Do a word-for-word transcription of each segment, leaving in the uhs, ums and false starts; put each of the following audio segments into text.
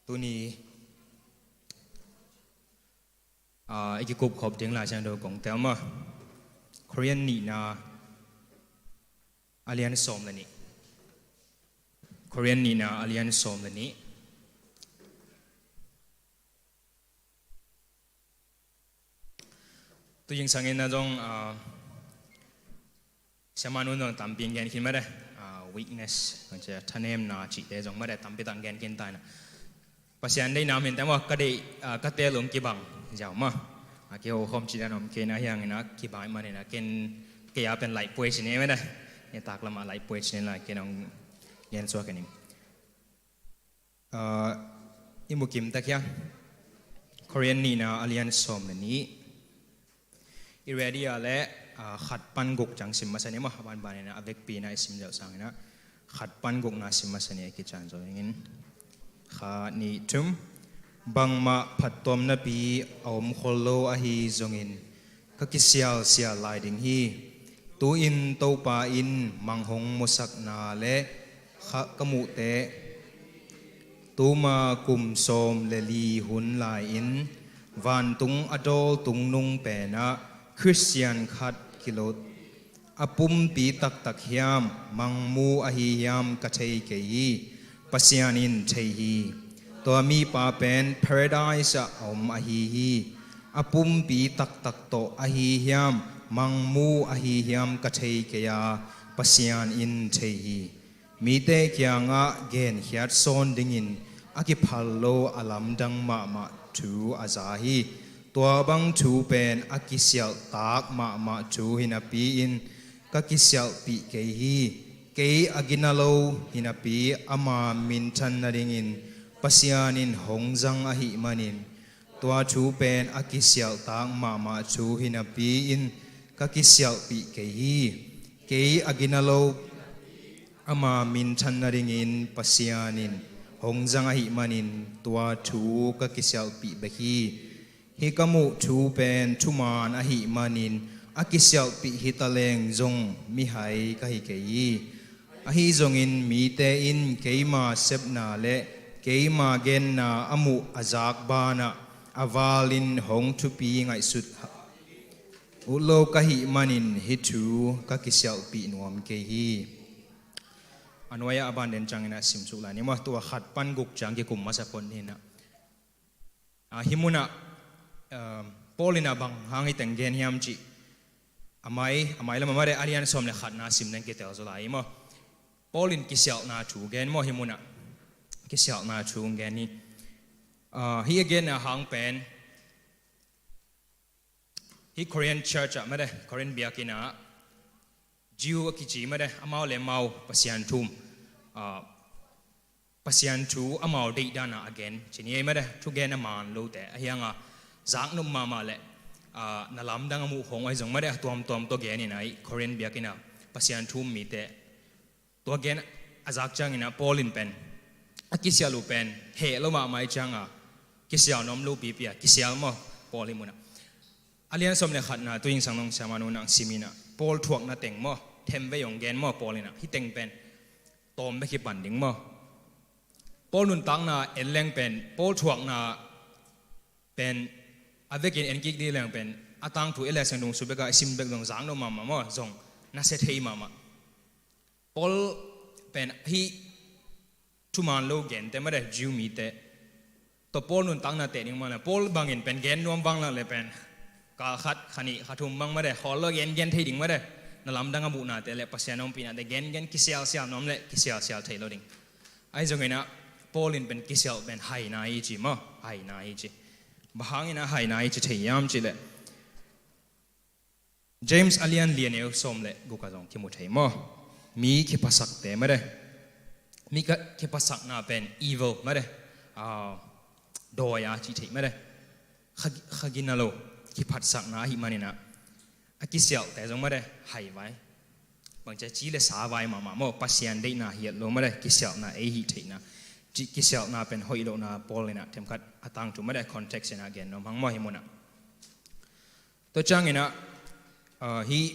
Tuni, ah, i kikup khop ding Lai Siangtho kong tel maw. Korin nihna a lian sawm le nih. Korin nihna a lian sawm le nih. Tu zingsang in ah zong, ah, siamah nu zong tampi in gen khin mah de, ah, weakness, bang ci a, thanemna cihte zong mah de, tampi tak gen khin ta in ah. Pasian deihna min teh maw, ka deih, ah, ka teel ung kibang ziau maw. Ah, kiho khawm cih dan om kei in ah, hi hang in ah kibang ahih manin ah ken, kei a pen laih puai ci ni mah de. Hih tak lam ah laih puai ci ni la, ken hong gen suak ing. Ah, i mu kim ta hia. Korin nihna a lian sawm le nih. I ready a leh, ah, khat pan guk ciang sim masa ni maw. A banban in ah a vekpi in ah i sim ziau sangin ah khat pan gukna sim masa ni, a kician zo dingin. Khat, nih, thum. Bangmah phattuamnapi a om khol lo ahi zongin, ka kisialsial lai ding hi. Tu-in Topa in mang hong muasakna le kha ka muh teh, tuma kum sawm le li hun lai-in vantung a dawl tung nung pen ah Khristian khat kilo a pumpi taktak hiam, mang mu ahi hiam ka thei kei hi. Pasian in thei hi. Tua mipa pen Paradise ah a om ahi hi. A pumpi taktak tawh ahi hiam, mang mu ahi hiam ka thei kei a, Pasian in thei hi. Mite kiangah genkhiat sawn dingin a kiphal lo a lamdang mahmah thu a za hi. Tua bang thu pen a kisialhtak mahmah thu hi napi-in ka kisialhpih kei hi. Kei a gina lo hi napi, ama minthan nadingin Pasian in hong zang ahih manin, tua thu pen a kisialhtak mahmah thu hi napi-in ka kisialhpih kei hi. Kei a gina lo, ama minthan nadingin Pasian in hong zang ahih manin tua thu ka kisialhpih bek hi. Hih ka muh thu pen thuman ahih manin a kisialhpih hi ta leng zong mihai ka hi kei hi. Ahi zongin mite in keima sepna le keima genna a muh a zak banah a valin hong thupi ngaihsut ut lo ka hih manin hih thu ka kisialhpih nuam kei hi. A nuai-ah a ban den ciangin ah sim suk lai ni maw. Tua khat pan guk ciang kikum masa phot ni in ah. Ah, hih munah, ah, Paul in ah bang hang hih teng gen hiam cih, a mai, a mai lamah mah de, a lian sawm le khatna sim leng kitel zaw lai hi maw. Paul in kisialhna thu gen maw hih munah. Kisialhna thu gen hi. Ah, hih a genna hang pen, hih Korean church ah mah de, Korean biakinn ah Jew a kici mah de, amau le amau Pasian thu, ah, Pasian thu amau deih dan a a gen ci ni ei mah de, thugen a man lote, ahi hang a zaknop mahmah le, ah, na lamdang a muh khawng ahi zong mah de, a tuamtuam tawh gen in ah, hih Korean biakinn ah Pasian thu mite tua gen a zak ciangin ah Paul in pen a kisialh uh pen heh lo mahmah ahih ciang a kisialh nuam lo pipi a kisialh maw Paul hih munah. A lian sawm le khatna tu zingsang nong siamah nu nang sim in ah Paul thuakna teng maw, themvei hong gen maw Paul in ah, hih teng pen tawm bek hi pan ding maw. Paul nuntakna en leng pen, Paul thuakna pen a vekin en kik ding leng pen, a tangthu i Laisiangtho sung bek a i sim bek zong zaknop mahmah maw, zong nasia thei mahmah. Paul pen hih thuman lo gente mah de, Jew mite tawh Paul nuntakna teh ding mah le, Paul bangin pen gen nuam vang lak le pen kal khat, kha nih, kha thum bang mah de, khawl lo gen gen thei ding mah de. Na lamdang a muhnate le Pasian hong pihnate gen gen, kisialsial nuam le kisialsial thei lo ding. Ahi zongin ah Paul in pen kisialh pen haina hi ci maw, haina hi ci. Bang hangin ah haina hi ci thei hiam cih leh, James a lian li a neu sawm le guk ah zong kimu thei maw. Mi kiphasakte mah de. Mi ka, kiphasakna pen evil mah de. Ah, dawi a cih theih mah de. Kha, kha gina lo, kiphatsakna ahih manin ah, a kisialhte zong mah de, hai vai. Bang ci a, ci le sa vai mahmah maw, Pasian deihna hiat lo mah de, kisialhna ei hih theihna. Ci, kisialhna pen hoih lohna Paul in ah themkhat a tangthu mah de, context in ah gen nuam hang maw hih munah. Tua ciangin ah, ah, hih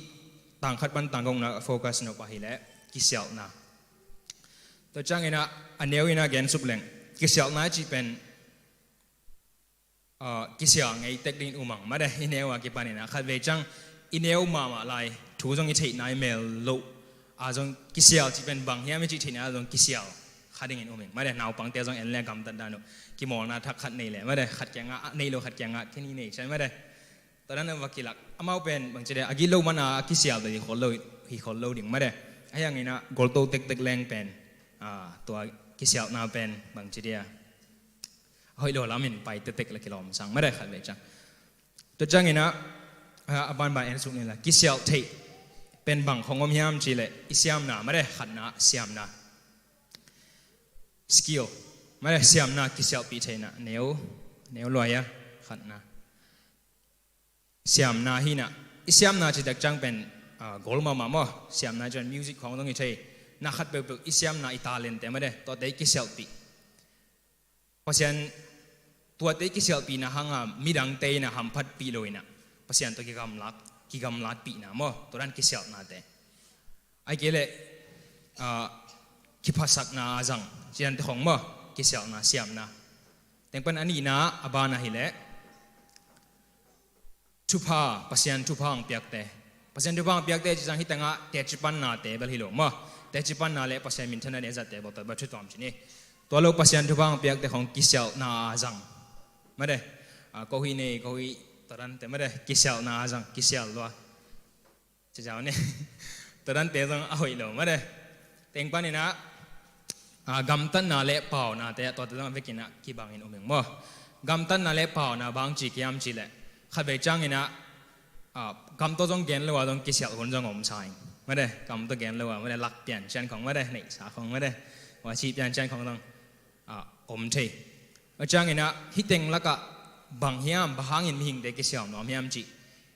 tang khat pan tang gukna focus nop ahih leh kisialhna. Tua ciangin ah a neu in ah gen suk leng, kisialhna i cih pen, ah, kisial ngei tek dingin um ang mah de, i neu a kipanin ah. Khatvei ciang i neu mahmah lai, thu zong i theih nai mel loh a zong kisial cih pen bang hiam i cih theih nai a zong kisial kha dingin um ing mah de. Naupangte zong en le gamtat dan uh, kimawlna thak khat nei le mah de, khat kiangah, ah, nei lo khat kiangah khen i nei cian mah de. Tua dan a va kilak, amau pen bangci dia a gilo mana a kisial pen hi khol lo, hi khol lo ding mah de. Ahi hangin ah golto tektek leng pen, ah, tua kisialhna pen bangci dia a hoih lo lamin pai tektek la kilawm sang mah de khatvei ciang. Tua ciangin ah, ah, a banban en suk ni la, kisialh theih pen bang khong om hiam cih leh i siamna mah de, khatna siamna. Skill mah de, siamna kisialhpih theihna, neu, neu luai a, khatna. Siamna hi na, i siamna cih tak ciang pen, ah, gol mahmah maw. Siamna ciang music khong zong hi thei. Na khat peuhpeuh i siamna, i talente mah de, tuate i kisialhpih. Pasian, tuate i kisialhpihna hanga midangte in ah hamphatpih lo in ah Pasian tawh kigamlat, kigamlatpihna maw, tua dan kisialhnate. Ahih kei leh, ah, kiphasakna a zang, ciante khong maw, kisialhna, siamna. Teng pan a nihna a ban ahi leh thupha, Pasian thupha hong piakte. Pasian thupha hong piakte cih ciang hi tengah teci pannate bel hi lo maw. Teci panna le Pasian minthanna le zatte bel tua bel thu tuam ci ni. Tua lo Pasian thupha hong piakte khong kisialhna a zang mah de. Ah, ko hi nei, ko hi tua dante mah de, kisialhna a zang, kisial lua. Ci zau ni. Tua dante zong a hoih lo mah de. Teng panin ah, ah, gamtatna le paunate, tuate zong a vekin ah kibangin um ing maw. Gamtatna le pauna bang ci kiam cih leh, khatvei ciangin ah, ah, kam tawh zong gen lo a zong kisialh hun zong om sa ing mah de. Kam tawh gen lo a mah de, lak pian cian khong mah de, neihsa khong mah de, huaci pian cian khong zong, ah, om thei. A ciangin ah, hih teng lakah bang hiam, bang hangin mihingte kisial nuam hiam cih,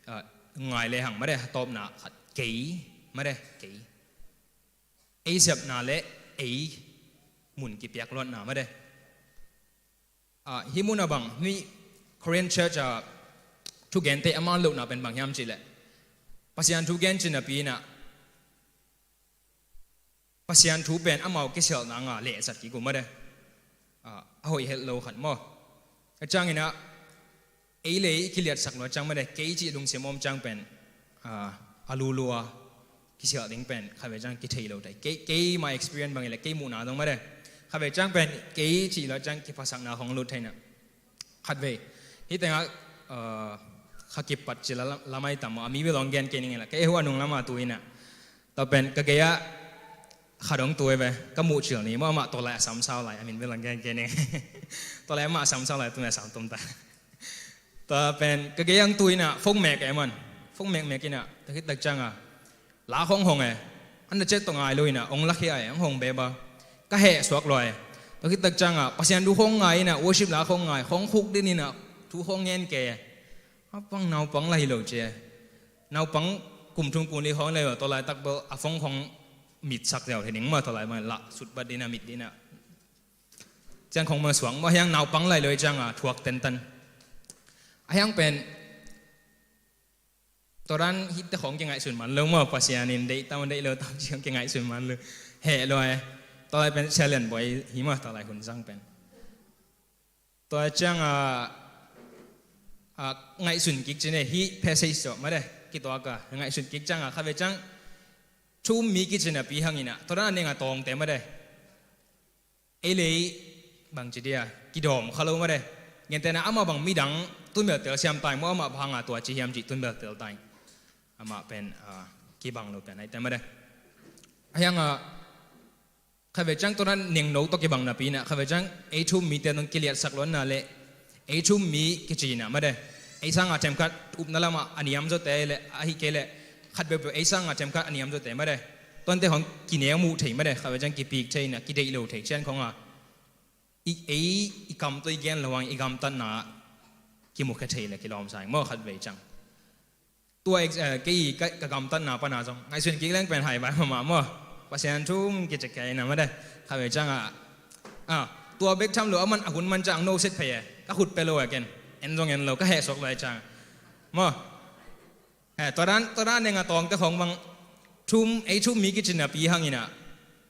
ah, ngai lehang mah de, a tawpna khat, kei mah de, kei. Ei sepna le ei mun kipiak luatna mah de. Ah, hih mun a bang, hih Korean church a thugente a man lohna pen bang hiam cih leh, Pasian thu gen cih napi in ah, Pasian thu pen amau kisialhna nga lehsat kik uh mah de. Ah, a hoih het lo khat maw. A ciangin ah, ei le ei i kiliatsak lua ciang mah de, kei cih lungsim om ciang pen, ah, a lulua kisialh ding pen khatvei ciang kithei lo thei. Kei, kei my experience bang hi leh, kei muhna dong mah de. Khatvei ciang pen kei cih lua ciang kiphasakna hong lut thei na. Khatvei. Hih tengah, ah, kha kipat cil a la, lamai tam maw, a mi bel hong gen kei ning la. Kei hua nung lama tu in ah. Tua pen ka gei ah khat hong tu e ve, ka muh cil ni maw, amah tua lai a samsau lai, a min bel hong gen kei ning. Tua lai amah a samsau lai, tu na sam tom ta. Tua pen ka gei hong tu in ah, phone mek e man. Phone mek mek in ah, tua khit tak ciang a, la khong hong e. An na chet tawh ngai lo in ah, hong lakhia e, hong hong beba. Ka heh suak lua e. Tua khit tak ciang a, Pasian thu khong ngai in ah, worship la khong ngai, khong khuk din in ah, thu khong ngen kei e. A pang naupang la hi lo ci e. Naupang kum thum kum li khong le, tua laitak bel a phone khong mitsak ziau thei ding maw, tua lai bang lah sut bat din ah, mit din ah. Ciang khong bang suak maw, a hiang naupang lai lo i ciang a thuak tentan. A hiang pen, tua dan hihte khong kingaihsun man lo maw, Pasian in deih tam deih lo tam ci khong kingaihsun man lo. Heh lua e. Tua lai pen challenge buai hi maw, tua lai hun zang pen. Tua ciang a, a, ngaihsun kik ci ne, hih passage tawh mah de, kituak a, ngaihsun kik ciang a, khatvei ciang thu um mi kici napi hang in ah, tua dan a neng a tawngte mah de. Ei le ei bangci dia, kidawm kha lo mah de. Gentehna amah bang midang tun bel tel siam ta ing maw, amah bang hang a tua ci hiam cih tun bel tel ta ing. Amah pen, a, kibang lo pen ahihte mah de. A hiang a, khatvei ciang tua dan nengno tawh kibang napi in ah, khatvei ciang ei thu um mite nong kiliatsak luatna le ei thu um mi kici in ah mah de. Ei sanga themkhat upna lamah a niam zawte le, ahih kei leh khat peuhpeuh ei sanga themkhat a niam zawte mah de. Tuante khong kineu muh thei mah de, khatvei ciang kipik thei in ah, kideih lo thei cian khong a. I, ei, i kam tawh i gen lo hang i gamtatna kimukhia thei le kilawm sa ing maw khatvei ciang. Tua ex-, eh, kei ka, ka gamtatna pana zong ngaihsun kik leng pen hai vai mahmah maw. Pasian thu um kici kei na mah de. Khatvei ciang a, a, tua bek tham lo, a man a hun man ciang no set phei e. Ka khut pia lo e ken. En zong en lo, ka heh suak lo e ciang. Maw. Eh, tua dan, tua dan neng a tawngte khong bang thu um, ei thu um mi kici napi hang in ah,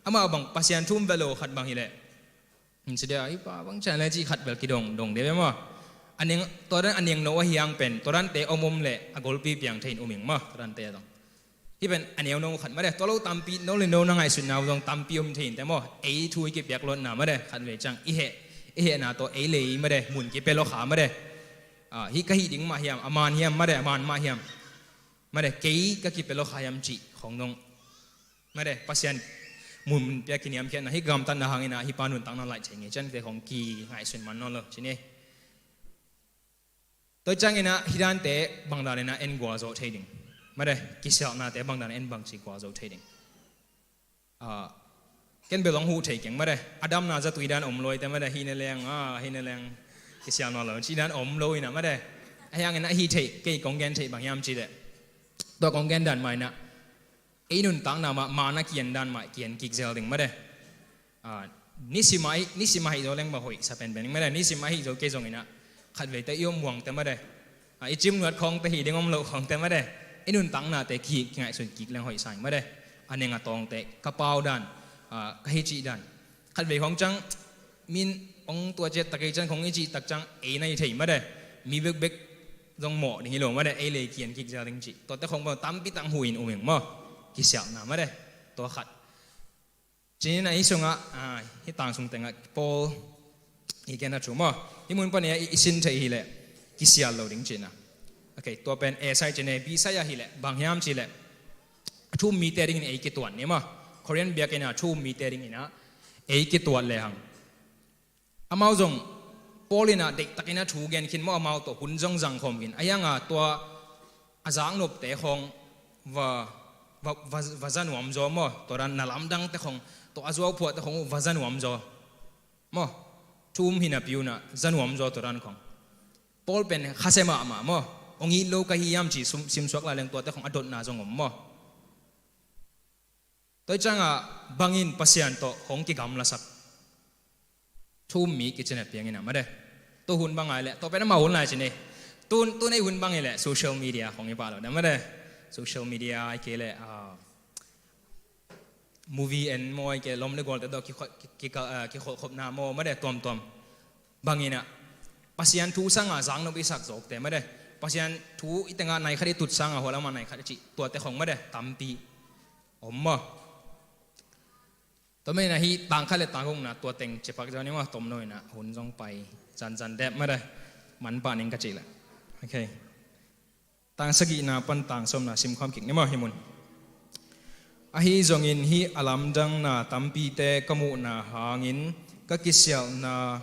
amah bang Pasian thu um ve lo khat bang hi leh, Hih cia deuh a, hih pa bang ciang le cih khat bel kidong dong deuh bia maw. A neng, tua dan a neng no a hiang pen, tua dante om om le a golpi piang thei in um ing maw, tua dante a dong. Hih pen a neu no khat mah de, tua lo tampi, no le no na ngaihsutna uh zong tampi om thei in te maw. Ei thu i kipiak lotna mah de, khat vei ciang i heh, i hehna tawh ei le ei mah de, mun kipia lo kha mah de. Ah, hih ka hih ding mah hiam, a man hiam mah de, a man mah hiam. Mah de, kei ka kipia lo kha hiam cih khong dong. Mah de, Pasian mun pia kiniamkhiatna, hih gamtatna hangin ah, hih pa nuntakna laih thei ngei ciang te khong kingaihsun man nawn lo, ci ni. Tua ciangin ah, hih dante bang danin ah en gualzo thei ding. Mah de, kisialhnate bang danin en bangci gualzo thei ding. Ah, ken bel hong huh thei keng mah de. A damna zatui dan om lo hi te mah de, hih na leng, ah, hih na leng kisial nawn lo, ci dan om lo hi na mah de. A hiangin ah hih theih, kei kong gen theih bang hiam cih leh. Tua kong gen dan mah in ah. Ei nuntakna mah, man a kian dan mah, kian kik zel ding mah de. Ah, nisim a i, nisim a hi zo leng mah hoih sa penpen ding mah de. Nisim a hi zo kei zongin ah. Khat vei te i om muang te mah de. Ah, i cim nuat khong te hi ding om lo khong te mah de. I nuntakna te ki, kingaihsun kik leng hoih sa ing mah de. A neng a tawng te, ka pau dan, ah, ka hi cih dan. Khat vei khong ciang, min ong tua ciat tak ei ciang khong i cih tak ciang, ei na hi thei mah de. Mi bekbek zong mawh ding hi lo mah de, ei le ei kian kik zel ding cih. Tua te khong bang tampi tak huh in um ing maw. Kisialhna mah de. Tua khat. Ci ni in ah hih sungah, ah, hih tang sung tengah Paul i gen a thu maw. Hih mun panin ah i, i sin theih hi leh kisial lo ding cihna. Ok, tua pen A side ci ni, B side ah hi leh bang hiam cih leh. A thu um mite dingin ei kituat ni maw. Korean biakinn ah thu um mite dingin ah ei kituat lehang. Amau zong, Paul in ah deihtakin a thu gen khin maw, amau tawh hun zong zang khawm khin. A hiang a tua a zaknopte khong va, va, va, va za nuam zaw maw, tua dan na lamdangte khong, tua a zuauphuahte khong uh va za nuam zaw. Maw, thu um hi napi un ah za nuam zaw tua dan khong. Paul pen khasia mahmah maw, ong it lo ka hi hiam ci sum, simsuak lai leng tuate khong a dotna zong om maw. Tua hi ciangah bangin Pasian tawh hong kigamlasak. Thu um mi kici na piang in ah mah de. Tu hun bang ai leh, tua pen amau hun lai ci ni. Tu, tu nei hun bang hi leh, social media khong hi pah lo de mah de. Social media ai kei leh, ah, movie en maw ai kei leh, lawm le gualte tawh kikho-, ki, ki, ah, kikholhkhopna maw mah de, tuamtuam. Bangin ah, Pasian thu sangah zaknop i sak zawkte mah de. Pasian thu i tengah nai khat i tut sangah hua lamah nai khat i cih, tuate khong mah de, tampi om maw. Tua manin ah hih tang khat le tang gukna tua teng ciapak zaw ni maw, tomno in ah hun zong pai zanzan dep mah de. Manpah ning ka cih leh. Ok. Tang sagihna pan tang sawmna simkhawm kik ni maw hih mun. Ahi zongin hih a lamdangna tampite ka muhna hangin ka kisialhna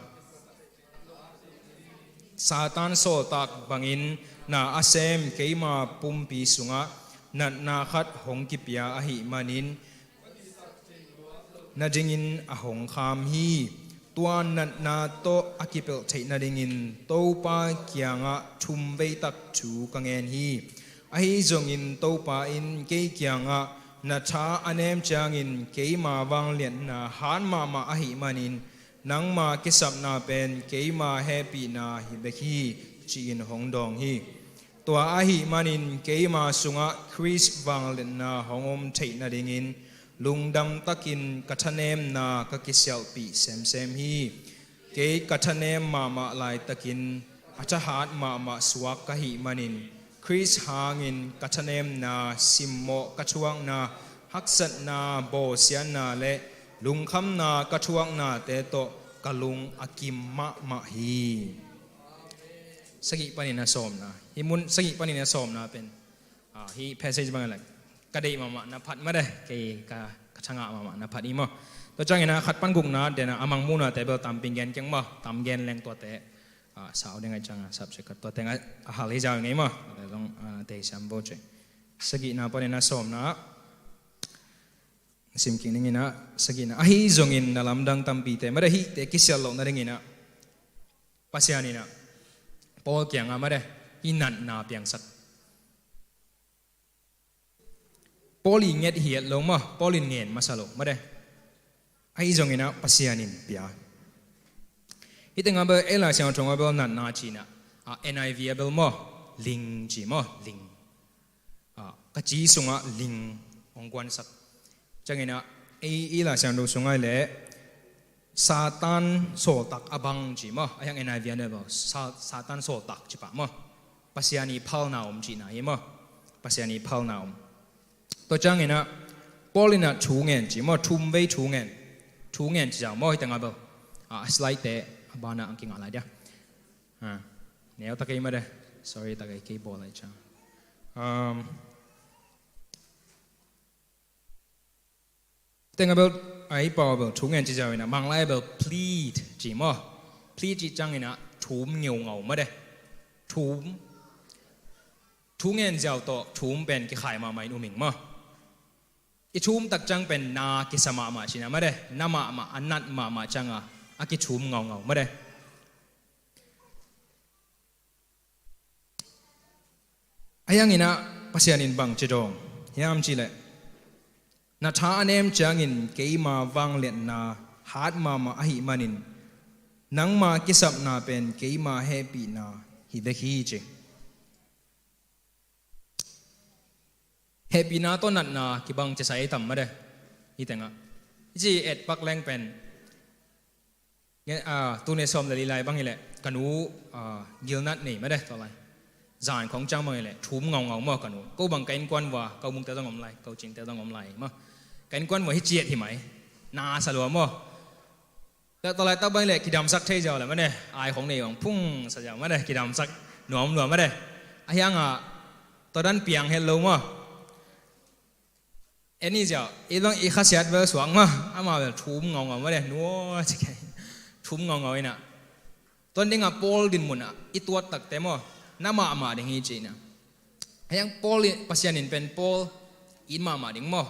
Satan sawltak bangin na a sem keima pumpi sungah natna khat hong kipia ahih manin, nadingin a hong kham hi. Tua natna tawh a kipelh theih nadingin Topa kiangah thum veitak thu ka ngen hi. Ahi zongin Topa in kei kiangah na tha a nem ciangin keima vangliatna hat mahmah ahih manin nangma kisapna pen keima hehpihna hi bek hi, ci-in hong dawng hi. Tua ahih manin keima sungah Khrist vangliatna hong om theih nadingin lungdam takin ka thanemna ka kisialhpih semsem hi. Kei ka thanem mahmah laitakin a thahat mahmah suak ka hih manin Khrist hangin ka thanemna, simmawh ka thuakna, haksatna, bawlsiatna le lungkhamna ka thuaknate tawh ka lung a kim mahmah hi. Sagih panin a sawmna. Hih mun sagih panin a sawmna pen, ah, hih passage bang a lak ka deih mahmah na phat mah de, kei ka, ka thangah mahmah na phat hi maw. Tua ciangin a khat pan gukna, den a a mangmuhnate bel tam ping gen keng maw, tam gen leng tuate, ah, sau ding ahih ciangin subject khat tua tengah a hal hi zaw ngei maw. Tua zong, ah, deih siam bo cih. Sagihna panin a sawmna. Sim kik ning in ah, sagihna. Ahi zongin na lamdang tampite mah de, hihte kisial loh nadingin ah Pasian in ah Paul kiangah mah de, hih natna piangsak. Paul i nget hi het lo maw, Paul in ngen masa lo mah de. Ahi zongin ah Pasian in pia. Hih tengah bel ei Lai Siangtho ah bel natna ci-in ah, ah, N I V ah bel maw, ling ci maw, ling. Ah, ka ci sungah ling hong kuansak. Ciangin ah, ei, ei Lai Siangtho sungah leh, Satan sawltak a bang ci maw? A hiang N I V ah bel Sa- Satan sawltak ci pah maw? Pasian i phalna om cihna hi maw? Pasian i phalna om. Tua ciangin ah Paul in ah thu ngen ci maw? Thum vei thu ngen. Thu ngen ci zau maw? Hih tengah bel a slide te a banah ang kingah lai dia. Neu tak ei mah de. Sorry tak ei kei bawl lai ciang. Tengah bel a i pau bel thu ngen ci zau in ah, Manglai bel plead ci maw? Plead ci ciangin ah thum ngeungau mah de. Thum thu ngen ziau tawh thum pen kikhai mahmah in um ing maw? I thum tak ciang pen na kisa mahmah cihna mah de. Na mahmah a nat mahmah ciangah a kithum ngaungau mah de. A hiangin ah Pasian in bang ci dawng hiam cihleh, na tha a nem ciangin keima vangliatna hat mahmah ahih manin nangma kisapna pen keima hehpihna hi vek hi ci. Hehpihna tawh natna kibang cia sa ei tam mah de. Hih tengah i ci et pak leng pen, tuni sawm le li lai bang hileh ka nu gilnat nei mah de tua lai. Zan khong ciang bang hileh thum ngaungau maw ka nu. Ko bang ka innkuan vua, ka umukte zong om lai, ka ucingte zong om lai maw. Ka innkuan vua hih ciat hi mai. Na sa lua maw. Tua lai tak bang hileh kidamsak thei ziau le mah de. Ai khong nei bang phung sa ziau mah de, kidamsak nuam lua mah de. A hiangah tua dan piang het lo maw? En i ziau i bang i khasiat bel suak maw? Amah bel thum ngaungau mah de. Nua ci kei. Thum ngaungau in ah, tua dingah Paul dinmun ah i tuat takte maw, na mahmah ding hi ci in ah. A hiang Paul in, Pasian in pen Paul it mahmah ding maw?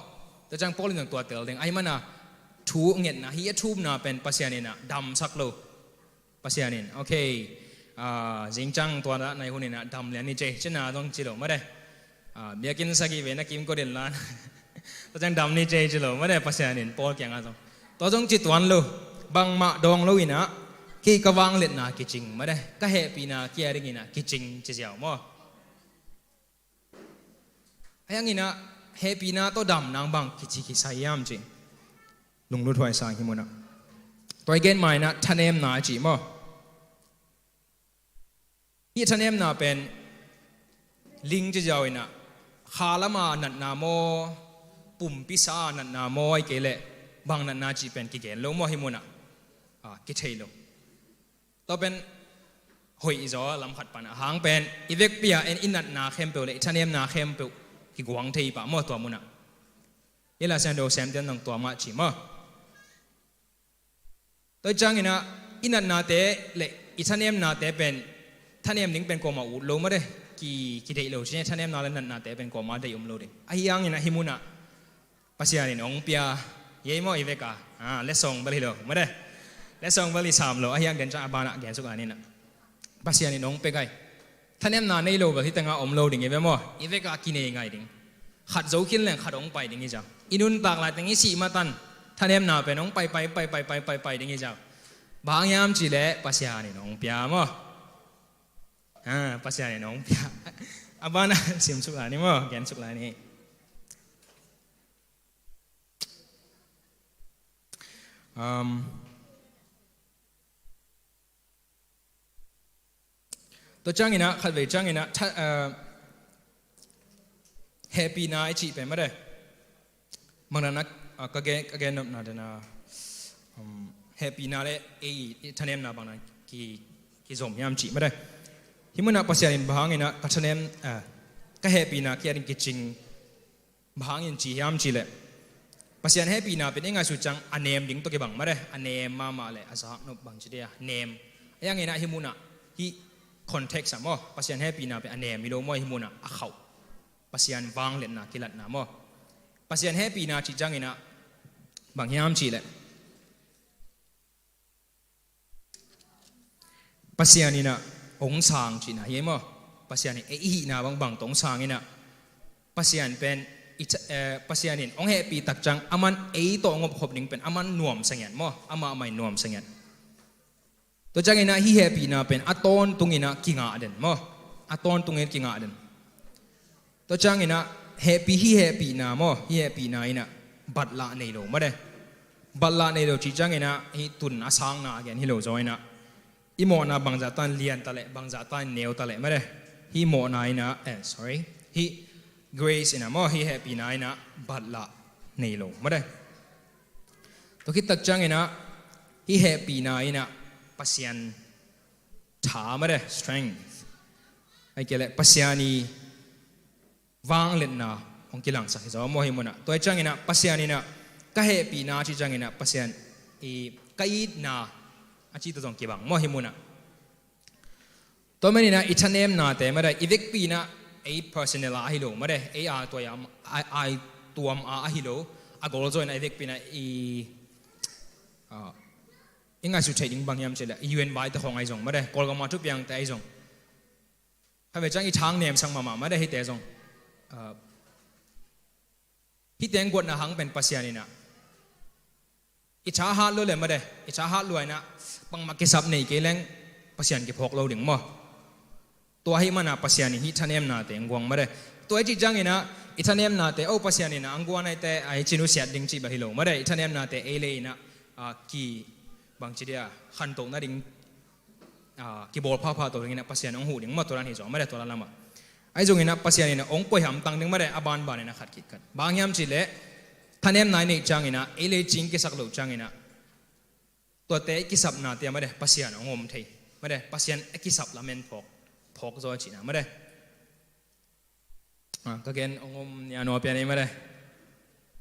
Tua ciang Paul in zong tua tel ding ahih manin ah thu ngetna hi a thumna pen Pasian in ah damsak lo. Pasian in okay, zingciang tua na nai hun in ah dam lian ni cei cina zong ci lo mah de. Biakinn sagih vei na kim ko den lan. Tua ciang dam ni cei ci lo mah de Pasian in Paul kiangah zong. Tua zong ci tuan lo. Bangmah dawng lo in ah kei ka vangliatna kicing mah de. Ka hehpihna kia ding in ah kicing ci ziau maw? A hiangin ah hehpihna tawh damna bang kici kisai hiam ci. Lunglut huai sang hi munah. Tua i gen ma in ah thanemna a ci maw? Hih thanemna pen ling ci ziau in ah kha lama natna maw, pumpi sa natna maw, ahih kei leh bang natna cih pen kigen lo maw hih munah. Kithei lo. Tua pen hoih i zaw lam khat pan a hang pen i vekpi a en i natna khempeuh le i thanemna khempeuh kiguang thei pah maw tua munah. I Lai Siangtho semten nang tua mah ci maw? Tua ciangin ah i natnate le i thanemnate pen thanem ding pen kuamah ut lo mah de. Ki, kideih lo ci, thanemna le natnate pen kuamah deih om lo ding. A hiangin ah hih munah Pasian in hong pia. Ei maw i vek a, letsong bel hi lo mah de. Letsong bel i sam lo a hiang den ciang a banah gen suk a ni nah. Pasian in hong pia kai. Thanemna nei lo bel hih tengah om lo ding i ve maw? I vek a kinei ngai ding. Khat zo khin leng khat hong pai ding hi ciang. I nuntak lai teng i sih matan thanemna pen hong pai pai pai pai pai pai pai ding hi ciang. Bang hiam cih leh Pasian in hong pia maw? Pasian in hong pia. A banah sim suk lai ni maw? Gen suk lai ni. Tua ciangin ah khatvei ciangin ah hehpihna i cih pen mah de. Bang dan ah ka gen, ka gen nopna dan ah hehpihna le ei i thanemna bang dan ki, kizom hiam cih mah de. Hih munah Pasian in bang hangin ah ka thanem, ka hehpihna kia ding kicing bang hangin ci hiam cih leh Pasian hehpihna pen i ngaihsut ciang a nem ding tawh kibang mah de. A nem mahmah le a zaknop bang ci dia nem. A hiangin ah hih munah hih context ah maw Pasian hehpihna pen a nem hi lo maw hih munah a khauh. Pasian vangliatna kilatna maw? Pasian hehpihna cih ciangin ah bang hiam cih leh Pasian in ah hong sang cihna hi ei maw? Pasian in ei i hihna bangbang tawh hong sang in ah Pasian pen i ca-, eh, Pasian in hong hehpih tak ciang aman ei tawh hong opkhop ding pen aman nuamsa ngiat maw? Amah mah in nuamsa ngiat. Tua ciangin ah hih hehpihna pen a tawntungin ah kingah den maw? A tawntungin kingah den. Tua ciangin ah hehpih, hih hehpihna maw, hih hehpihna in ah batlah nei lo mah de. Batlah nei lo cih ciangin ah hih tun a sangna a gen hi lo zaw in ah, i mawhna bangzah tan lian ta leh, bangzah tan neu ta leh mate, hih mawhna in ah, eh, sorry, hih grace in ah maw, hih hehpihna in ah batlah nei lo mate. Tua khit tak ciangin ah hih hehpihna in ah Pasian tha mate, strength, ahih kei leh Pasian i vangliatna hong kilangsak hi zaw maw hih munah. Tua hi ciangin ah Pasian in ah ka hehpihna cih ciangin ah Pasian i ka itna a cih tawh zong kibang maw hih munah. Tua manin ah i thanemnate mate, i vekpi in ah ei personal a ahi lo mate, ei a tuam a, a tuam a ahi lo, a gol zaw in ah i vekpi in ah i, ah, i ngaihsut theih ding bang hiam cih leh i U N vai te khawng ahi zong mate, Kawlgam a thupiangte ahi zong, khatvei ciang i thang nemsak mahmah mate, hihte zong, ah, hihte hong guatna hang pen Pasian in ah i thahat lua leh mate, i thahat lua in ah bangmah kisap nei kei leng Pasian kiphawk lo ding maw. Tua ahih manin ah Pasian in hih thanemnate hong guang mate. Tua i cih ciangin ah i thanemnate, oh, Pasian in ah hong guan ahih teh, ah, hih ci nusiat ding cih bek hi lo mate, i thanemnate ei lei in ah, ah, ki, bangci dia, khantoh nading, ah, kibawl phapha to dingin ah Pasian hong huh ding maw, tua dan hi zaw mate, tua dan lamah. Ahi zongin ah Pasian in ah hong koih hamtang ding mate, a banban in ah khat khit khat. Bang hiam cih leh thanemna i neih ciangin ah ei lei cing kisak loh ciangin ah tuate i kisapnate ah mate, Pasian hong om thei mate, Pasian a kisap lamen phawk, phawk zaw a cihna mate. Ah, ka gen hong om nia nua pian ei mate.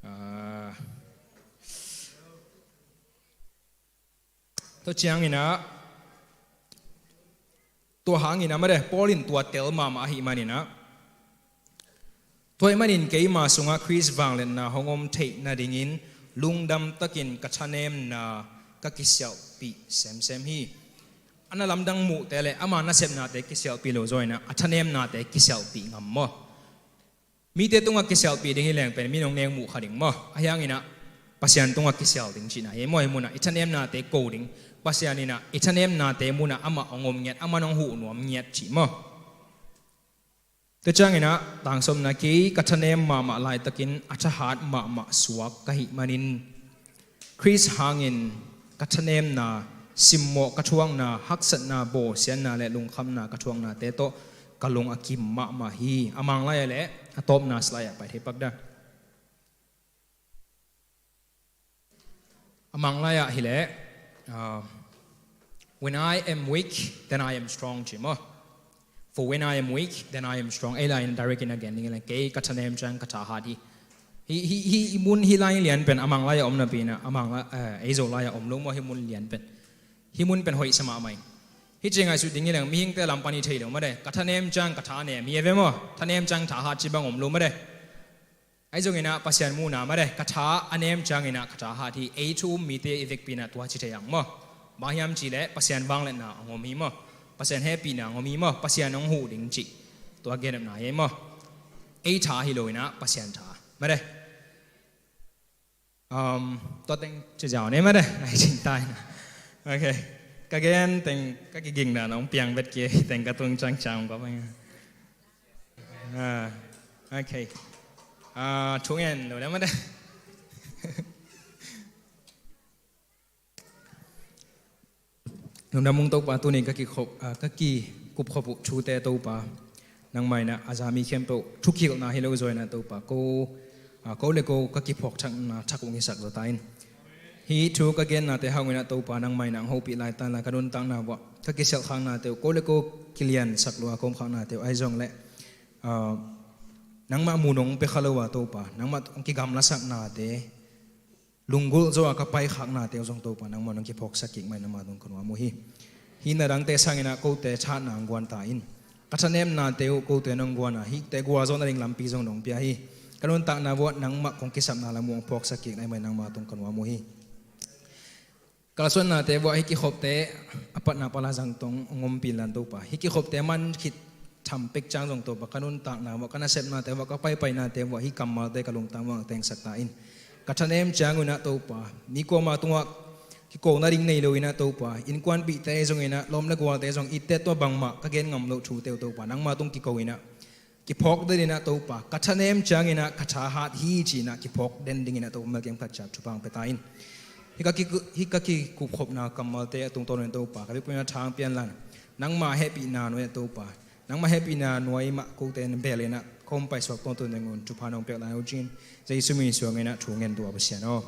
Ah, tua ciangin ah, tua hangin ah mate, Paul in tua tel mahmah ahih manin ah, tua ahih manin keima sungah Khrist vangliatna hong om theih nadingin lungdam takin ka thanemna ka kisialhpih semsem hi. A na lamdang muhte leh ama nasepnate kisialhpih lo zaw in ah a thanemnate kisialhpih ngam maw. Mite tungah kisialhpih ding hi leng pen mi nong neng muh kha ding maw. Ahi hangin ah Pasian tungah kisial ding cihna hi maw, hih munah i thanemnate ko ding. Pasian in ah i thanemnate munah amah hong om ngiat, amah nong huh nuam ngiat cih maw. Tua ciangin ah tangsomna, kei ka thanem mahmah laitakin a thahat mahmah suak ka hih manin Khrist hangin ka thanemna, simmawh ka thuakna, haksatna, bawsiatna leh lungkhamna ka thuaknate tawh ka lung a kim mahmah hi. A Manglai ah leh a tawpna slide ah pai thei pak dah. A Manglai ah hi leh, uh, "When I am weak, then I am strong," ci maw. "For when I am weak, then I am strong." Ei lai in direct in a gen ding hi leh, kei ka thanem ciang ka thahat hi. Hih, hih, hih mun, hih lai lian pen a Manglai ah om napi in ah, a Manglai, eh, ei Zolai ah om lo maw, hih mun lian pen. Hih mun pen hoih sa mahmah hi. Hih ci ngaihsut ding hi leng mihingte lam pan i thei lo mate. Ka thanem ciang ka thanem hi a ve maw. Thanem ciang thahat ci bang om lo mate. Ahi zongin ah Pasian muhna mate, ka tha a nem ciangin ah ka thahat hi. Ei thu um mite i vekpi in ah tua ci thei ang maw. Bang hiam cih leh Pasian vangliatna hong om hi maw. Pasian hehpihna hong om hi maw. Pasian hong huh ding cih tua gennopna hi maw. Ei tha hi lo in ah Pasian tha mate. Um, tua teng ci zaw ni mate, nai cing tai na. Ok. Ka gen teng ka kiging na nong piang vet kei teng ka tung ciang ciang ka bang. Ah, ok. Ah, thu ngen lo na mate. Lungdam ung Topa, tuni ka kikhop, ah, ka kikupkhop uh thute Topa, nangmah in ah a zami khempeuh thukilhna hi lo zaw in ah Topa, ko, ah, ko le ko ka kiphawk thakna thak ung hisak zaw ta in. Hih thu ka gennate hang un ah Topa, nangmah in ah hong hopih laitan la ka nuntakna vuah ka kisialhkhaknate uh, ko le ko kiliansak lua ka omkhaknate uh ahi zong leh, ah, nangmah mun hong pia kha lo a Topa, nangmah hong kigamlasaknate, lunggulh zaw a ka paikhaknate uh zong Topa nangmah nong kiphawksak kik mah in nangmah tung ka nuam uh hi. Hih na dangte sangin ah kote thahatna hong guan ta in. Ka thanemnate uh kote nong guan a, hihte gualzawhna ding lampi zong nong pia hi. Ka nuntakna vuah nangmah kong kisapna lam uh hong phawksak kik lai mah in nangmah tung ka nuam uh hi. Ka lasuannate vuah hih kikhopte a patna pala zang tong hong ompih lan Topa. Hih kikhopte man khit tham pek ciang zong Topa, ka nuntakna vuah, ka nasepnate vuah, ka paipainate vuah hih kammalte ka lungtang vuah tengsak ta in. Ka thanem ciang un ah Topa, mi kuama tungah kiko nading nei lo in ah Topa, innkuanpihte zong in ah, lawm le gualte zong, itte tua bangmah ka gen ngam loh thute uh Topa, nangmah tung kiko in ah kiphawk den in ah Topa, ka thanem ciangin ah ka thahat hi ci-in ah kiphawk den dingin ah Topa, melkem khat ciat thupha hong pia ta in. Hih ka ki-, hih ka kikupkhopna kammalte a tungtawn in Topa, ka biakpiakna thang pianlan. Nangmah hehpihna nuai ah Topa, nangmah hehpihna nuai mah kote na bel in ah ka hong paisuak tawntung ding un thupha nong piak lai uh cin. Jesu min suang in ah thu ngen tua Pasian aw.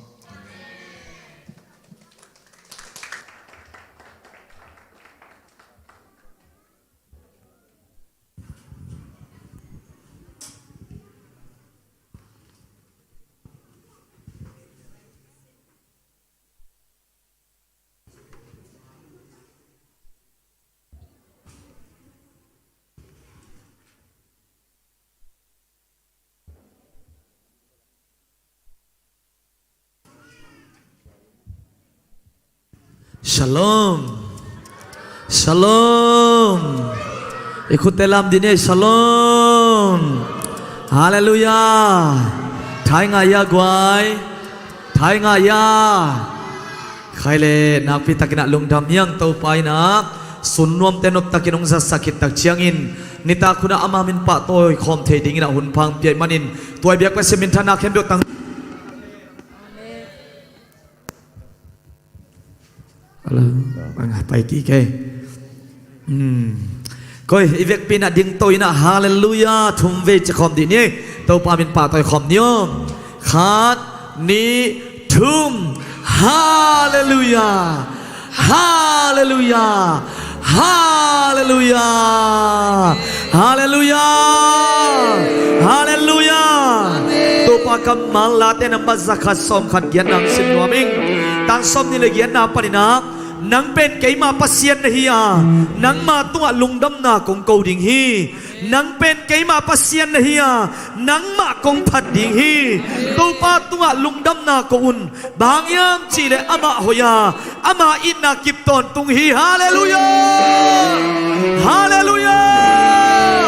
Shalom. Shalom. I khutte lam dih ni ei. Shalom. Halleluiah. Thai ngah ia guai. Thai ngah ia. Khai le nakpi takin ah lungdam hiang. Topa in ah sun nuamte nop takin hong zatsak khit tak ciangin nitak hun ah ama min pahtawi khawm thei dingin ah hun pang pia ih manin tua i biak Pasian minthanna khempeuh tang. Hello. Pai kik ei. Hmm. Koi, i vekpi in ah dingto in ah halleluiah thum vei ci khawm dih ni ei. Topa min pahtawi khawm ni aw. Khat, nih, thum. Halleluiah. Halleluiah. Halleluiah. Halleluiah. Halleluiah. Amen. Topa kammal Late nambat zakhat sawmkhat giatna hong sim nuam ing. Tang sawmnih le giatna panin ah, nang pen keima Pasian na hi a, nangma tungah lungdamna kong ko ding hi. Nang pen keima Pasian na hi a, nangmah kong phat ding hi. Topa tungah lungdamna ko un. Bang hang hiam cih leh amah hoih a, ama itna kip tawntung hi. Halleluiah. Halleluiah.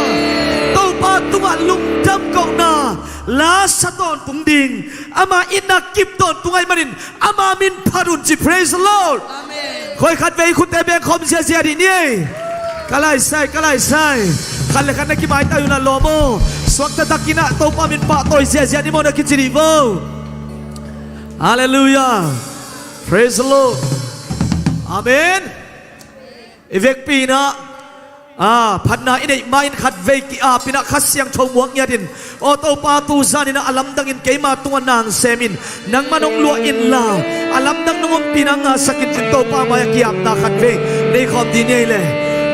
Topa tungah lungdam kohna la sa tawntung ding, ama itna kip tawntung ahih manin ama min phat un ci. Praise the Lord. Amen. Koi, khatvei khutte bengkhawm ziahziah dih ni ei. Ka laisai, ka laisai. Khat le khat na kimaitai un ah lawm aw. Suakta takin ah Topa min pahtawi ziahziah ni maw na kici dih vo. Halleluiah. Praise the Lord. Amen. I vekpi in ah, ah, phatna i neih ma-in khatvei ki-ap in ah Kha Siangtho muak ngiat in, aw Topa, tu zan in ah a lamdangin keima tungah nang sem in, nangman hong luah inla, a lamdang nong ompihna ngahsak in cin Topa mai-ah ki-apna khatvei nei khawm dih ni ei le.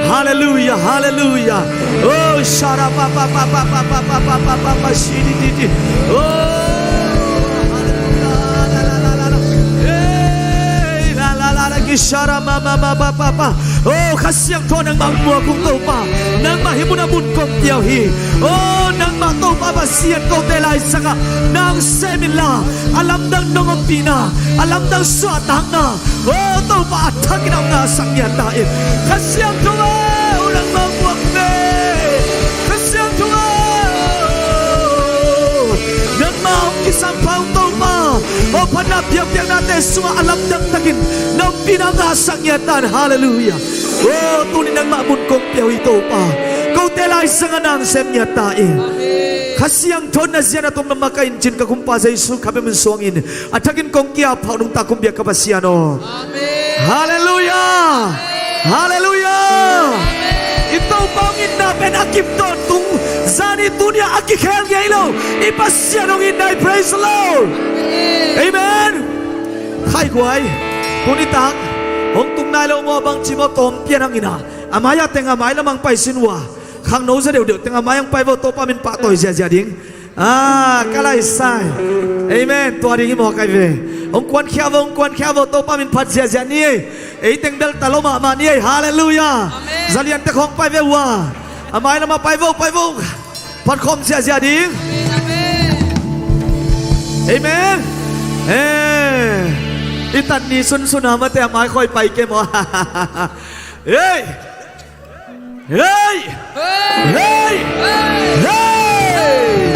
Halleluiah, halleluiah. Oh, shara pa pa pa pa pa pa pa pa pa pa pa shidi di di. Oh, halleluiah. La la la la la. Hey, la la la la. Kishara ma ma ma pa pa pa. Oh, Kha Siangtho nangmah muak ung Topa. Nangmah hih munah mun kong pia uh hi. Oh, nangmah Topa Pasian, kote laisangah nang sem inla, a lamdang nong ompihna, a lamdang suahtakna, oh Topa, a thakin hong ngahsak ngiat ta in. Kha Siangtho aw, nangmah muak ve. Kha Siangtho aw, nangmah hong kisam pha ung Topa. Oh, phatna biakpiaknate sungah a lamdang takin na ompihna ngahsak ngiat ta in. Halleluiah. Oh, tuni nangmah mun kong pia uh hi Topa. Kote laisangah nang sem ngiat ta in. Kha Siangtho in na zia na tung na makaih in cin ka Kumpa Jesu Khazih min suangin a thakin kong ki-ap pha ung, nungta kum biak ka Pasian aw. Amen. Halleluiah. Halleluiah. Amen. I Topa hong itna pen a kip tawntung, zani tuni-ah a kikhel ngei lo i Pasian hong itna hi. Praise the Lord. Amen. Amen. Khai guai, tuni tak hong tung nai lo maw, bangci maw, tawm pian hang in ah, a mai-ah teng, a mai lamah hong pai sin uh a, khangno za deuhdeuh teng a mai-ah hong pai vo, Topa min pahtawi ziahziah ding. Ah, ka laisai. Amen. Tua ding hi maw kai ve. Hong kuankhia vo, hong kuankhia vo, Topa min phat ziahziah ni ei. Ei teng bel ta lo mahmah ni ei. Halleluiah. Amen. Zalian tek hong pai ve uh a, a mai lamah pai vo, pai vo. Phat khawm ziahziah ding. Amen. Eh. I tan ni sunsun a mate a mai khawi pai kei maw. Hey. Hey! Hey! Hey!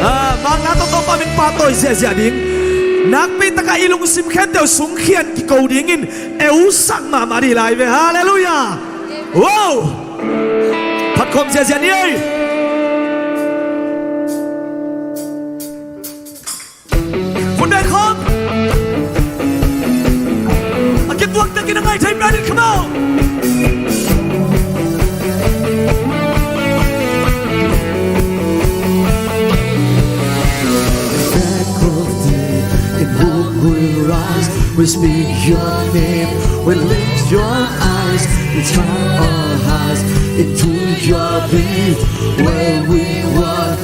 Ah, mangna tawh Topa min pahtawi ziahziah ding. Nakpi takah i lungsim khempeuh sungkhian kiko dingin eusak mahmah dih lai ve. Halleluiah! Wow! Phat khawm ziahziah ni ei. Khut beng khawm. Come on. Back of thee, in hope we rise. We speak your name, we lift your eyes. We turn our hearts into your beat. Where we walk,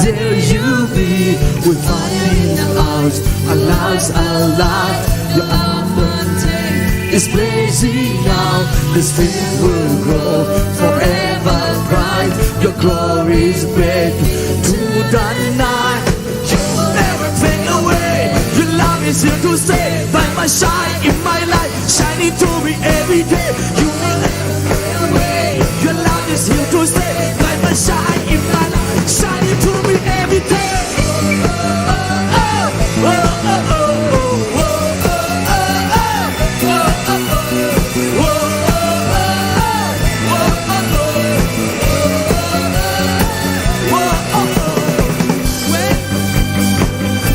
there you be. We find in our hearts, our lives, our life. Your arms is blazing out. This faith will grow forever bright. Your glory is breaking through the night. You will never fade away. Your love is here to stay. By my side, in my life, shining to me every day. You will never fade away. Your love is here to stay. By my side, in my life, shining to me every day.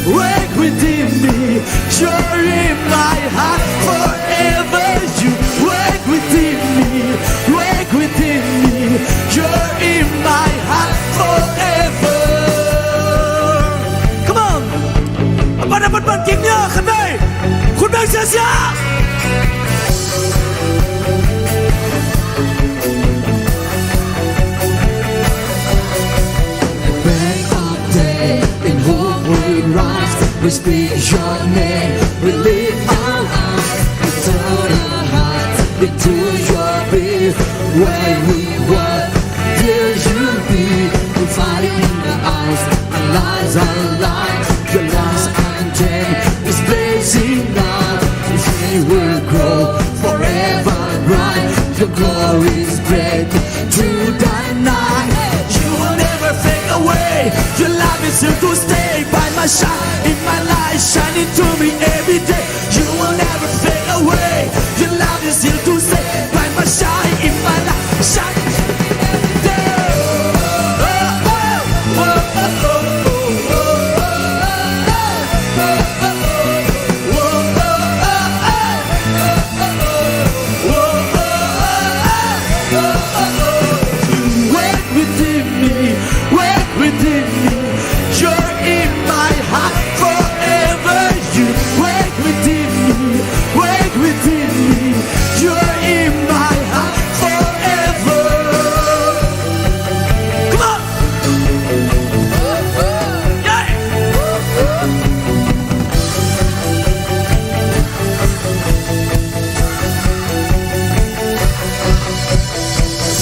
Work within me, you're in my heart forever. You work within me, work within me, you're in my heart forever. Come on. A ban, a ban, ban, king nia, khan vei. Khut beng siasia. Break of day, in hope we rise. We speak your name, we lift our eyes. We turn our hearts into your beat. Where we walk, there you be. We fight in the eyes, our lives are light. Your light untamed is blazing out. We will grow forever bright. Your glory is breaking through the night. You will never fade away. Your love is here to stay. By my side, in my life, shining to me every day. You will never fade away. Your love is here to stay. By my side, in my life, shining to me every day. Oh, oh, oh, oh, oh, oh, oh, oh, oh. Work within me, work within me. You're in my heart forever. You work within me, work within me. You're in my heart forever. Come on. Yeah.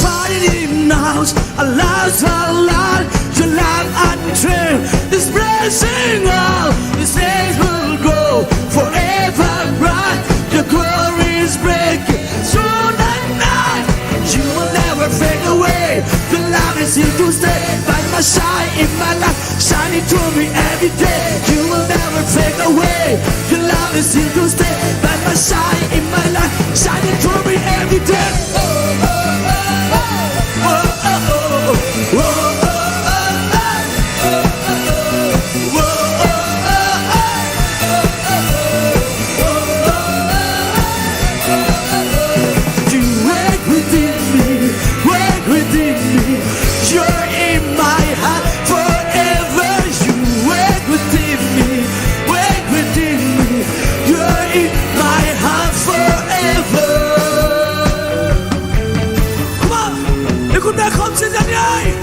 Fighting in house, a life's a light. Your light untamed is blazing out. This age will grow forever bright. Your glory is breaking through the night. You will never fade away. Your love is here to stay. By my side, in my life, shining to me every day. You will never fade away. Your love is here to stay. By my side, in my life, shining to me every day. Oh, oh, oh, oh. You work within me, work within me. You're in my heart forever. You work within me, work within me. You're in my heart forever. Come on, you could not come to the night.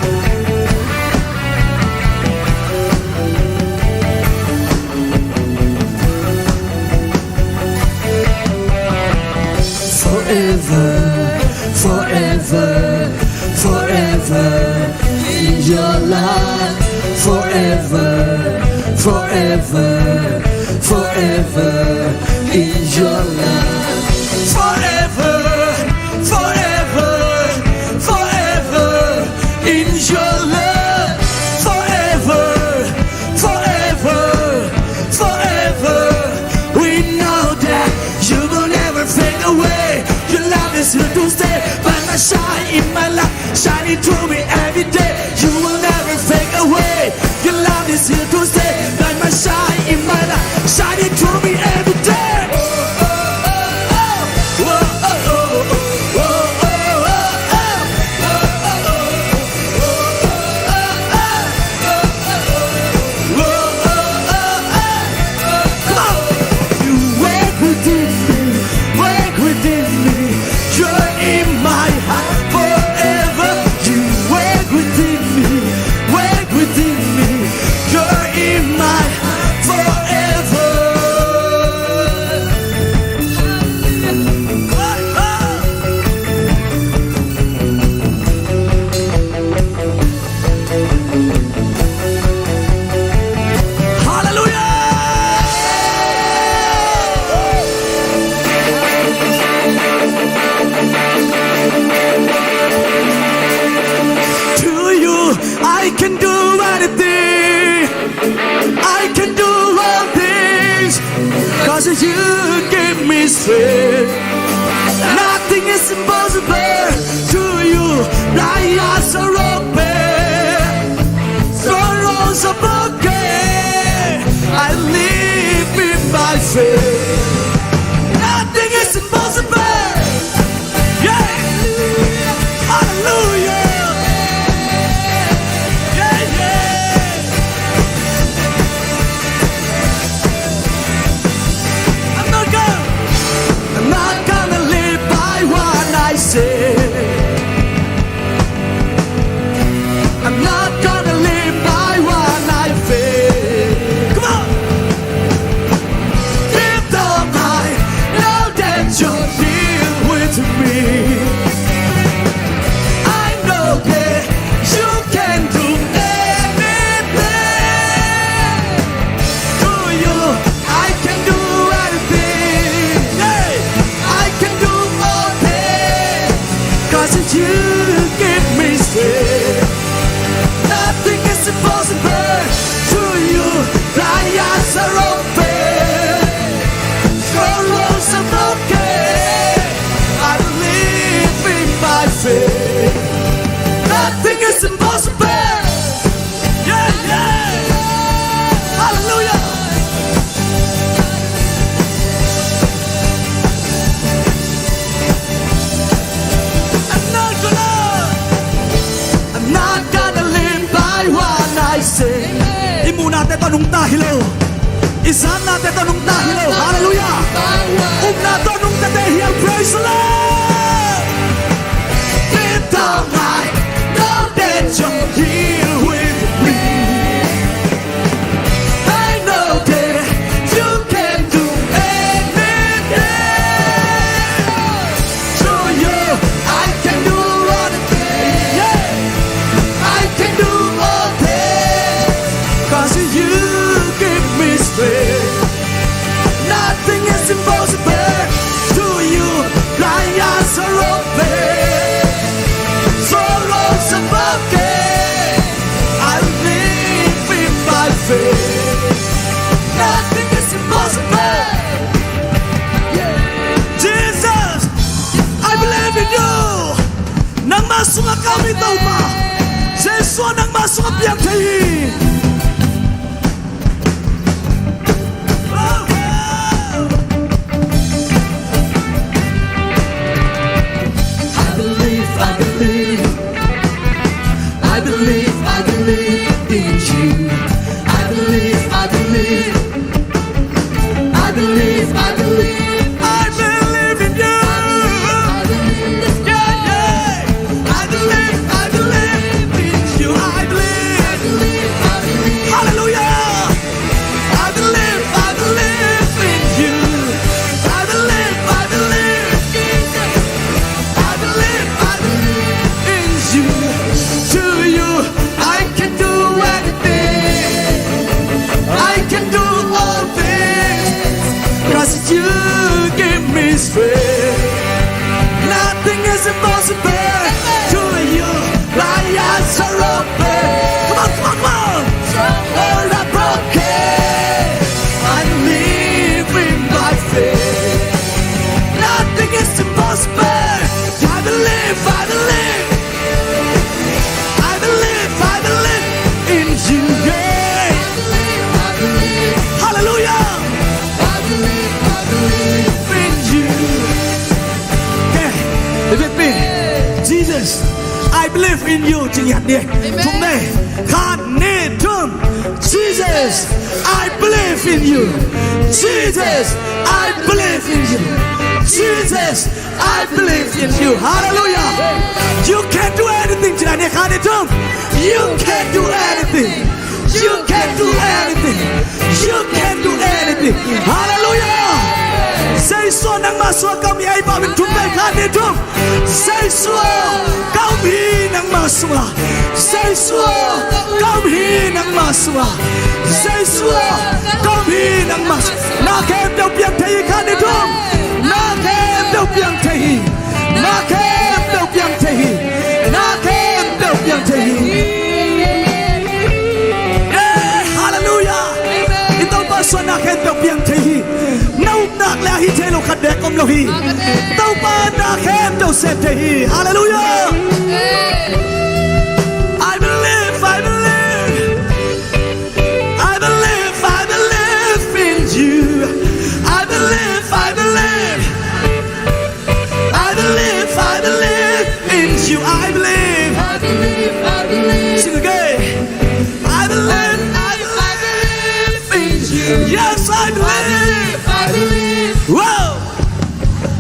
Forever, forever, forever in your love. Forever, forever, forever in your love. Forever, forever, forever in your love. Forever, forever, forever. We know that you will never fade away. Your love is here to stay. By my side, in my life, shining through me every day. You will never fade away. Your love is here to stay. By my side, in my life, shining through me every day. Oh, oh, oh, oh. Impossible to you, blind eyes are open, sorrows are broken. I live in my faith. Nothing is impossible. Yeah. Hallelujah. Yeah, yeah. I'm not gonna, I'm not gonna live by what I say. I'm not gonna live by what I feel. Come on. Deep down I know that you're here with me. I know that you can do anything. Through you, I can do anything. Yeah. I can do all things. 'Cause you give me strength. Nothing is impossible to you. Blind eyes are open. Sorrows are broken. I believe in my faith. Nothing is impossible. Yeah, yeah. Hallelujah. I'm not gonna, I'm not gonna live by what I say. I muhnate tawh nungta hi lo. I zatnate tawh nungta hi lo. Hallelujah. Upna tawh nungta te hi. Praise the Lord. Deep down I know that you're here with me. I know that you can do anything. Through you, I can do all things. Yeah. I can do all things. 'Cause you give me strength. Nothing is impossible to you. Blind eyes are open. Sorrows are broken. I live in my faith. Nothing is impossible. Jesus, I believe in you. Nangmah sungah ka om hi Topa. Jesu, nangmah sungah piang thei hi. I believe, I believe, I believe, I believe in you. I believe, I believe, I believe, I believe, I believe in you. I believe, yeah, yeah. I believe, I believe in you. I believe. Hallelujah. I believe, I believe in you. I believe, I believe. I believe, I believe in you. To you, I can do anything. I can do all things. 'Cause you give me strength. Nothing is impossible to you. Blind eyes are open. Come on, come on, come on. Strongholds are broken. I believe in my faith. Nothing is impossible. I believe, I believe. I believe, I believe in you, yeah. Hallelujah. I believe, I believe in you. Okay, repeat with me. Jesus, I believe in you. Ci ngiat ni. Amen. Thum ni. Khat, nih, thum. Jesus, I believe in you. Jesus, I believe in you. Jesus, I believe in you. Hallelujah. You can do anything tonight. Khat, nih, thum. You can do anything. You can do anything. You can do anything. Hallelujah. Jesu, nangmah sungah ka om hi. Ei pau in thum vei. Khat, nih, thum. Jesu, ka om hi nangmah sungah. Jesu, ka om hi nangmah sungah. Jesu, ka om hi nangmah sungah. Na khempeuh piang thei hi. Khat, nih, thum. Na khempeuh piang thei hi. Na khempeuh piang thei hi. Na khempeuh piang thei hi. Eh, hallelujah. I Topa suan na khempeuh piang thei hi. Na upna leh ahi thei lo. khat bek om lo hi. Topa in na khempeuh sem thei hi. Halleluiah. I believe, I believe. I believe, I believe in you. I believe, I believe. I believe, I believe in you. I believe. I believe, I believe. Sing again. I believe, I believe in you. Yes, I believe. I believe, I believe. Whoa.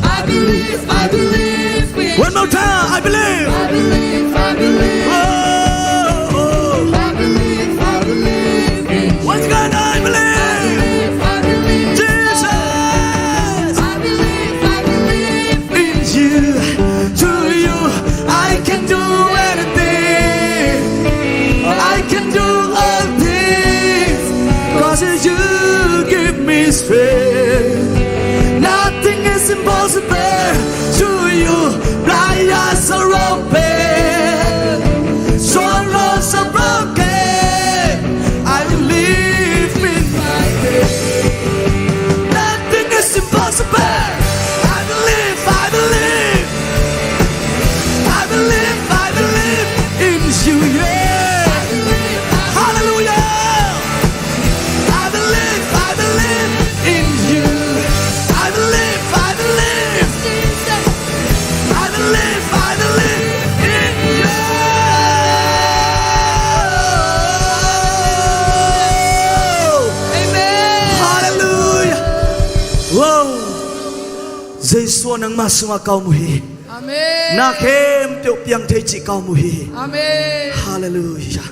I believe, I believe in you. One more time. I believe. I believe, I believe. Oh, oh. I believe, I believe in you. Once again, I believe. I believe, I believe. Jesus. I believe, I believe in you. Through you, I can do anything. I can do all things. 'Cause you give me strength. Nothing is impossible to you. Blind eyes are open. Sorrows are broken. I believe in my faith. Nothing is impossible. I believe, I believe. I believe, I believe in you, yeah. Hallelujah. I believe, I believe in you. I believe, I believe. I believe, I believe in you. Amen. Hallelujah. Wow. Jesu, nangmah sungah ka om uh hi. Amen. Na khempeuh piang thei cih ka om uh hi. Amen. Hallelujah.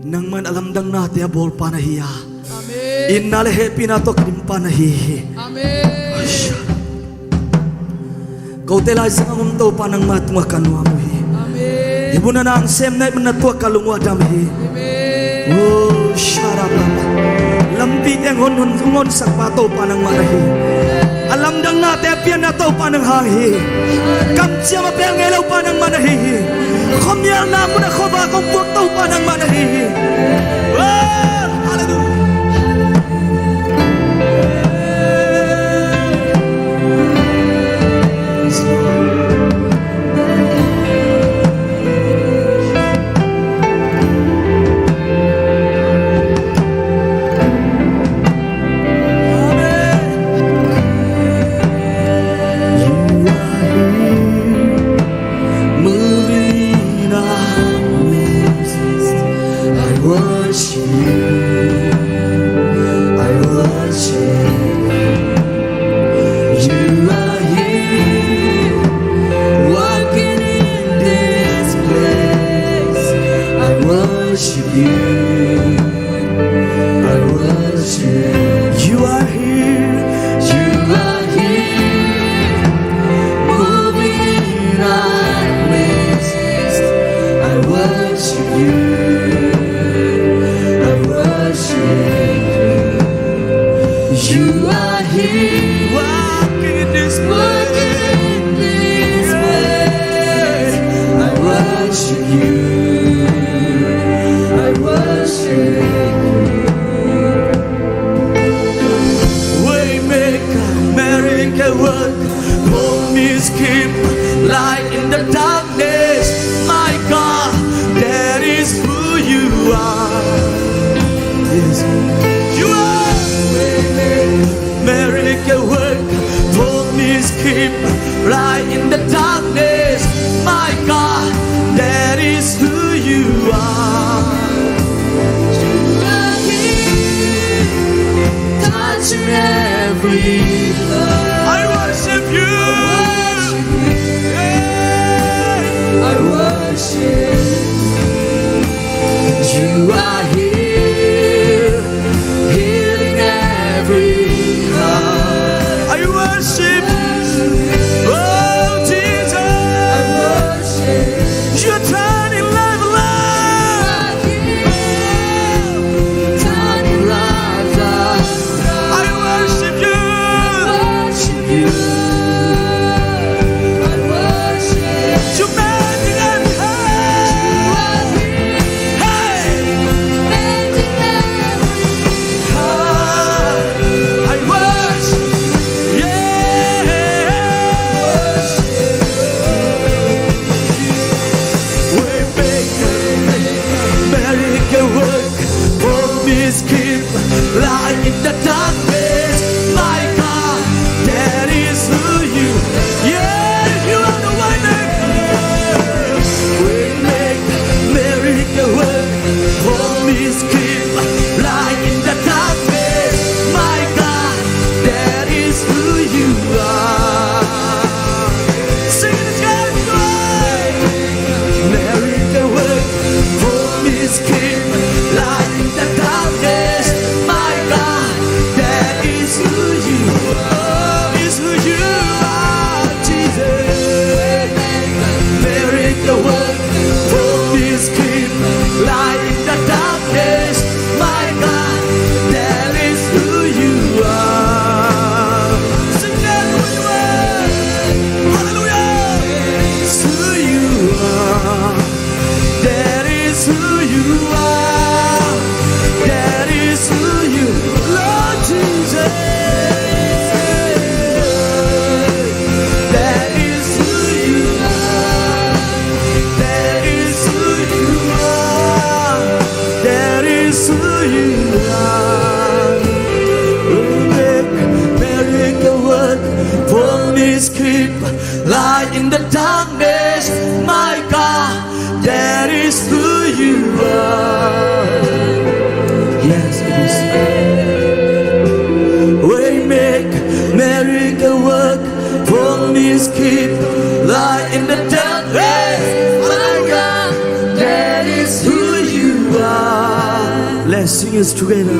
Nangmah in a lamdangnate a bawlpa na hi a. Amen. Itna le hehpihna tawh ka dimpa na hi hi. Amen. Kote laizang a om Topa nangmah tungah ka nuam uh hi. Amen. Hih mun a nang sem na hih mun a tuah ka lung uh a dam hi. Amen. Oh, sharababa. Lampite hong hon, hong honsak pa Topa nangmah na hi. A lamdangnate a pianna Topa nang hang hi. Kamciam a pelh ngei lo pa nangmah na hi hi. Khuamialna mun a khuavak hong puak Topa nangmah na hi hi. Oh, hallelujah. Moving in our midst, I worship you. I worship you. You are here, walking in this place. I worship you. I worship you. You are here. You are here, moving in our midst. I worship you. I worship you. You are here, walking in this place. I worship you. I worship you. Waymaker, miracle worker, promise keeper, light in the darkness. My God, that is who you are. Yes. You are waymaker, miracle worker, promise keeper, light in the darkness. My God, that is who you are. You are here, touching every heart. I worship you. I worship you. Yeah. I worship you. You are here, healing every heart. I worship you. Oh, Jesus. I worship you. You're turning life around. Turning life around. I worship you. Light in the darkness, my God, that is who you are. Yes, it is. Way make, miracle work, promise keep, light in the darkness, my God, that is who you are. Let's sing it together.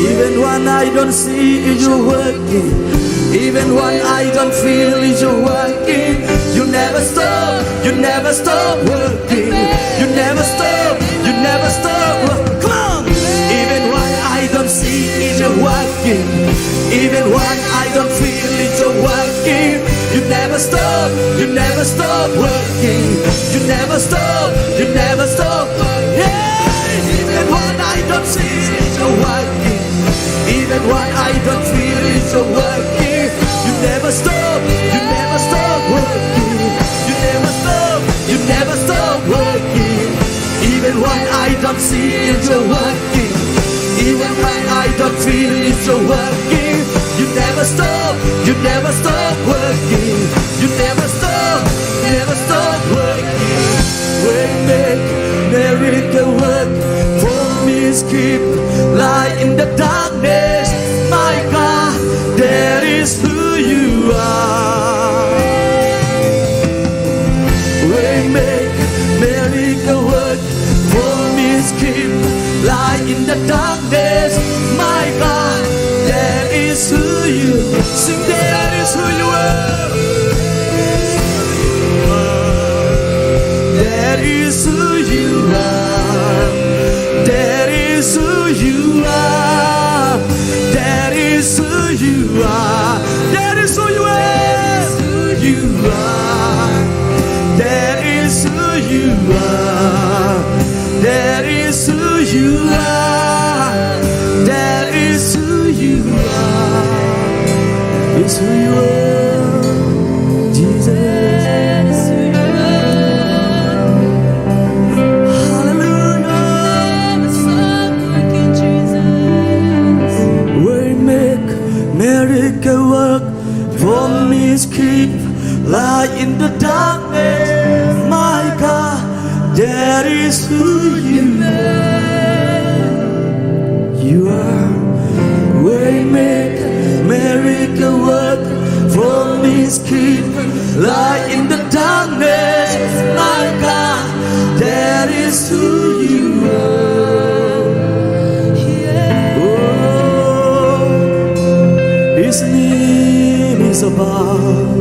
Even when I don't see it, you're working. Even when I don't feel it, you're working. You never stop, you never stop working. You never stop, you never stop work. Come on. Even when I don't see it, you're working. Even when I don't feel it, you're working. You never stop, you never stop working. You never stop, you never stop working. Yeah. Even when I don't see it, you're working. Even when I don't feel it, you're working. You never stop, you never stop working. You never stop, you never stop working. Even when I don't see it, you're working. Even when I don't feel it, you're working. You never stop, you never stop working. You never stop, never stop working. Way make, miracle work, promise keep, light in the darkness. My God, that is who you are. Way make, miracle work, promise keep, light in the darkness. My God, that is who you. Sing, that is who you are. That is who you are. That is who you are. That is who you are. That is who you are. You are. That is who you are. That is who you are. That is who you are. It's who you are, Jesus. Hallelujah. Way make, miracle work, promise keep, light in the darkness. My God, that is who you are. You are way make, miracle work, promise keep, light in the darkness. My God, that is who you are. Oh, his name is above.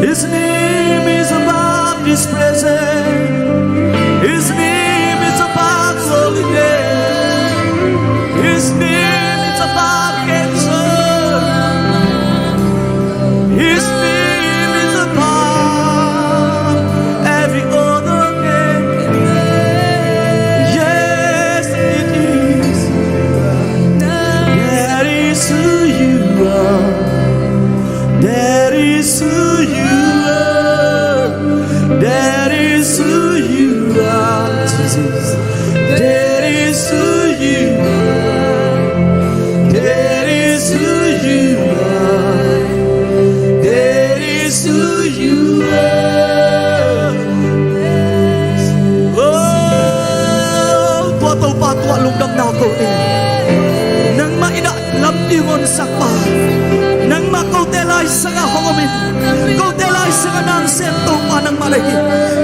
His name is above this presence. His name is above holy name. His name is above cancer. His name is above every other name. Yes, it is. That is who you are. That is who you are. That is who you are, Jesus. That is who you are. That is who you are. That is who you are. Oh, tua Topa tua lungdamna ko hi. Nangmah in ah lampi hong honsak pa, nangmah kote laisang ah hong om in, kote laisang ah na hong sem Topa nangmah na hi.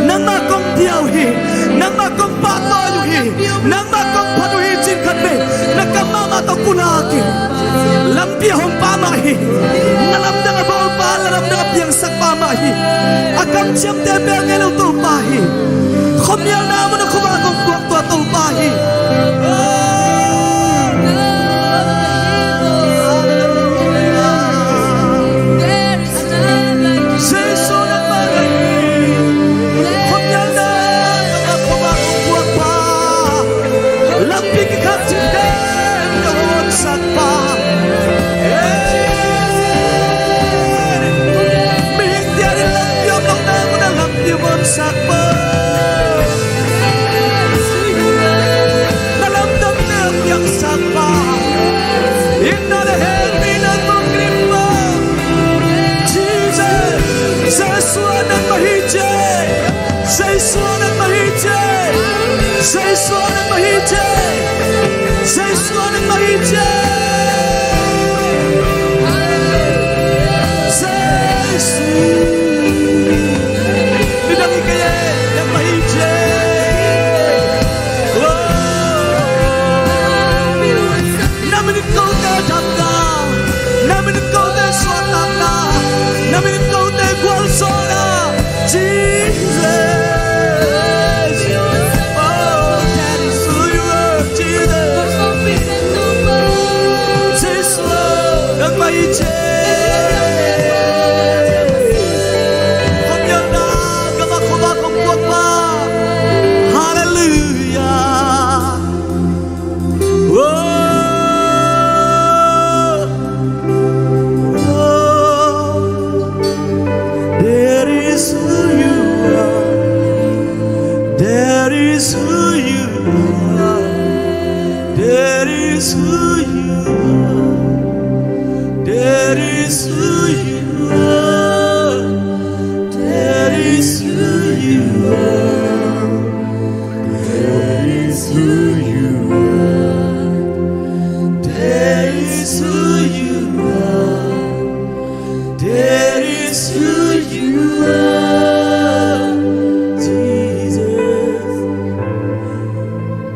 Nangmah kong pia uh hi, nangmah kong pahtawi uh hi, nangmah kong phat uh hi, ci-in khat vei na kam mahmah tawh pulak in. Lampi ah hong pamah hi. Na lamdang a bawlpa, na lamdang a piangsak pa mah hi. A kamciamte bel ngei lo Topa hi. Khuamialna mun a khuavak a kong puak tua Topa hi. Jesu nangmah na hi. Khuamialna mun a khuavak a kong puakpa, lampi kikhak cihte na hong honsak pa. Mihingte in lampi om lohna mun ah lampi hong honsak pa. Jesu nangmah hi ci. Jesu nangmah hi ci. Jesu. Midang hi kei e, nangmah hi ci. Oh. Na min in kote damna, na min in kote suahtakna, na min in kote gualzawhna. Jesus. Oh, that is who you are, Jesus. Jesus, nangmah hi ci. Khuamialna, gamah khuavak hong puak pa. Hallelujah. Oh, oh, that is who you are. That is who you are. That is who you are. That is who you are. That is who you are. That is who you are. That is who you are. That is who you are, Jesus.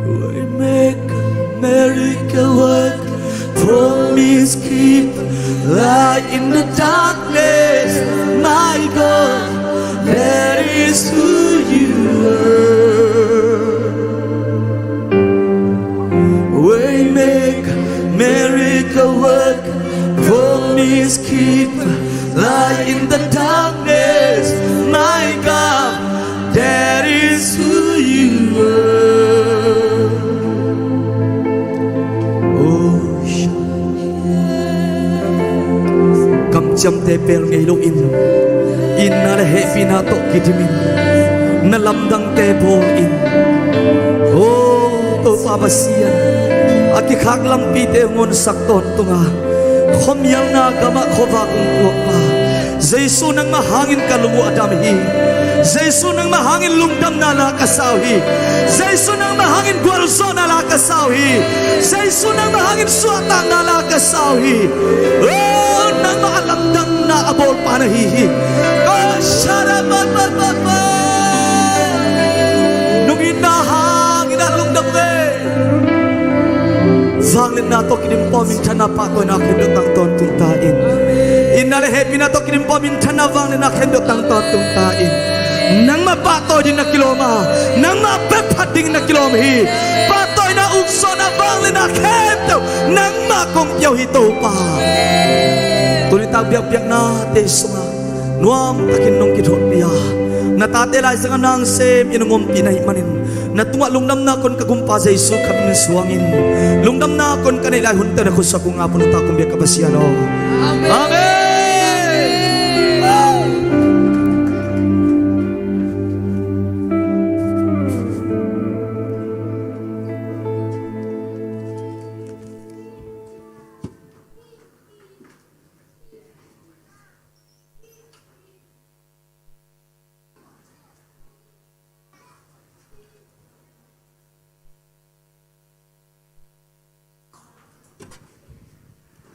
Waymaker, miracle worker, promise keeper, light in the darkness, my God, that is who you are. Waymaker, miracle worker, promise keeper, light in the darkness, my God, that is who you are. Oh, kamciamte pel ngei loin, itna le hehpihna tawh kidimin, na lamdangte bawlin. Oh, Topa Pasian, a kikhak lampite hong honsak tawntunga, khuamialna gamah khuavak hong puak pa. Jesu, nangmah hangin ka lung uh a dam hi. Jesu, nangmah hangin lungdamna la ka sa uh hi. Jesu, nangmah hangin gualzawhna la ka sa uh hi. Jesu, nangmah hangin suahtakna la ka sa uh hi. Oh, nangmah a lamdangna a bawlpa na hi hi. Oh, shara ba ba ba ba. Nung itna hangin a lungdam ve. Vangliatna tawh kidim pawh minthanna pahtawina khempeuh tang tawntung ta in. Itna le hehpihna tawh kidim pawh minthanna vangliatna khempeuh tang tawntung ta in. Nangmah pahtawi ding na kilawm a, nangmah pephat ding na kilawm hi. Pahtawina, ukzawhna, vangliatna khempeuh nangmah kong pia uh hi Topa. Tuni tak biakpiaknate sungah nuamtakin nong kithotpih a, na tate laizangah nang sem in hong ompih na hih manin, na tungah lungdamna kong ka gumpa Jesu khat min suangin, lungdamna kong ka neih lai hunte na khutsuak kong ap uh, na ta kong biak ka Pasian aw. Amen. Amen.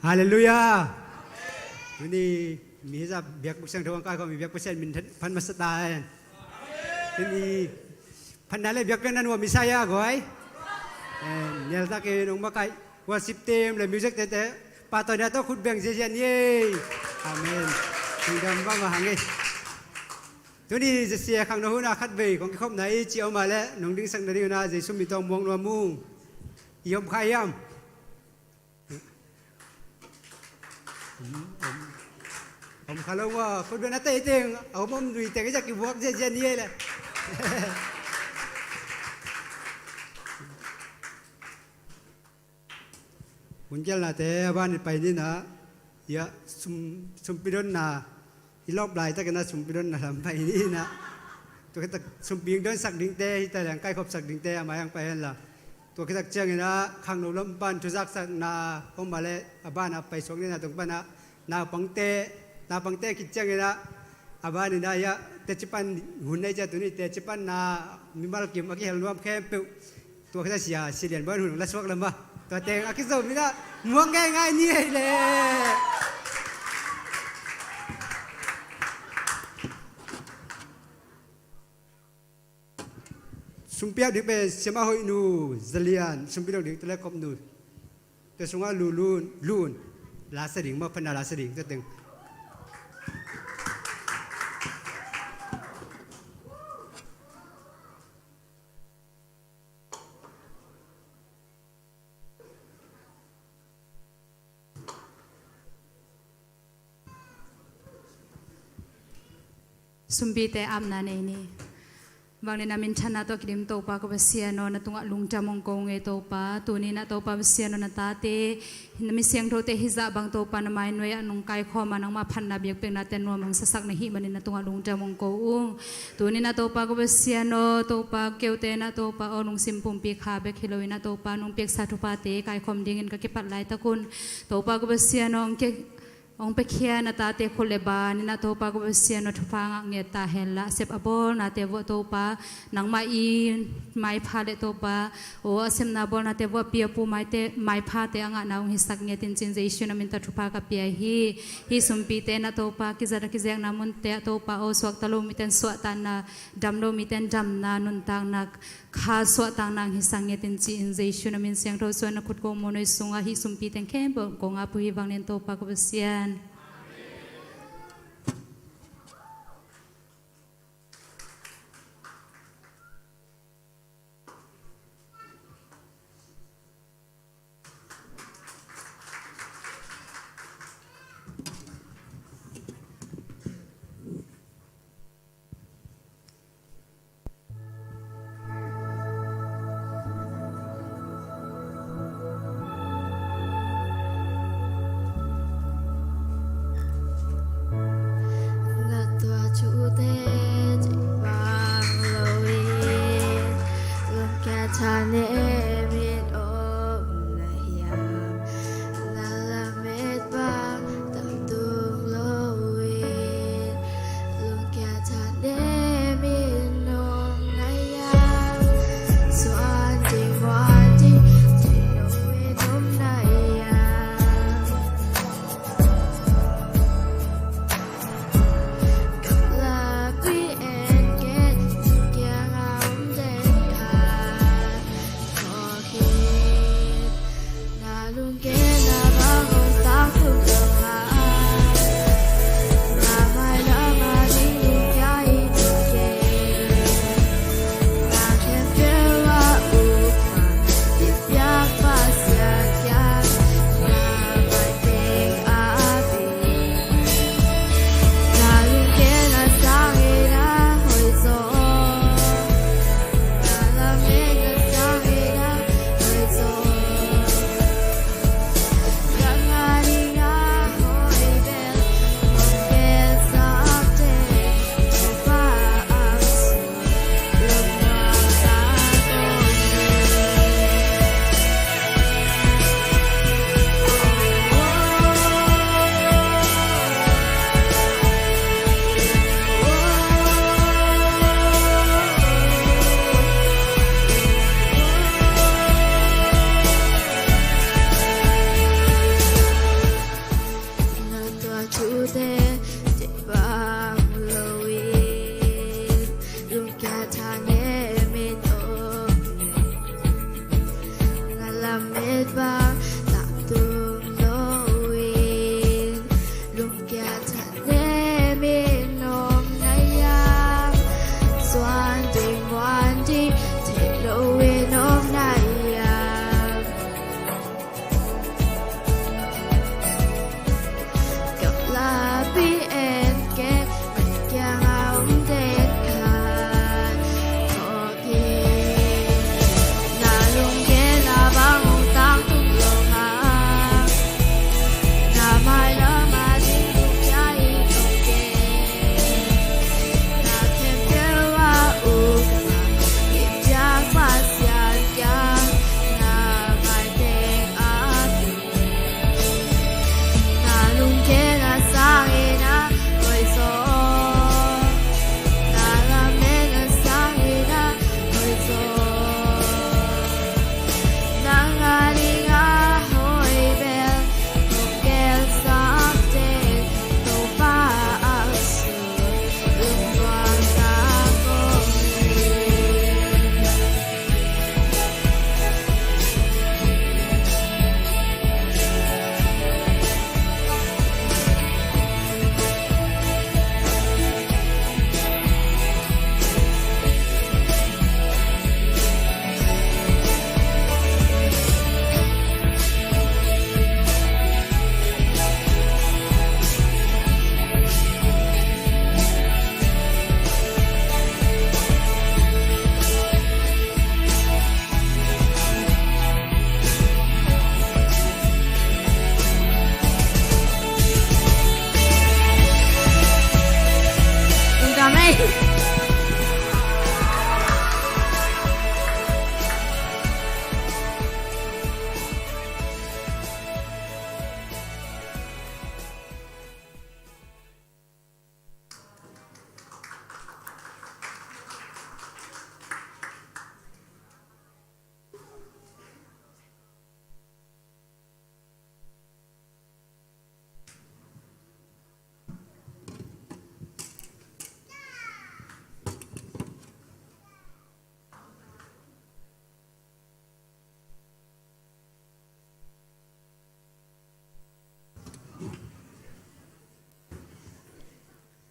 Halleluiah. Tuni mi hizah biakbuk siangtho hong kai khawm i biakbuk sian min phan masa ta hen. Tuni phatna le biakpiakna nuam i sa ia guai. Nialtakin hong makaih worship team le music team te pahtawina tawh khut beng ziazian ei. Amen. Lungdam mahmah hang ei. Tuni J C A khangno hunah khatvei kong kikhopna i ci om a leh nong dingsak nading hunah Jesu min tawh muak nuam ung. I om kha hiam? Om kha lo maw, khut beng a teiteng a om om nui teng i zak kibuak ziazian i ei leh. Hun kialnate a ban i pai ninah, ia sum, sumpi donna i lawp laitakinah sumpi donna lam pai ninah. Tua khitak sumpi hong donsak dingte hita leng kaikhopsak dingte a mai hang pai henla. Tua khitak cianginah khangno lam pan thuzaksakna om a leh a banah paisuak ninah tung panah naupangte, naupangte khit cianginah a baninah ia teci pan hun nei cia tuni teci panna mimal kim a kihel nuam khempeuh Tua khit a sia, sia lian buai hun la suak lam a, tua teng a kizom in a muak ngeingai ni ei leh. Sumpiak ding pen Siama Hoih nu, Zalian, sumpi dong ding Telekop nu. Tua sungah lu, lu, lu un. La sa ding, mah phatna la sa ding, tua teng. Sumpite apna nei ni. Vanglian a minthanna tawh kidim Topa ko Pasian aw, na tungah lungdam hong ko ung ei Topa. Tuni-in ah Topa Pasian aw, na tate, na mi siangthote hizah bang Topa na mainuai ah nong kaikhawm a, nangmah phatna biakpiaknate nuam hong sasak na hih manin na tungah lungdam hong ko ung. Tuni-in ah Topa ko Pasian aw, Topa keute in ah Topa aw, lungsim pumpi kha bek hi loin ah Topa nong piaksa thuphate kaikhawm dingin ka kipat laitak un, Topa ko Pasian aw, hong ke hong piakhia na tate khut le ban in ah Topa ko Pasian aw, thupha ngah nget ta hen la, a sep a bawlnate vuah Topa, nangmah i maipha le Topa aw, a sepna bawlnate vuah pi a pu maite, maiphate a ngahna hong hisak ngetin ci-in Jesu na min tawh thupha ka pia hi. Hih sumpite in ah Topa, kizat a kiziakna munte ah Topa aw, suakta lo mite in suahtakna, dam lo mite in damna, nuntakna kha suahtakna hong hisak ngetin ci-in Jesu na min siangtho suan na khut kong muanhuai sungah hih sumpi teng khempeuh kong ap uh hi. Vanglian Topa ko Pasian.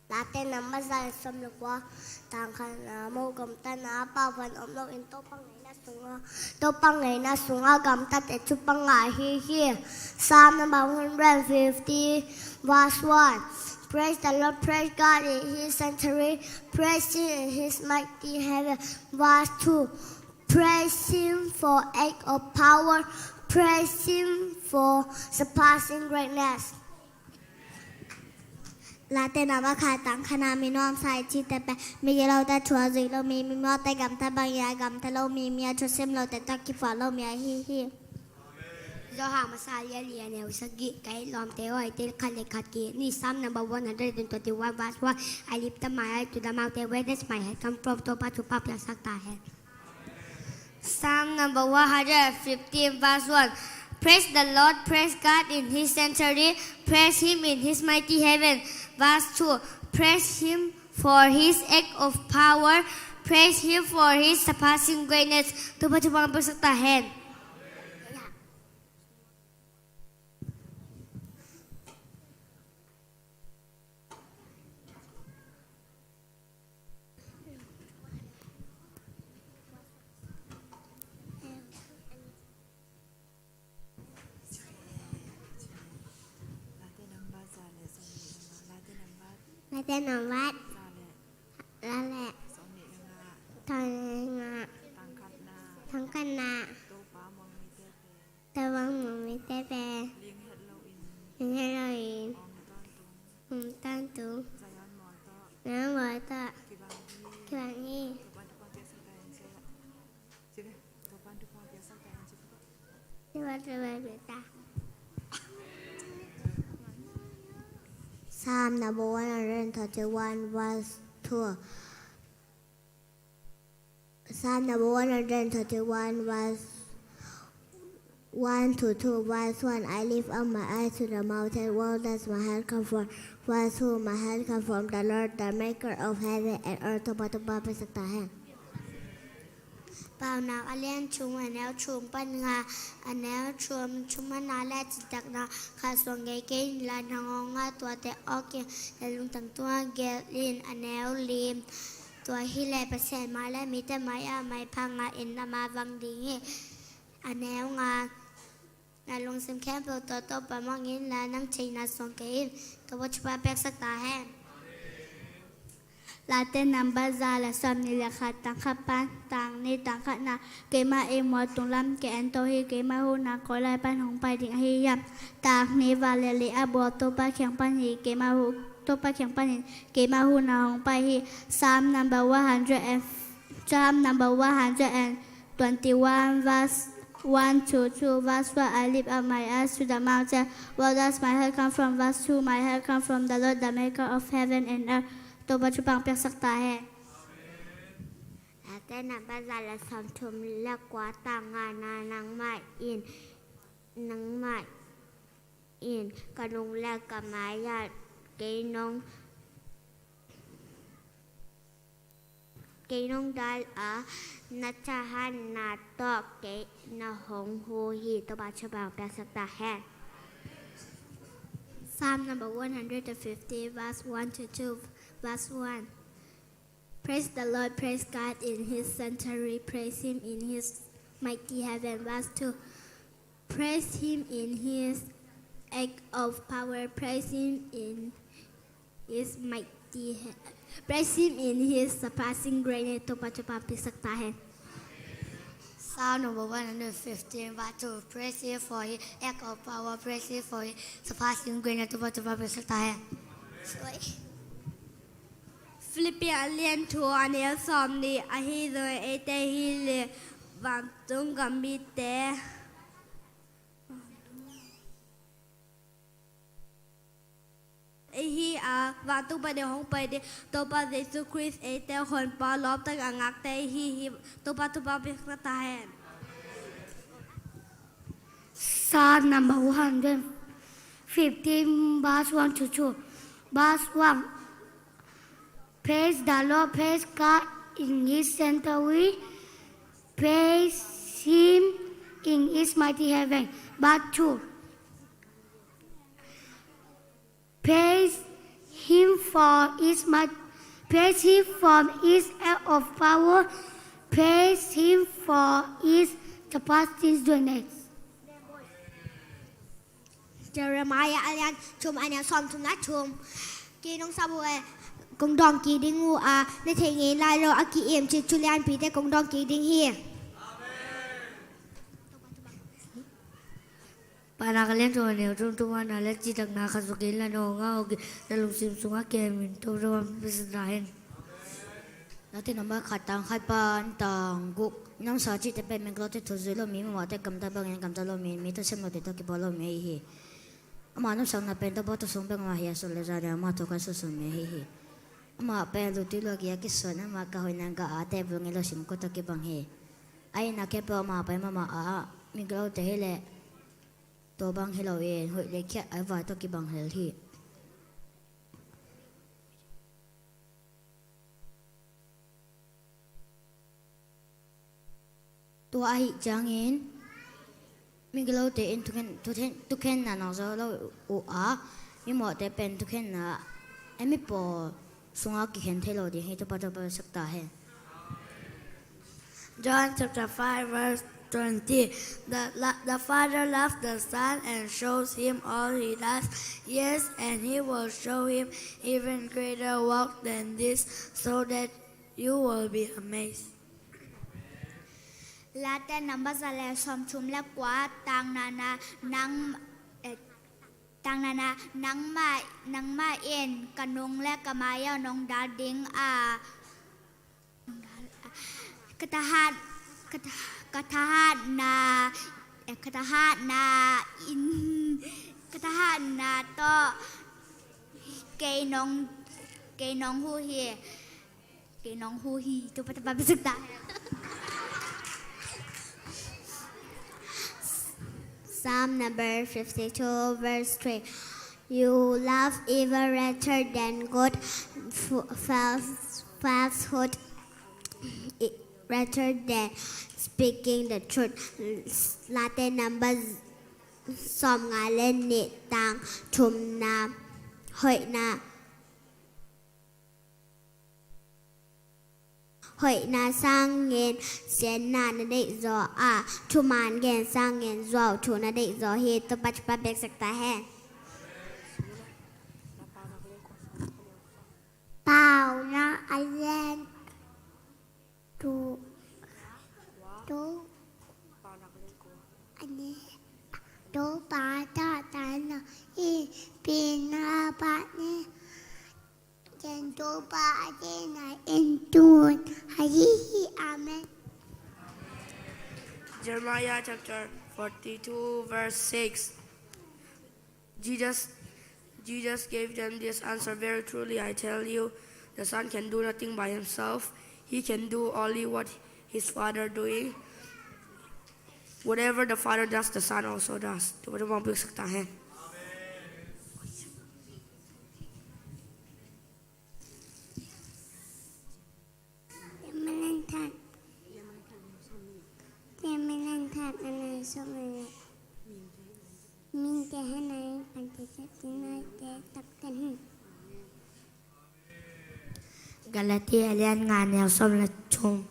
Late namba za le sawm le kua, tang khatna, mo gamtatna, a pau van om loin Topa ngeina sunga, Topa ngeina sunga gamtate thupha ngah ahi hi. Psalm number one hundred fifty, verse one. Praise the Lord, praise God in his sanctuary, praise him in his mighty heaven. Verse two. Praise him for act of power, praise him for surpassing greatness. Late namba khat, tang khatna, mi nuamsa i cihte pen mi gilote, thu a zuih lo mi, mi mawkte gamta bangin a gamta lo mi, mi a thusim lote tawh kiphuak lo mi ahi hi. Johan masa lian li, a neu sagih. Ka it lawmte aw, eite khat le khat ki-it ni. Psalm number one hundred and twenty-one, verse one. I lift up my eyes to the mountain, where does my help come from? Topa thupha piaksak ta hen. Psalm number one hundred and fifteen, verse one. Praise the Lord, praise God in his sanctuary, praise him in his mighty heaven. Verse two. Praise him for his act of power, praise him for his surpassing greatness. Topa thupha piaksak ta hen. Late namba za le sawmnih le nga, Late namba za le sawmnih le nga, tang khatna, Topa muang mite pen, Topa muang mite pen, ling het loin, ling het loin, om tawntung, om tawntung, Zion mual tawh, Zion mual tawh, kibang hi, kibang hi. Topa thupha piaksak ta hen. Psalm number one hundred thirty-one, verse two. Psalm number one hundred thirty-one, verse one to two, verse one. I lift up my eyes to the mountain. Where does my help come from? Verse two. My help come from the Lord, the maker of heaven and earth. Topa thupha piaksak ta hen. Paunak a lian thum, a neu thum pan nga, a neu thum, thumna le citakna, kha suang ngei kei inla, na ngawng ah tuate awk in, na lungtang tungah gelh in. A neu li. Tua hileh Pasian mai le mite mai ah maipha ngah in, amah vang ding hi. A neu nga. Na lungsim khempeuh tawh Topa muang inla, nang theihna suang kei in. Topa thupha piaksak ta hen. Late namba za le sawmnih le khat, tang khat pan tang nih, tang khatna. Keimah ei mual tunglam ke en to hi, keimah huhna koi lai pan hong pai ding ahi hiam? Tang nih, van le lei a bawl Topa kiang pan hi, keimah hu-, Topa kiang panin keimah huhna hong pai hi. Psalm number one hundred and, Psalm number one hundred and twenty-one, verse one to two. Verse one. I lift up my eyes to the mountain. Where does my help come from? Verse two. My help come from the Lord, the maker of heaven and earth. Topa thupha piaksak ta hen. Late namba za le sawmthum le kua, tang nga na, nangmah in, nangmah in ka nung le ka mai ah kei nong, kei nong dal a, na thahatna tawh kei na hong hu hi. Topa thupha piaksak ta hen. Psalm number one hundred and fifty, verse one to two. Verse one. Praise the Lord, praise God in his sanctuary, praise him in his mighty heaven. Verse two. Praise him in his act of power, praise him in his mighty he-, praise him in his surpassing greatness. Topa thupha piaksak ta hen. Psalm number one hundred fifteen, verse two. Praise him for his act of power, praise him for his surpassing greatness. Topa thupha piaksak ta hen. Sorry. Philippi a lian thum a neu sawm nih. Ahi zongin eite hi le vantung gam mite ihi a, vantung panin hong pai ding Topa Jesu Khrist eite Honpa lawmta a ngakte ihi hi. Topa thupha pia ta hen. Psalm number one hundred fifteen, verse one to two. Verse one. Praise the Lord, praise God in his sanctuary, praise him in his mighty heaven. Verse two. Praise him for his might, praise him for his act of power, praise him for his surpassing greatness. Jeremiah a lian thum a neu sawm thum na thum. Kei nong sap uh e, kong dawng kik ding uh a, na thei ngei lai lo a ki-im cih thu lianpite kong dawng kik ding hi. Paunak a lian thum a neu thum, thumna le citakna khat zuk in la nong a uk in na lungsim sungah kem in, Topa thupha pia ta hen. Late number khat tang khat pan tang guk. Nang sa cihte pen miglote thu zui lo mi, mawhte gamta bangin gamta lo mi, mi thu sem lote tawh kibawl lo mi ahi hi. Ama nopsakna pen Topa thu sung bek mah hi a, sun le zan in ama thu khat sungsun mi ahi hi. Ama pen luti luaki a kisuan, ama ka hoihna gah a teh bul ngei lo simkua tawh kibang hi. A itna khempeuh ama pai mahmah a, miglote hi leh tua bang hi lo in hoih le khiat a vai tawh kibang lel hi. Tua ahih ciangin migilote in thukhen, thukhen, thukhenna nang zo lo uh a, mimawhte pen thukhenna, eh, mipawl sungah kikhen thei lo ding hi. Topa thupha pia sak ta hen. John chapter five, verse twenty. The, the Father loves the Son and shows him all he does. Yes, and he will show him even greater work than this, so that you will be amazed. Late number za le sawm thum le kua, tang nana nang, eh, tang nana nangmah, nangmah in ka nung le ka mai-ah nong dal ding a, ka thahat, ka tha-, ka thahatna, eh, ka thahatna in, ka thahatna tawh kei nong, kei nong huh hi. Kei nong huh hi. Topa thupha pia sak ta. Psalm number fifty-two, verse three. You love evil rather than good, f-, false-, falsehood i-, rather than speaking the truth. Late number sawmnga le nih, tang thumna. Hoihna, hoihna sangin siatna na deihzaw a, thuman gen sangin zuau thu na deihzaw hi. Topa thupha pia sak ta hen. Paunak a lian thum, thum, a neu, Topa thahna hi, pina pa ni. Ken Topa a tena in tun ahi hi. Amen. Jeremiah chapter forty-two, verse six. Jesus, Jesus gave them this answer: "Very truly I tell you, the Son can do nothing by himself. He can do only what his Father doing. Whatever the Father does, the Son also does." Topa thupha pia sak ta hen. Galati a lian nga, neu sawm le thum.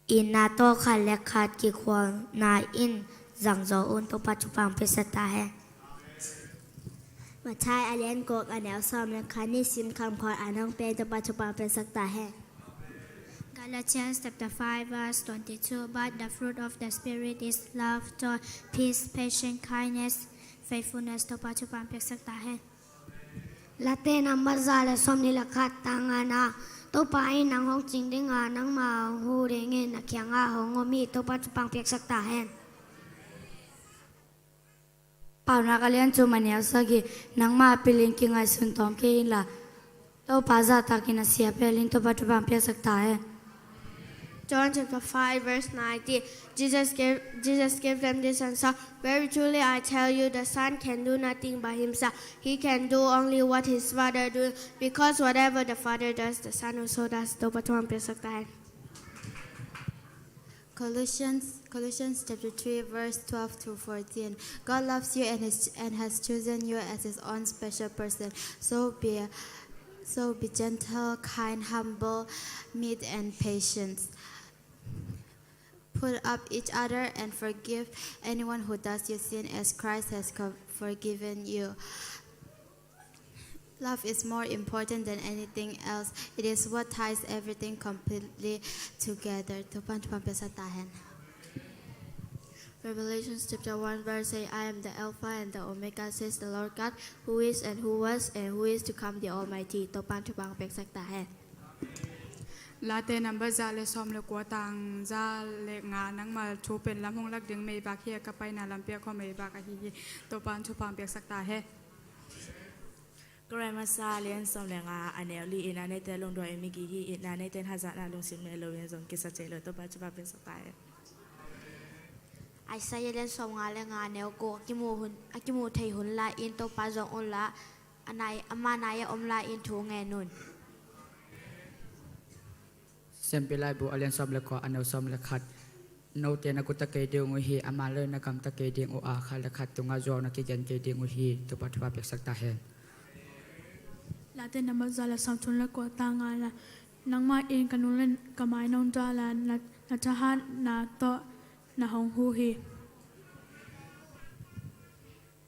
Itna tawh khat le khat kikhualna in zangzaw un. Topa thupha pia sak ta hen. Mathai a lian guk, a neu sawm le khat. Nisim kamkhual a nong pen Topa thupha pia sak ta hen. Galatians chapter five, verse twenty-two. But the fruit of the Spirit is love, joy, peace, patience, kindness, faithfulness. Topa thupha pia sak ta hen. Late number za le sawmnih le khat, tang ngana. Topa in nang hong cing dinga, nangma hong hu dingin na kiangah hong om hi. Topa thupha piaksak ta hen. Paunak a lian thum a neu sagih, nangma pilin kingaihsun tawm kei inla, Topa zahtakin a sia pelin Topa thupha piaksak ta hen. John chapter five, verse nineteen. Jesus gave, Jesus gave them this answer: "Very truly I tell you, the Son can do nothing by himself. He can do only what his Father doing, because whatever the Father does, the Son also does." Topa thupha piaksak ta hen. Colossians, Colossians chapter three, verse twelve to fourteen. God loves you and has, and has chosen you as his own special person. So be, so be gentle, kind, humble, meek, and patient. Put up each other and forgive anyone who does you sin as Christ has co-, forgiven you. Love is more important than anything else. It is what ties everything completely together. Topa'n thupha piaksak ta hen. Revelation chapter one, verse eight: "I am the Alpha and the Omega, says the Lord God, who is and who was and who is to come, the Almighty." Topa'n thupha piaksak ta hen. Late number za le sawm le kua, tang za le nga, nangma thu pen lam hong lak ding meivak hi a, ka paina lampi a khuameivak ahi hi. Topa'n thupha piaksak ta hen. Korin masa lian sawm le nga a neu li, itna neite lungduai in migi hi, itna neite in hazatna lungsim nei loin zong kisa thei lo. Topa'n thupha piaksak ta hen. Isaiah lian sawm nga le nga a neu guk, a kimu hun, a kimu thei hun lai-in Topa zong unla, a nai, ama nai-a om lai-in thu ngen un. Siampi laibu a lian sawm le kua a neu sawm le khat. Note na guta kei ding uh hi, ama le na gamta kei ding uh a, khat le khat tungah zuau na kigen kei ding uh hi. Topa thupha piaksak ta hen. Late number za le sawm thum le kua, tang ngana. Nangmah in ka nung le ka mai nong dal a, na, na thahatna tawh na hong hu hi.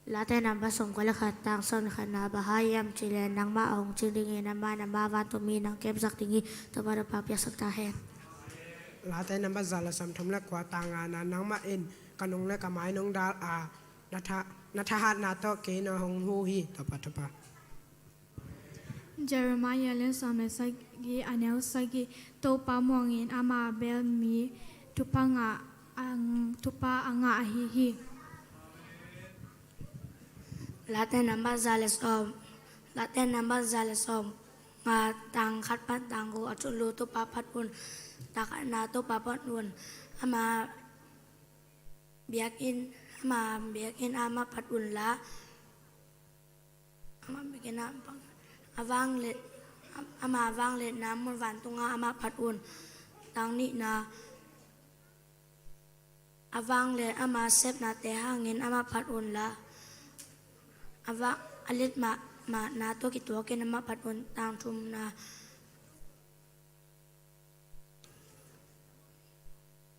Late number sawm kua le khat, tang sawm le khatna. Bang hang hiam cih leh nangmah hong cing dingin, amah in ama vantung mi nang kepsak ding hi. Topa thupha piaksak ta hen. Late number za le sawm thum le kua, tang ngana. Nangmah in ka nung le ka mai nong dal a, na tha, na thahatna tawh kei na hong hu hi. Topa thupha. Jeremiah lian sawm le sagih a neu sagih. Topa muangin ama bel mi thupha ngah, ang, thupha a ngah ahi hi. Late number za le sawm, Late number za le sawm nga, tang khat pan tang guk a thulu. Topa phat un, tang khatna. Topa phat un, ama biakinn, ama biakinn ah amah phat unla, amah biakinn ah a vangliat, ama vangliatna mun vantungah amah phat un. Tang nihna, a vangliat ama sepnate hangin amah phat unla, a va, a liat mahmahna tawh kituakin amah phat un. Tang thumna,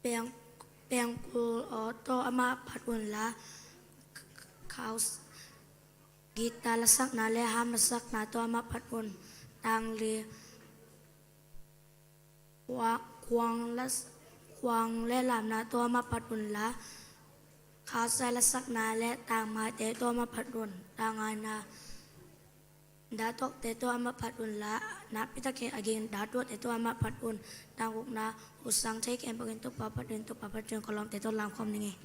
peng, pengkul aw tawh amah phat unla, khaus, guitar lasakna le harp lasakna tawh amah phat un. Tang li, kua, kuang las, kuang le lamna tawh amah phat unla, khausia lasakna le tangmaite tawh amah phat un. Tang ngana, dahtuakte tawh amah phat unla, nakpi takin a ging dahtuakte tawh amah phat un. Tang gukna, husang thei khempeuh in Topa phat un. Topa phat un. Ka lawmte tawh lamkhawm ning ei.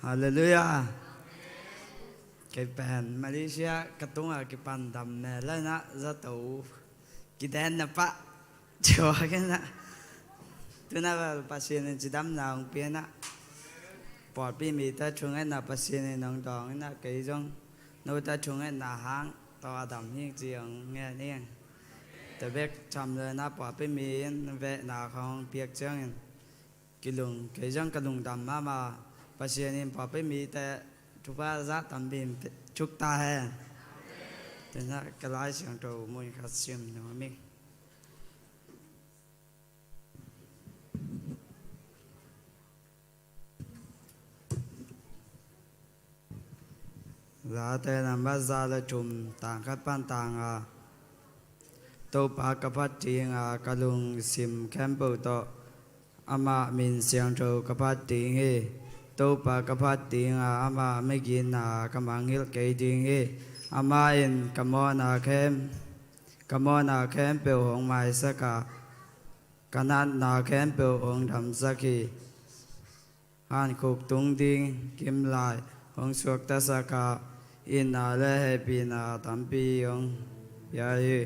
Halleluiah. Kei pen Malaysia ka tungah kipan dam mel lai-in ah zato kidenna pah ciuak in ah, tu-in ah bel Pasian in cidamna hong pia in ah, pawlpi mite thungetna Pasian in hong dawng in ah, kei zong note thungetna hang tawh a dam hing ci hong ngen ing. Tua bek tham lo-in ah pawlpi mi in vehna khawng hong piak ciangin kilung, kei zong ka lungdam mahmah. Pasian in pawlpi mite thupha zah tampi in thuk ta hen. Tu-in ah ka Lai Siangtho mun khat sim nuam ing. Late nambat za le thum, tang khat pan tang nga. Topa ka phat ding a, ka lungsim khempeuh tawh amah min siangtho ka phat ding hi. Topa ka phat ding a, ama migitna ka mangngilh kei ding hi. Amah in ka mawhna khem, ka mawhna khempeuh hong maisak a, ka natna khempeuh hong damsak hi. Hankhuk tung ding kimlai hong suaktasak a, itna le hehpihna tampi hong pia hi.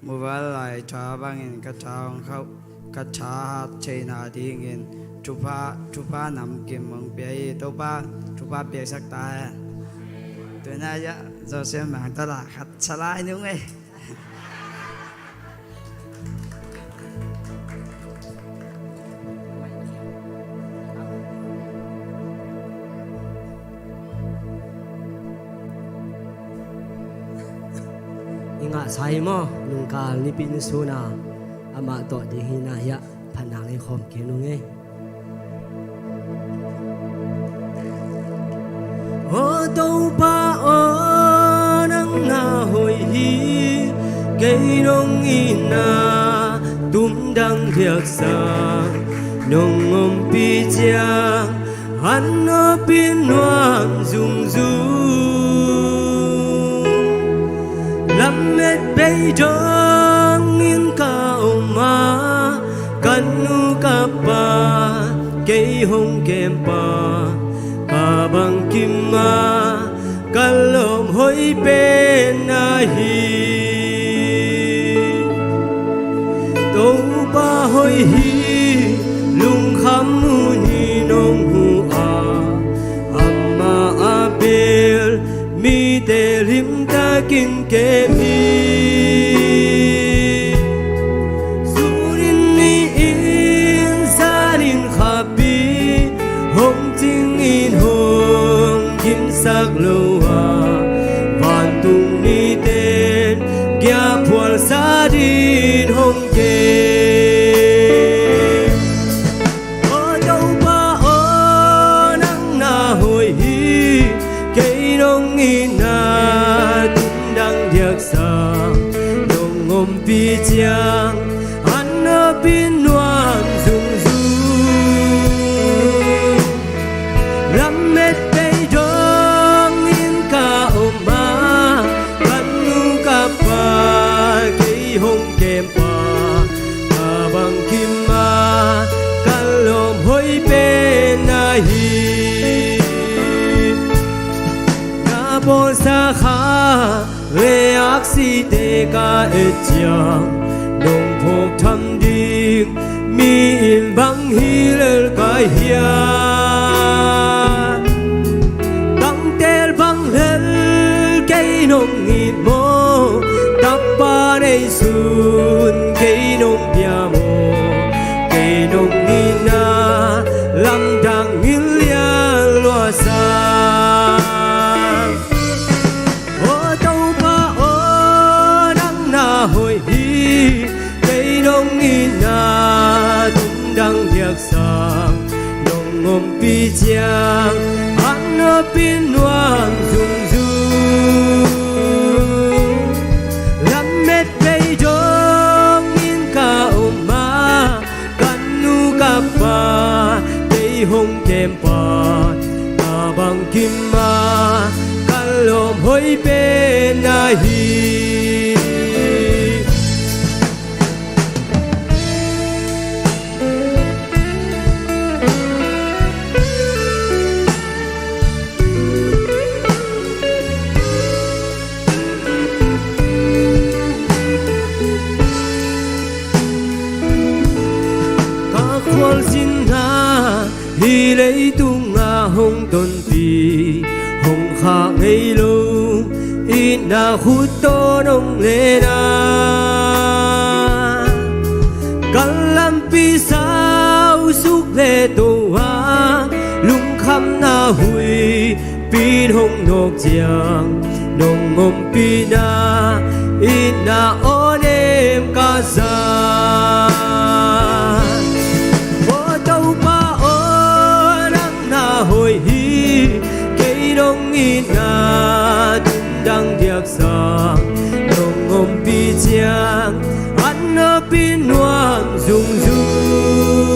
Muvanlai tha bangin ka tha hong khauh, ka tha hat theihna dingin thupha, thupha namkim hong pia hi. Topa thupha piaksak ta hen. Tu-in ah Joseph Mang tala khat sa lai nung ei. I ngah sa hi maw? Nungkal nipi ni sun a amah tawh ding hi-in ah hiah phatna nei khawm kei nung ei. Aw Topa aw, nang na hoih hi. Kei nong itna tum dang diaksa, nong ompih ciang an nopin nuam zungzung. Lamet bei dongin ka om a, ka nu ka pa kei hong kempa, ka bangkim a ka lawm hoih pen ahi. Topa hoih hi, lungkham mun hi nong mu a, amah a bel mite limtakin kem hi. Sun in ni in zan in khapi hong cing in hong gimsak lo a, vantung miten giaphual sa din hong kem. Aw Topa aw, nang na hoih hi. Kei nong itna tum dang diaksa, nong ompih ciang an nopin nuam zungzung. Lamet bei dongin ka om a, ka nu ka pa kei hong kempa, ka bangkim a ka lawm hoih pen ahi. Na bawlsa kha le aksite ka et ciang, nong phawk tham ding mi in bang hi lel ka hiam? Tangtel bang lel kei nong it maw? Tapa nei sun kei nong pia maw? Kei nong itna lamdang in lian lua sa. Aw Topa aw, nang na hoih hi. Kei nong itna tum dang diaksa, nong ompih ciang an nopin nuam zungzung. Lamet bei dongin ka om a, ka nu ka pa kei hong kempa, ka bangkim a ka lawm hoih pen ahi. Khualzinna hih leitungah hong tonpih, hong khah ngei lo, itna khut tawh nong len a, ka lampi sausuk le to a, lungkhamna huihpi in hong nawk ciang, nong ompihna itna aw nem ka za. Aw Topa aw, nang na hoih hi, kei nong itna tungdang diaksa, nong ompih ciang, an nopin nuam zungzung.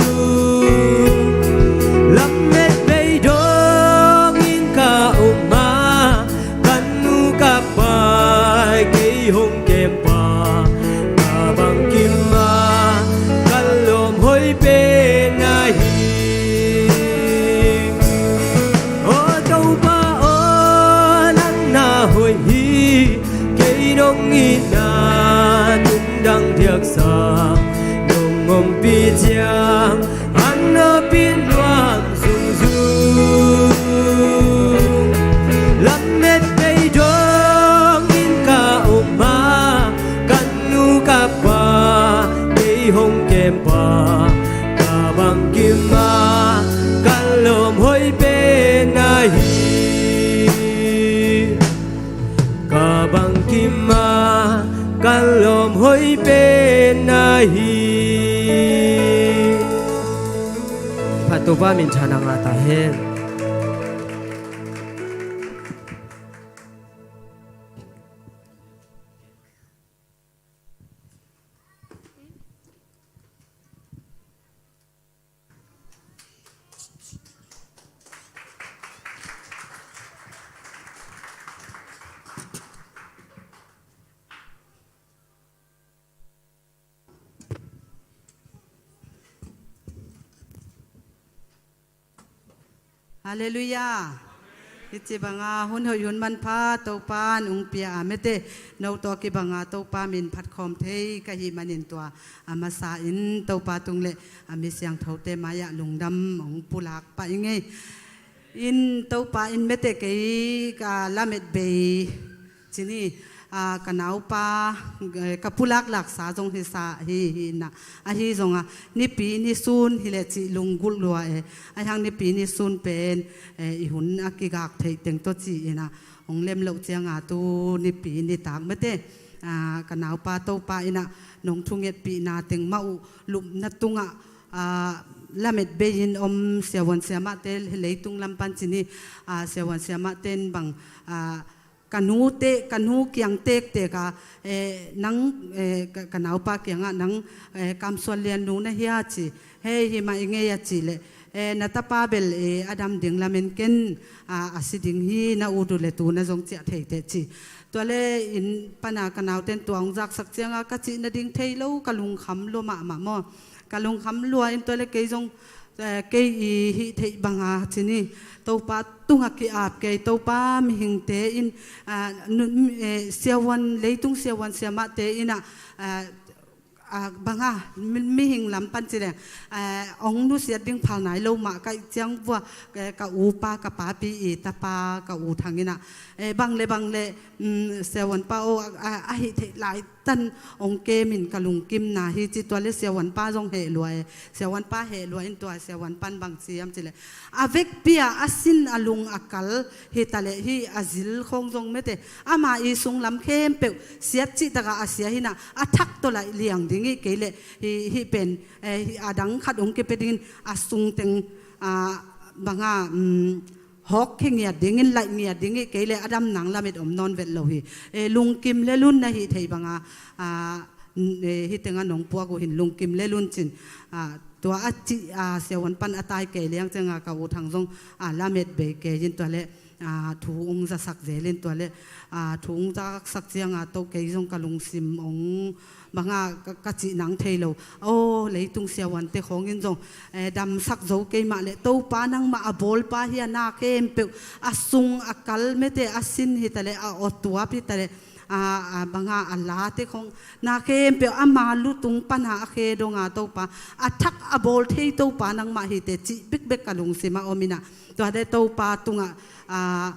Lamet bei dongin ka om a, ka nu ka pa kei hong kempa, ka bangkim a ka lawm hoih pen na hi. Aw Topa aw, nang na hoih hi, kei nong itna tungdang diaksa, nong ompih ciang, an nopin nuam zungzung. Lamet bei dongin ka om a, ka nu ka pa kei hong kempa, ka bangkim a ka lawm hoih pen na hi. Ka bangkim a ka lawm hoih pen na hi. Phat Topa minthanna ngah ta hen. Halleluiah. Hih ci banga hun hoih hun manpha Topa in hong pia a, mete no tawh kibanga Topa min phatkhawm thei ka hih manin tua a masa in Topa tung le a mi siangthote mai-ah lungdam hong pulak pah i ngei. In Topa in mete kei ka lamet bei ci ni, a, ka naupa, eh, ka pulak laksa zong hi sa hi, hi na. Ahi zonga nipi ni sun hi le cih lunggulh lua e. Ahi hang nipi ni sun pen, eh, i hun a kigak theih teng tawh ci ina hong lem loh cianga tu nipi ni tak mete, a, ka naupa Topa ina nong thungetpihna teng mah uh lupna tungah, a, lamet bei in om siavuan siamahte leitung lam pan ci ni, a, siavuan siamahte in bang, a, ka nute, ka nu kiang tektek a, eh, nang, eh, ka, ka naupa kiangah nang, eh, Kamsuan Lian nu na hia ci, hei hi mah i ngei a ci le, eh, na tapa bel, eh, a dam ding lamen ken, a, a si ding hi na ut uh le tu na zong ciah theiteh ci. Tua le in pana ka nauten tua hong zaksak cianga ka cih nading thei lo ka lungkham lua mahmah maw. Ka lungkham lua in tua le kei zong, eh, kei i hih theih banga ci ni. Topa tunga ki-ap kei, Topa mihingte in, ah, nu-, eh, siavuan, leitung siavuan siamahte ina, ah, ah, banga mi-, mihing lam pan ci le, ah, hong nusiat ding phal nai lo mah ka ih ciang vua, eh, ka upa, ka papi i tapa, ka u thang ina, eh, bang le bang le, mm, siavuan pa aw, a, a, a hih theih lai tan hong kemin ka lungkimna hi ci tua le siavuanpa zong heh lua e. Siavuanpa heh lua in tua siavuanpan bang ciam ci le, a vekpi-a a sin a lung a kal hi ta le hi a zil khawng zong mete ama i sunglam khempeuh siat cihtaka a sia hina a thak tawh laih liang ding i kei le hi, hi pen, eh, hi a dang khat hong kipia dingin a sungteng, a, banga, mm, hawk khe ngiat dingin, laih ngiat ding i kei le a dam nang lamet om nawn vet lo hi. Eh, lungkim le lun na hih theih banga, ah, n-, eh, hih tenga nong puak uh hin lungkim le lun cin, ah, tua a cih, ah, siavuan pan a tai kei liang cianga ka u thang zong, ah, lamet bei kei in tua le, ah, thu ung zasak zel in tua le, ah, thu ung zaksak cianga to kei zong ka lungsim ong banga ka, ka cih nang thei lo. Aw, leitung siavuante khawngin zong, eh, damsak zo kei mah le Topa nangmah a bawlpa hi a na khempeuh a sung a kal mete a sin hi ta le a awtuap hi ta le a, a banga a late khong na khempeuh ama lutung pana a khe donga Topa, a thak a bawl thei Topa nangmah hite cih bekbek ka lungsim a om inah. Tua de Topa tungah a,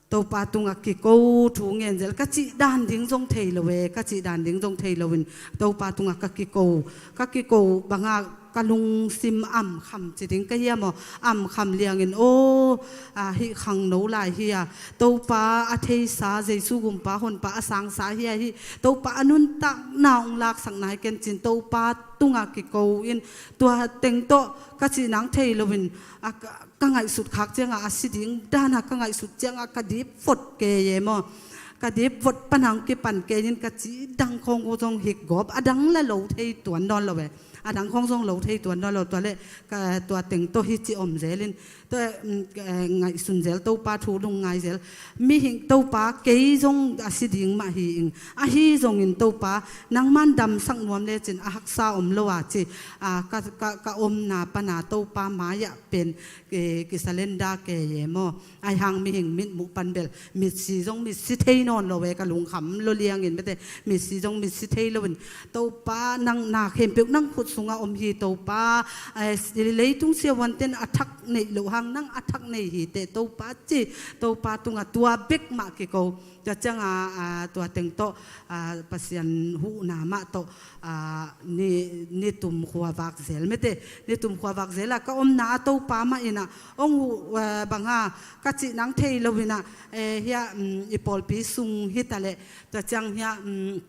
Topa tungah kiko thu ngen zel ka cih dan ding zong thei lo e, ka cih dan ding zong thei loin Topa tungah ka kiko, ka kiko banga ka lungsim amkham ci ding ka hiam aw, amkham liangin aw, a, hih khangno lai hi a, Topa a theisa Jesu gumpa honpa a sangsa hi a, hih Topa a nuntakna hong laksak nai ken cin Topa tungah kiko in tua teng tawh ka cih nang thei loin a, ka, ka ngaihsut khak cianga a si ding dana ka ngaihsut cianga ka dip vot kei e maw. Ka dip vot pana hong kipan kei in ka cih dang khong uh zong hik gawp a dang la lo thei tuan nawn lo e. A dang khong zong lo thei tuan nawn lo tua le ka tua teng tawh hi ci om zelin tua, mm, eh, ngaihsun zel Topa thu lungngai zel. Mihing Topa kei zong a si ding mah hi ing. Ahi zongin Topa nangman damsak nuam lecin a haksa om lo a ci. A, ka, ka, ka omna pana Topa mai-ah pen, eh, kisalenda kei e maw. Aihang mihing mitmuh pan bel mitsi zong mitsi thei nawn lo e ka lungkham lo liangin bete mitsi zong mitsi thei loin Topa nang na khempeuh nang khut sunga om hi Topa, eh, leitung siavuanten a thak neih loh hang nang a thak nei hi teh Topa ci Topa tungah tua bek mah kiko. Tua cianga, a, tua teng tawh, a, Pasian huhna mah tawh, a, ni, nitum khuavak zel mete, nitum khuavak zel a ka omna a Topa mah inah hong huh, a, banga ka cih nang thei lo inah, e, hia, mm, i pawlpi sung hi ta leh tua ciang hia, mm,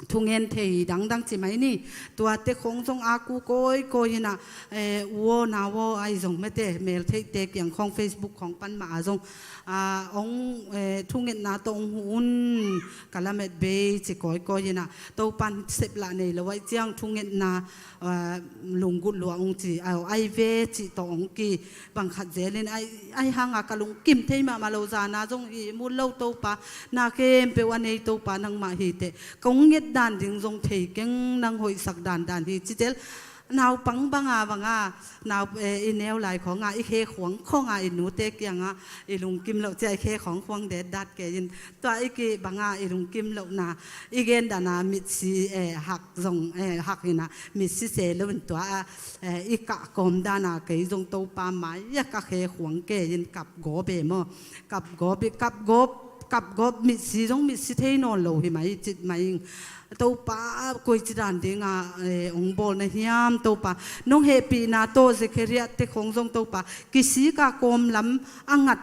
thungen thei dangdang ci mai ni. Tuate khong zong a ku kawikawi inah, e, uaw nawaw ai zong mete mel theihte kiang khong Facebook khong pan mah a zong, a, hong, e, thungetna tawh hong huh un ka lamet bei ci kawikawi inah Topan seplah nei lo aih ciang thungetna, a, lunggulh lua hong ci, a, ai ve cih tawh hong ki bang khat zelin ai, ai hanga ka lungkim thei mahmah lo zana zong hi mul lo Topa na khempeuh a nei Topa nangmah hi teh kong nget dan ding zong thei keng nang hoihsak dandan hi ci tel. Naupang banga banga nau, eh, i neu lai khonga i khe khuang khonga i nute kianga i lungkim loh cia i khe khuang khuang det dat kei in tua i ki banga i lungkim lohna i gen dana mitsi, eh, hak zong, eh, hak hina mitsi se lo in tua a, eh, i kah kawm dana kei zong Topa mai a ka khe khuang kei in kap gawp e maw. Kap gawp i kap gawp kap gawp mitsi zong mitsi thei nawn lo hi mai cit mai ing. Topa koici dan dinga, eh, hong bawl na hiam Topa. Nong hehpihna tawh Zechariah te khong zong Topa kisika kawm lam a ngat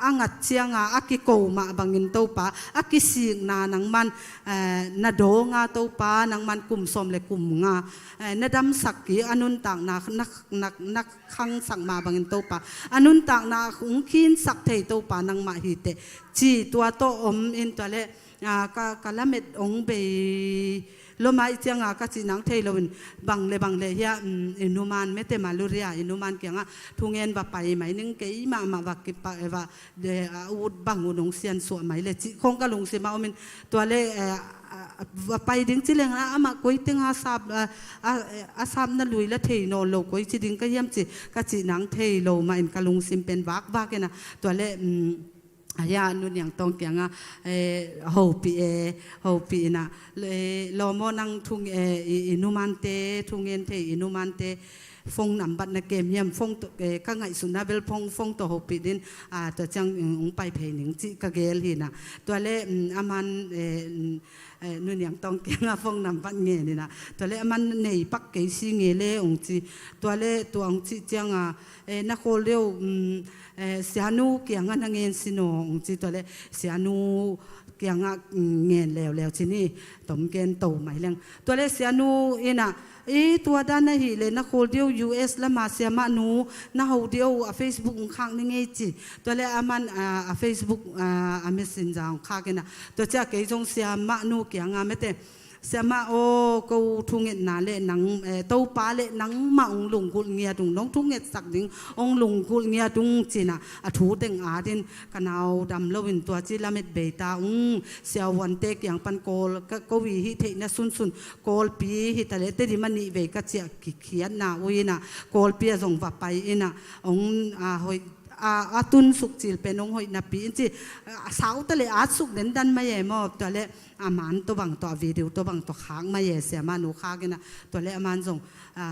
a ngat cianga a kiko mah bangin Topa a kisikna nangman, eh, na dawnga Topa nangman kum sawm le kum nga, eh, na damsak ki a nuntakna na, na, na khangsak mah bangin Topa a nuntakna hong khinsak thei Topa nangmah hi teh ci tua tawh om in tua le, ah, ka, ka lamet hong bei lo mai cianga ka cih nang thei loin bang le bang le hia, um, i numan mete Maluria i numan kianga thungen va pai mai ning kei mahmah va kipa va de, a ut bang un hong siansuah mai le cih khong ka lungsim a omin tua le, eh, a, a, va pai ding ci leng a amah koi teng a sap, a, a, a sapna lui la thei nawn lo koi ci ding ka hiam ci ka cih nang thei lo mah in ka lungsim pen vakvak ina tua le, um, a hia Nu Niang Tawng kianga, eh, hopih e, hopih ina, eh, lawmaw nang thung, eh, i, i numante thungen thei i numante phone nambat na kem hiam phone tawh, eh, ka ngaihsutna bel phone, phone tawh hopih din, ah, tua ciang, mm, hong pai phei ning cih ka gel hina. Tua le, mm, aman, eh, mm, eh, Nu Niang Tawng kianga phone nambat ngen hina. Tua le aman nei pak kei si nge le hong ci. Tua le tua hong cih cianga, eh, na khawl deuh, mm, eh, Sianu kianga na ngen si naw hong ci. Tua le Sianu kianga, mm, ngen leuleu ci ni. Tom gen to mai leng. Tua le Sianu ina i tua dan ahih leh na khawl deuh U S lama siamah nu na ho deuh a Facebook hong khak ni ngei ci. Tua le aman, a, a Facebook, a, a Messenger hong khak ina. Tua cia kei zong siamah nu kianga mete. Siamah aw ko thungetna le nang, eh, Topa le nangmah hong lunggulh ngiat ung nong thungetsak ding hong lunggulh ngiat ung cina a thu teng atin ka nau dam loin tua ci lamet bei ta ung siavuante kiang pan kawl ka ko i hih theihna sunsun Kawlpi hi ta le Tedim a nih vei ka ciah kikhiatna uh ina Kawlpi a zong va pai ina hong, a, hoih a, a tun suk cil pen hong hoih napi in ci, a, sau ta le at suk den dan mai e maw, tua le a man tawh bang tawh, a video tawh bang tawh khak mai e, siamah nu khak in ah, tua le a man zong, a,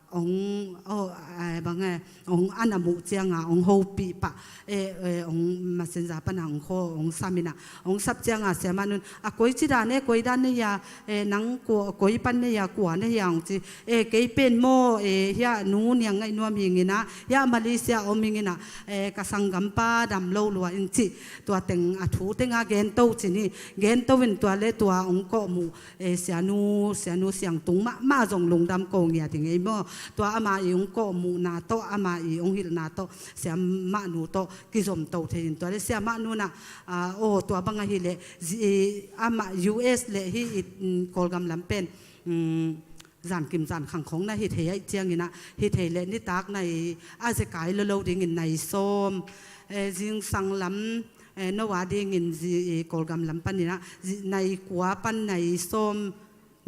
hong, oh, a, bang e, hong an a muh ciang a, hong hopih pah, e, e, hong messenger pan a hong khawl, hong sam in ah, hong sap ciang a, siamah nun, a koi ci dan e, koi dan na hia, e, nang kua, koi pan na hia, kua na hia hong ci, e, kei pen maw, e, hia nu Niang Ngaih Nuam hi ing in ah, hia Malaysia om hi ing in ah, e, ka sanggampa dam lo lua in ci, tua teng a thu teng a gen to ci ni, gen to in tua le tua hong kawhmuh, e, sianu, sianu siangtung mahmah zong lungdam ko ngiat ing ei maw, tua ama i hong kawhmuhna tawh, ama i hong hilhna tawh, siamah nu tawh kizom to thei in tua le siamah nu in ah, a, aw, tua bang ahih leh, zi-, i, amah U S le hih i, mm, Kawlgam lam pen, mm, zan kim zan khang khong na hi thei ahih ciang in ah, hi thei le nitak nai, a zekai lo lo ding in nai sawm, e, zingsang lam, e, no a ding in zi-, i, Kawlgam lam pan in ah, zi-, nai kua pan nai sawm,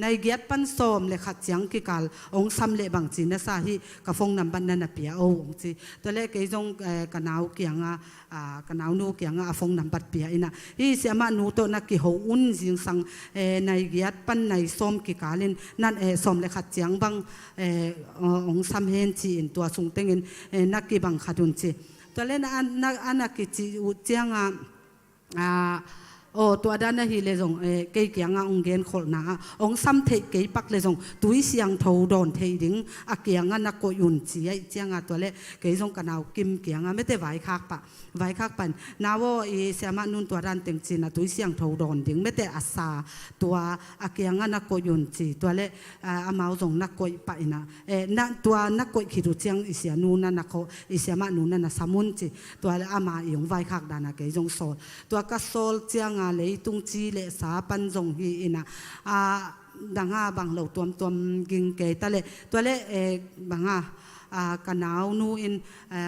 nai giat pan sawm le khat ciang kikal hong sam le bang ci na sa hi, ka phone number na na pia o hong ci. Tua le kei zong, e, ka nau kiang a, a, ka naunu kiang a, a phone number pia in ah, hi siamah nu tawh na kiho un zingsang, e, nai giat pan nai sawm kikal in nan, e, sawm le khat ciang bang, e, hong sam hen ci in tua sung teng in, e, na kibang khat un ci. Tua le na, na, a na kici uh ciang a, a, aw, tua dan ahih le zong, e, kei kiang a hong gen kholhna a, hong sam theih kei pak le zong, tui siangtho dawn thei ding, a kiang a na koih un ci ahih ciang a tua le, kei zong ka nau Kim kiang a, mete vaikhak pah, vaikhak pan, nau aw, i siamah nun tua dan teng ci in ah tui siangtho dawn ding, mete a sa, tua a kiang a na koih un ci, tua le, a, amau zong na koih pah in ah, e, na, tua na koih khit uh ciang i sianu na na kho, i siamah nu na na sam un ci, tua le ama i hong vaikhak dan a kei zong sawl. Tua ka sawl ciang a leitung ci le sa pan zong hi in ah, a, dang a bang lo tuamtuam ging kei ta le, tua le, e, bang a, a, ka naunu in, e,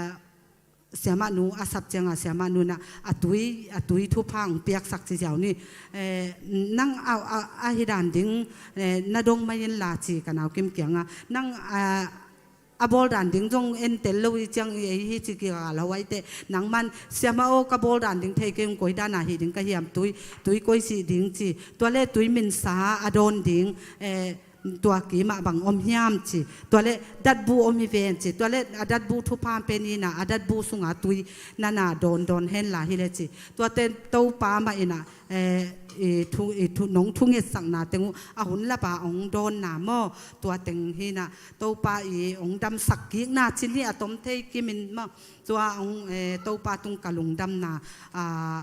siamah nu a sap ciang a siamah nu in ah, a tui, a tui thupha hong piaksak ci ziau ni, e, nang a, a, a hi dan ding, e, na dong mai in la ci ka nau Kim kiang a, nang, a, a bawl dan ding zong en tel lo i ciang i ei hi ci kikal lo ai te, nang man siamah aw ka bawl dan ding thei kei ung, koi dan a hi ding ka hiam, tui, tui koi sih ding ci, tua le tui minsa a dawn ding, e, tua kim ah bang om hiam ci, tua le datbu om hi ven ci, tua le a datbu thupha pen in ah, a datbu sung a tui na na dawn dawn hen la hi le ci, tua te Topa mah in ah, e, i thu, i thu, nong thungetsakna teng uh a hun lap a hong dawnna maw, tua teng hi in ah, Topa i hong damsak kikna cin hi a tom thei kim in maw, tua hong, e, Topa tung ka lungdamna, a,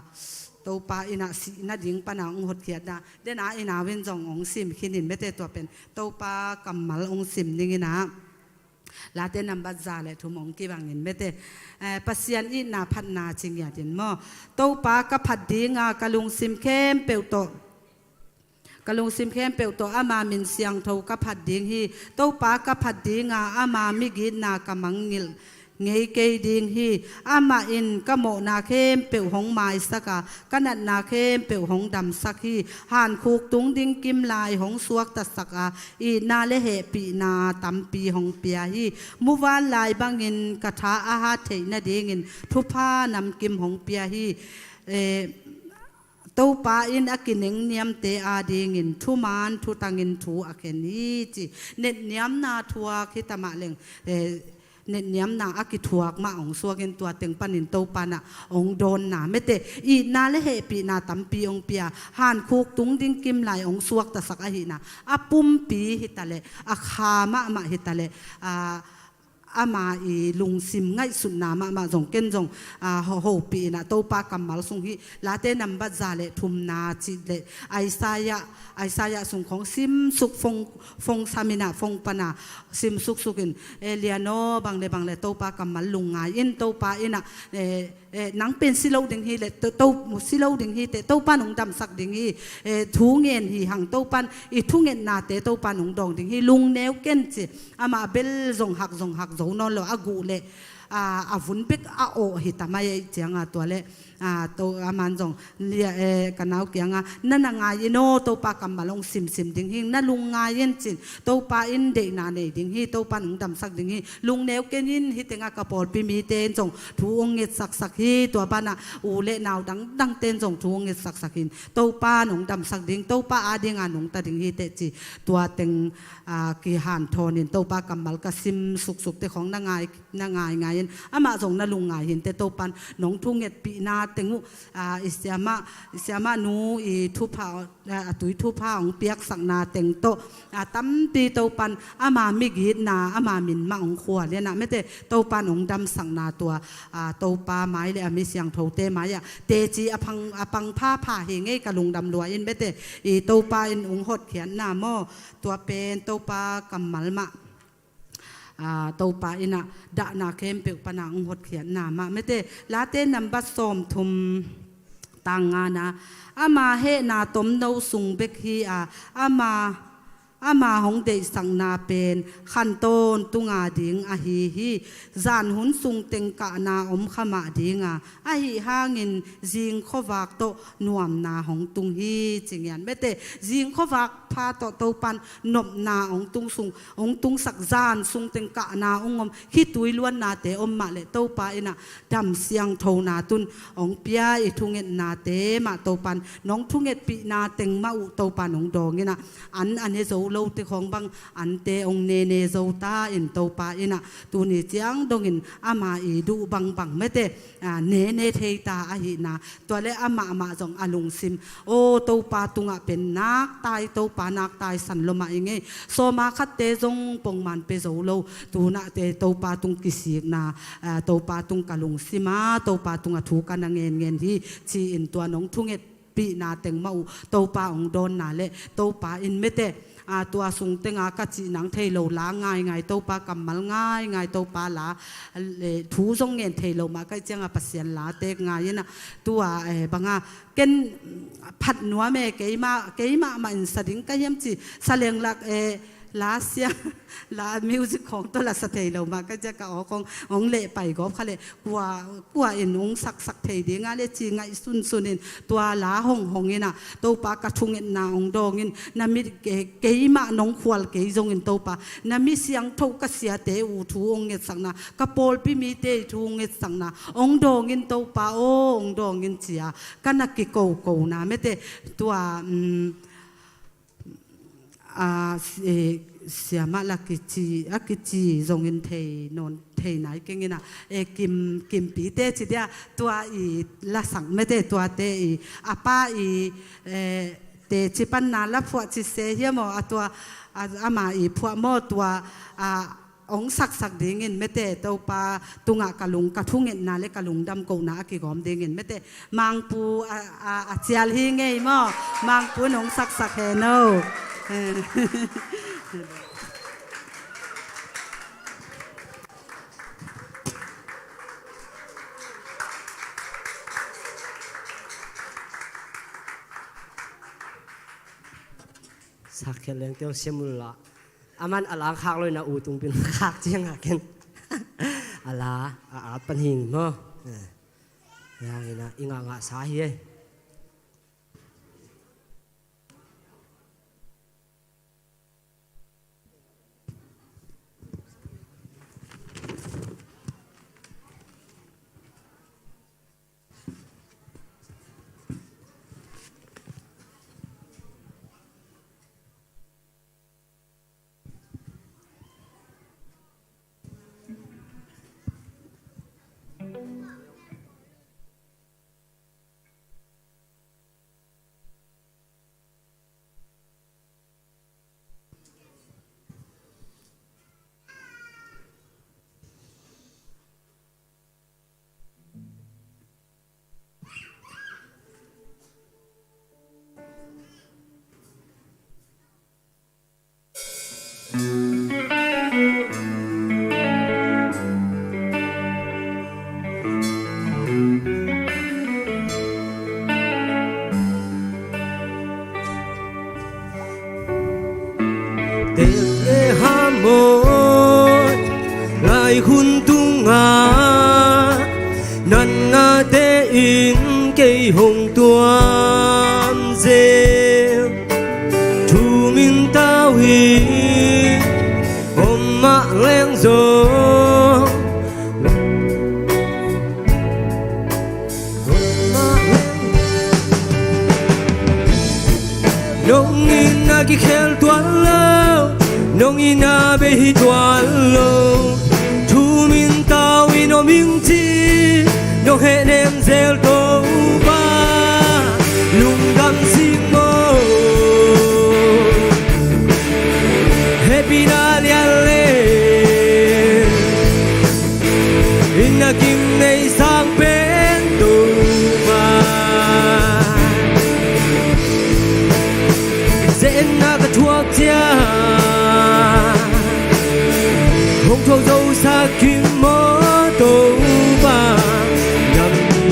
Topa in ah sihna ding pan a hong hotkhiatna, den a i nau in zong hong sim khin in mete tua pen, Topa kammal hong sim ning in ah, Late nambat za le thum hong kibang in mete, e, Pasian itna phatna ci ngiat in maw, Topa ka phat ding a ka lungsim khempeuh tawh, ka lungsim khempeuh tawh ama min siangtho ka phat ding hi, Topa ka phat ding a ama migitna ka mangngilh ngei kei ding hi, amah in ka mawhna khempeuh hong maisak a, ka natna khempeuh hong damsak hi, hankhuk tung ding kim lai hong suaktasak a, itna le hehpihna tampi hong pia hi, muvanlai bangin ka tha a hat theih nadingin thupha namkim hong pia hi, e, Topa in a kinengniamte adingin thuman thutangin thu a khen hi ci. Netniamna thuak hi ta mah leng, e, netniamna a kithuak mah hong suak in tua teng panin Topa in ah hong dawnna mete, itna le hehpihna tampi hong pia, hankhuk tung ding kim lai hong suaktasak ahihna, a pumpi hi ta le, a kha mahmah hi ta le, a, ama i lungsim ngaihsutna mahmah zong ken zong, a, ho-, hopih in ah Topa kammal sung hi, Late nambat za le thumna ci le, Isaiah, Isaiah sung khong simsuk phone, phone sam in ah, phone pan a simsuksuk in, e, Lian aw, bang le bang le Topa kammal lungngai in, Topa in ah, e, e, nang pen si lo ding hi le, to, to, si lo ding hi te, Topa in hong damsak ding hi, e, thu ngen hi hang, Topa in i thungetnate Topa in hong dawng ding hi, lungneu ken ci, amah bel zong hak, zong hak zo nawn lo, a guh le, a, a vun bek a awh hi ta mai ahih cianga tua leh, a, to, aman zong lia, e, ka nau kianga, na na ngai in aw, Topa kammal hong simsim ding hi, na lungngai in cin, Topa in deihna nei ding hi, Topa in hong damsak ding hi, lungneu ken in, hih tenga ka pawlpi mite in zong thu hong ngetsaksak hi, tua banah u le nau dangdangte in zong thu hong ngetsaksak hi, Topa in hong damsak ding, Topa adinga nungta ding hi teh ci, tua teng, a, kihanthawn in Topa kammal ka sim suksuk te khawng na ngai na ngaingai in, amah zong na lungngai hi inteh, Topan nong thungetpihna teng uh, a, i siamah, i siamah nu i thupha, a, a tui thupha hong piaksakna teng tawh, a, tampi Topan ama migitna, ama min mah hong khual in ah, mete Topan hong damsakna tua, a, Topa mai le a mi siangthote mai-ah teci a pang, a pang phapha hi ngei, ka lungdam lua in, mete i Topa in hong hotkhiatna maw, tua pen Topa kammal mah, a, Topa in ah dahna khempeuh pana hong hotkhiatna mah, mete Late nambat sawmthum, tang ngana, ama hehna tomno sung bek hi a, ama, ama hong deihsakna pen khan tawntunga ding ahi hi. Zan hun sung teng kahna om kha mah dinga, ahi hangin zing khuavak tawh nuamna hong tung hi, ci ngian, mete zing khuavak pha tawh Topan nopna hong tung sung, hong tungsak, zan sung teng kahna hong om, khitui luannate om mah leh Topa in ah dam siangthona tun hong pia, i thungetnate mah Topan nong thungetpihna teng mah uh Topan hong dawng in ah, an a ne zo lote khawng bang ante hong ne ne zo ta in, Topa in ah tuni ciang dongin ama i duh bangbang, mete, a, ne ne thei ta ahihna, tua le amah amah zong a lungsim, aw, Topa tungah pen naktai, Topa naktai san lua mah i ngei, sawma khatte zong pongman pia zo lo, tunah te Topa tung kisikna, a, Topa tung ka lungsim a, Topa tungah thu ka na ngenngen hi, ci-in tua nong thungetpihna teng mah uh Topa hong dawnna le Topa in, mete, a, tua sung tenga ka cih nang thei lo la ngaingai, Topa kammal ngaingai, Topa la, le, thu zong ngen thei lo mah ka hih cianga Pasian la tek ngai in ah, tua, e, banga ken phat nuam e, keimah, keimah mah in sa ding ka hiam ci, sa lenglak, e, la sia, la music khawng tawh la sa thei lo mah ka hih cianga ka aw khawng hong leh pai gawp kha leh, kua, kua in hong saksak thei dinga le ci ngaihsunsun in, tua la hong hong in ah, Topa ka thungetna hong dawng in, na mit, ke-, keimah nong khual kei zongin Topa, na mi siangtho ka siate uh thu hong ngetsakna, ka pawlpi mite thu hong ngetsakna hong dawng in Topa aw, hong dawng in ci-a ka na kikokona, mete tua, um, a, si-, e, siamah la kici, a kici zongin thei nawn, thei nai keng in ah, e, Kim, Kimpite ci dia, tua i lasak, mete tuate i, a pa i, e, teci panna la phuah ci se hiam aw, a tua, a, ama i phuah maw, tua, a, hong saksak dingin, mete Topa tungah ka lung, ka thungetna le ka lungdam kohna a kigawm dingin, mete Mangpu a, a, a cial hi ngei maw, Mangpu in hong saksak hen aw. Sakkhiat leng teu siam ula. Aman a la khak lo in ah, u tung pin khak cianga ken a la a at pan hing maw. Eh. Yang in ah i ngah ngah sa hi e. Tel le hamawh lai hun tunga Natnate in kei hong tuam zel, thu min tau hi, om mah leng zong. Nong in a kikhel tuan lo, nong in a bei hi tuan lo. Thu min tau in om ing ci, nong hehnem zel Topa, lungdam sing maw. Hehpihna lian le, in a kim nei sang pen Topa. Ze-etna ka thuak ciang, hong tho zo sak in maw Topa, nang mi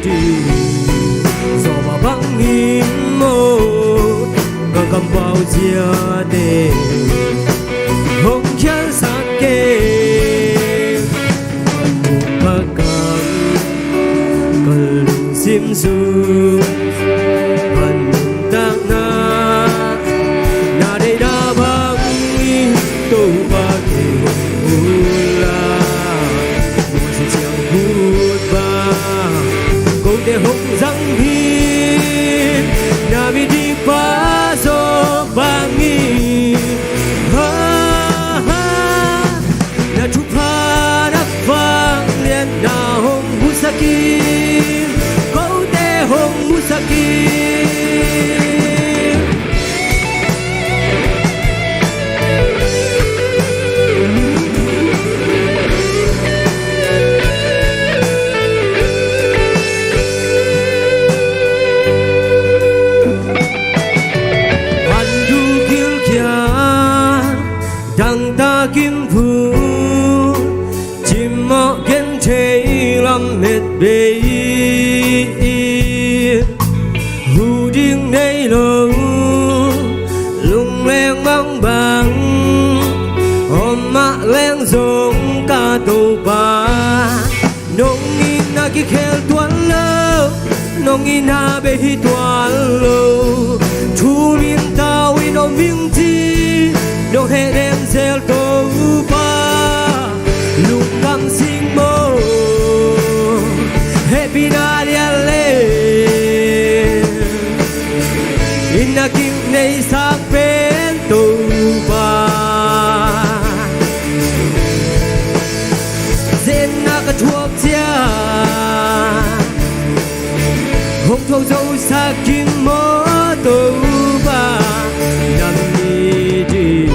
ding Zawba bang in maw, ka kampau ziate hong khialsak kei. Ka kam, ka lungsim sung, ka nuntakna, na deihna bangin Topa kei hong hun la. Mawsi ciang hut bang, kote hong zang hi, na mi ding pa zawh bangin. Ha, ha. Na thupha na vangliatna hong musak in, kote hong musak in. An du gilkial dangtak in phu, cimawh genthei lamet bei in, hu ding nei lo, lungleng bangbang om mah leng zong ka Topa. Nong in a kikhel tuan lo, nong in a bei hi tuan lo. Thu min tau in om ing ci, nong hehnem zel Topa, lungdam sing maw. Hehpihna lian le, in a kim nei sang pen Topa. Ze-etna ka thuak ciang, hong tho zo sak in maw Topa, na mi ding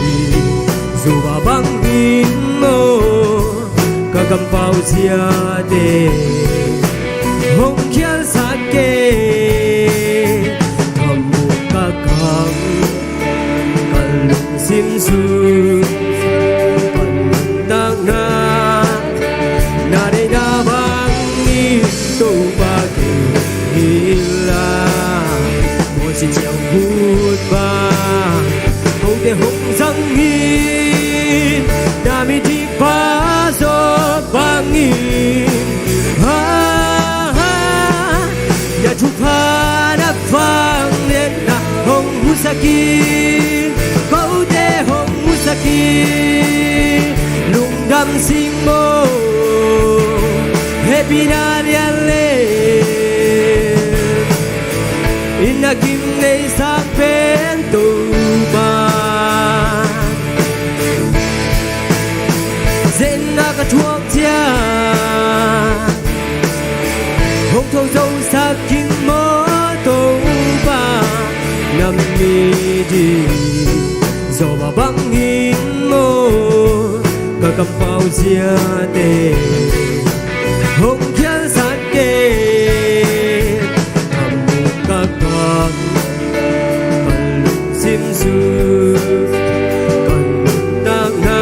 Zawba bangin maw, ka kampau ziate hong khialsak kei. Ka muk ka kam, ka lungsim sung, ka nuntakna, na deihna bangin Topa kei hong hun la. Mawsi ciang hut bang, kote hong zang hi, na mi ding pa zawh bangin. Ha, ha. Na thupha na vangliatna hong musak in, kote hong musak in. Lungdam sing maw. Hehpihna lian le, in a kim nei sang pen Topa. Ze-etna ka thuak ciang, hong tho zo sak in maw Topa, na mi ding Zawba bangin maw, ka kampau ziate hong khialsak kei. Ka muk ka kam, ka lungsim sung, ka nuntakna,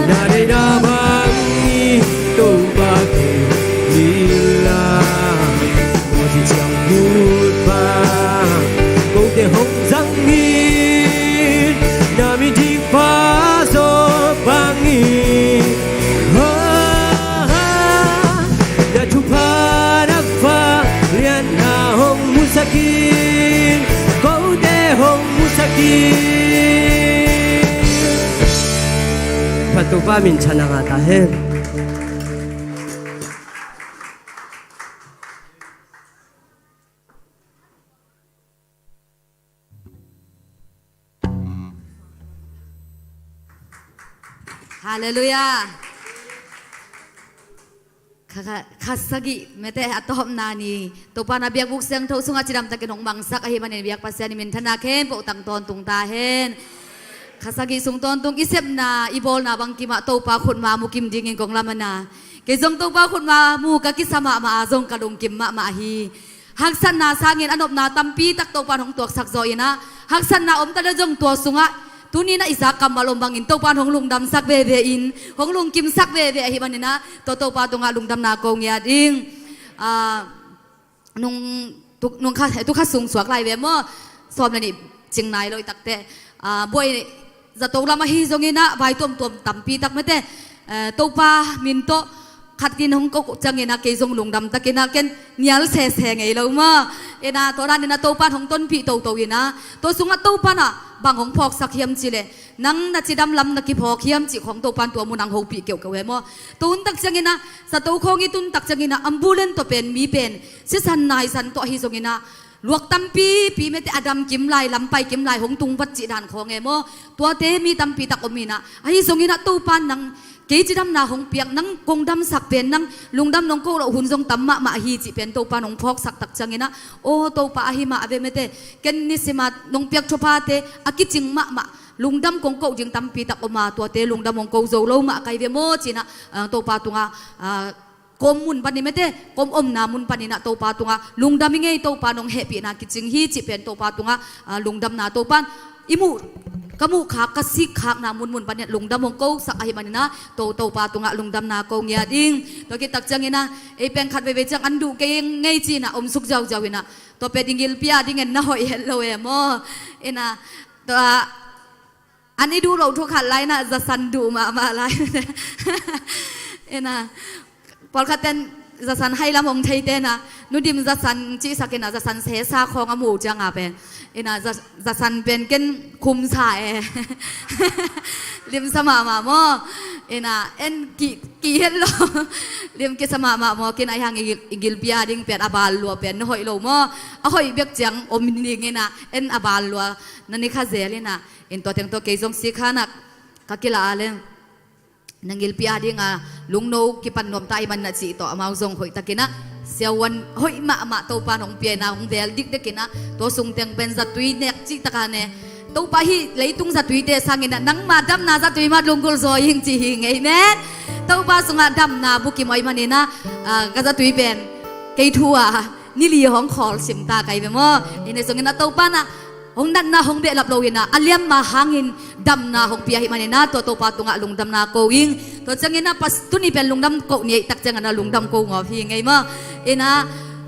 na deihna bangin Topa kei hong hun la. Mawsi ciang hut bang, kote hong zang hi, na mi ding pa zawh bangin. Ha, ha. Topa min thang a ngah ta hen. Halleluiah. Kha, kha, kha sagih mete a tawpna ni Topa na biakbuk siangtho sungah cidamtakin hong mangsak ahih manin biak Pasian i minthanna khempeuh tang tawntung ta hen. Kha sagih sung tawntung i sepna i bawlna bang kimah Topa khutma mu kim dingin kong lam a na. Kei zong Topa khutma mu ka kisa mahmah a zong ka lungkim mahmah hi. Haksatna sangin a nopna tampi tak Topa in hong tuaksak zaw inah, haksatna om ta le zong tua sungah tuni na i zak kammal om bangin Topa in hong lungdamsak veve in, hong lungkimsak veve ahih maninah tua Topa tungah lungdamna ko ngiat ding. Ah, nung, tu, nung kha, tu kha sung suak lai ve maw? Sawm le nih cing nai lo i takte. Ah, buai zato lam ahi zonginah vai tuamtuam tampi tak mete, eh, Topa min tawh khat in hong ko cianginah kei zong lungdam takinah ken nial sese ngei lo maw? Inah tua daninah Topa in hong tonpih toto inah tua sungah Topa nah bang hong phawksak hiam cileh nang na cidam lam na kiphawk hiam cih khawng Topa in tua mun ah hong hopih keuhkeuh he maw? Tua hun tak cianginah zato khawng i tun tak cianginah ambulance tawh pen mi pen sisan naisan tawh ahi zonginah luak tampipi mete a dam kim lai, lam pai kim lai hong tung vat cih dan khawng e maw? Tuate mi tampi tak om inah ahi zonginah Topa in nang kei cidamna hong piak, nang kong damsak pen nang lungdam nong ko loh hun zong tam mahmah ahi cih pen Topa in hong phawksak tak cianginah aw Topa ahi mah a ve mete, ken nisima nong piak thuphate a kicing mahmah lungdam kong ko ding tampi tak om a, tuate lungdam hong ko zo lo mah kai ve maw cinah, ah, Topa tungah, ah, kawm mun panin mete, kawm omna mun paninah Topa tungah lungdam i ngei, Topa nong hehpihna kicing hi cih pen Topa tungah, ah, lungdamna Topa in i muh, ka muhkhak ka sikkhakna munmun panin lungdam hong kosak ahih maninah to, Topa tungah lungdamna ko ngiat ding. Tua kitak cianginah ei pen khat veivei ciang an duh kei ngei cinah omsuk ziauziau inah tua pen i gilpi a dingin na hoih het lo e maw? Inah tua an i duh loh thu khat lai inah zasan duh mahmah lai. Inah pawlkhat ten zasan hai lam hong theite inah nudim zasan cihsak inah zasan sesa khawng a mu cianga pen inah za, zasan pen ken khumsa e. Limsa mahmah maw? Inah en ki, ki het lo. Lim kisa mahmah maw? Kin ahi hang i gil, i gilpi a ding pen a bal lua pen na hoih lo maw? A hoih bek ciang om ding inah en a bal lua na ni kha zel inah. In tua teng tawh kei zong sikha nak ka kila a leng na gilpi a dinga lungno kipan nuam ta i man na cih tawh amau zong hoih takinah siavuan hoih mahmah Topa in hong pia inah hong vel dikdekinah tua sung teng pen zatui nek cih taka ne Topa hih leitung zatuite sanginah nangma damna zatui mah lunggulh zaw ing ci hi ngei men. Topa sungah damna bukim ahih maninah, ah, ka zatui pen kei thu a nili hong khawl sim ta kai ve maw? Inah zonginah Topa nah hong natna hong behlap lo inah a liamma hangin damna hong pia ahih maninah tua Topa tungah lungdamna ko ing. Tua cianginah pas, tuni pen lungdam ko ni ahih tak cianginah lungdam ko ngawp hi ngei maw? Inah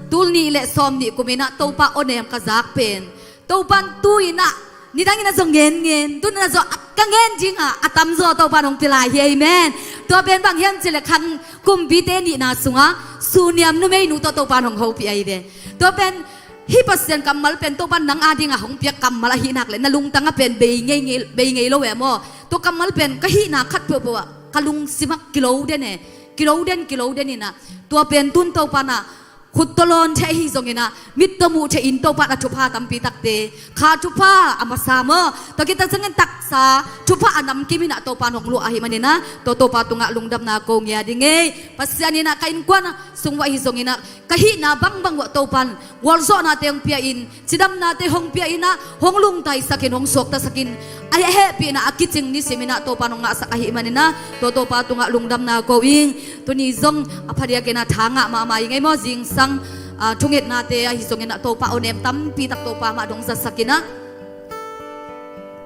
tul nih le sawm nih kuminah Topa awnem ka zak pen Topa in tu inah nidang inah zong ngen ngen, tu inah zong ka ngen dinga a tamzaw Topa in hong pia lai hi. Amen. Tua pen bang hiam cileh khang kumpite nihna sungah suniam numeinu tawh Topa in hong hopih ahi ve. Tua pen hih Pasian kammal pen Topa in nang a dinga hong piak kammal ahi nak le na lungtang a pen bei ngei, ngei, bei ngei lo e maw? Tua kammal pen ka hihna khat peuhpeuh ah ka lungsim ah kilo den e, kilo den, kilo den inah tua pen tun Topa nah khut tawh lawn thei ahi zonginah mit tawh muh thei in Topa in a thupha tampi takte kha thupha a masa maw? Tua kitak ciangin taksa thupha a namkim inah Topa in hong luah ahih maninah tua Topa tungah lungdamna ko ngiat ding ei. Pasian inah ka innkuan sung uah ahi zonginah ka hihna bangbang uah Topa in gualzawhnate hong pia in, cidamnate hong pia inah hong lungtaisakin hong suaktasakin a hehpihna a kicing nisiminah Topa in hong ngahsak ahih maninah tua Topa tungah lungdamna ko ing. Tuni zong a phadiakinah tha ngah mahmah i ngei maw? Zingsang, ah, thungetnate ahi zonginah Topa awnem tampi tak Topa mah dong zatsakinah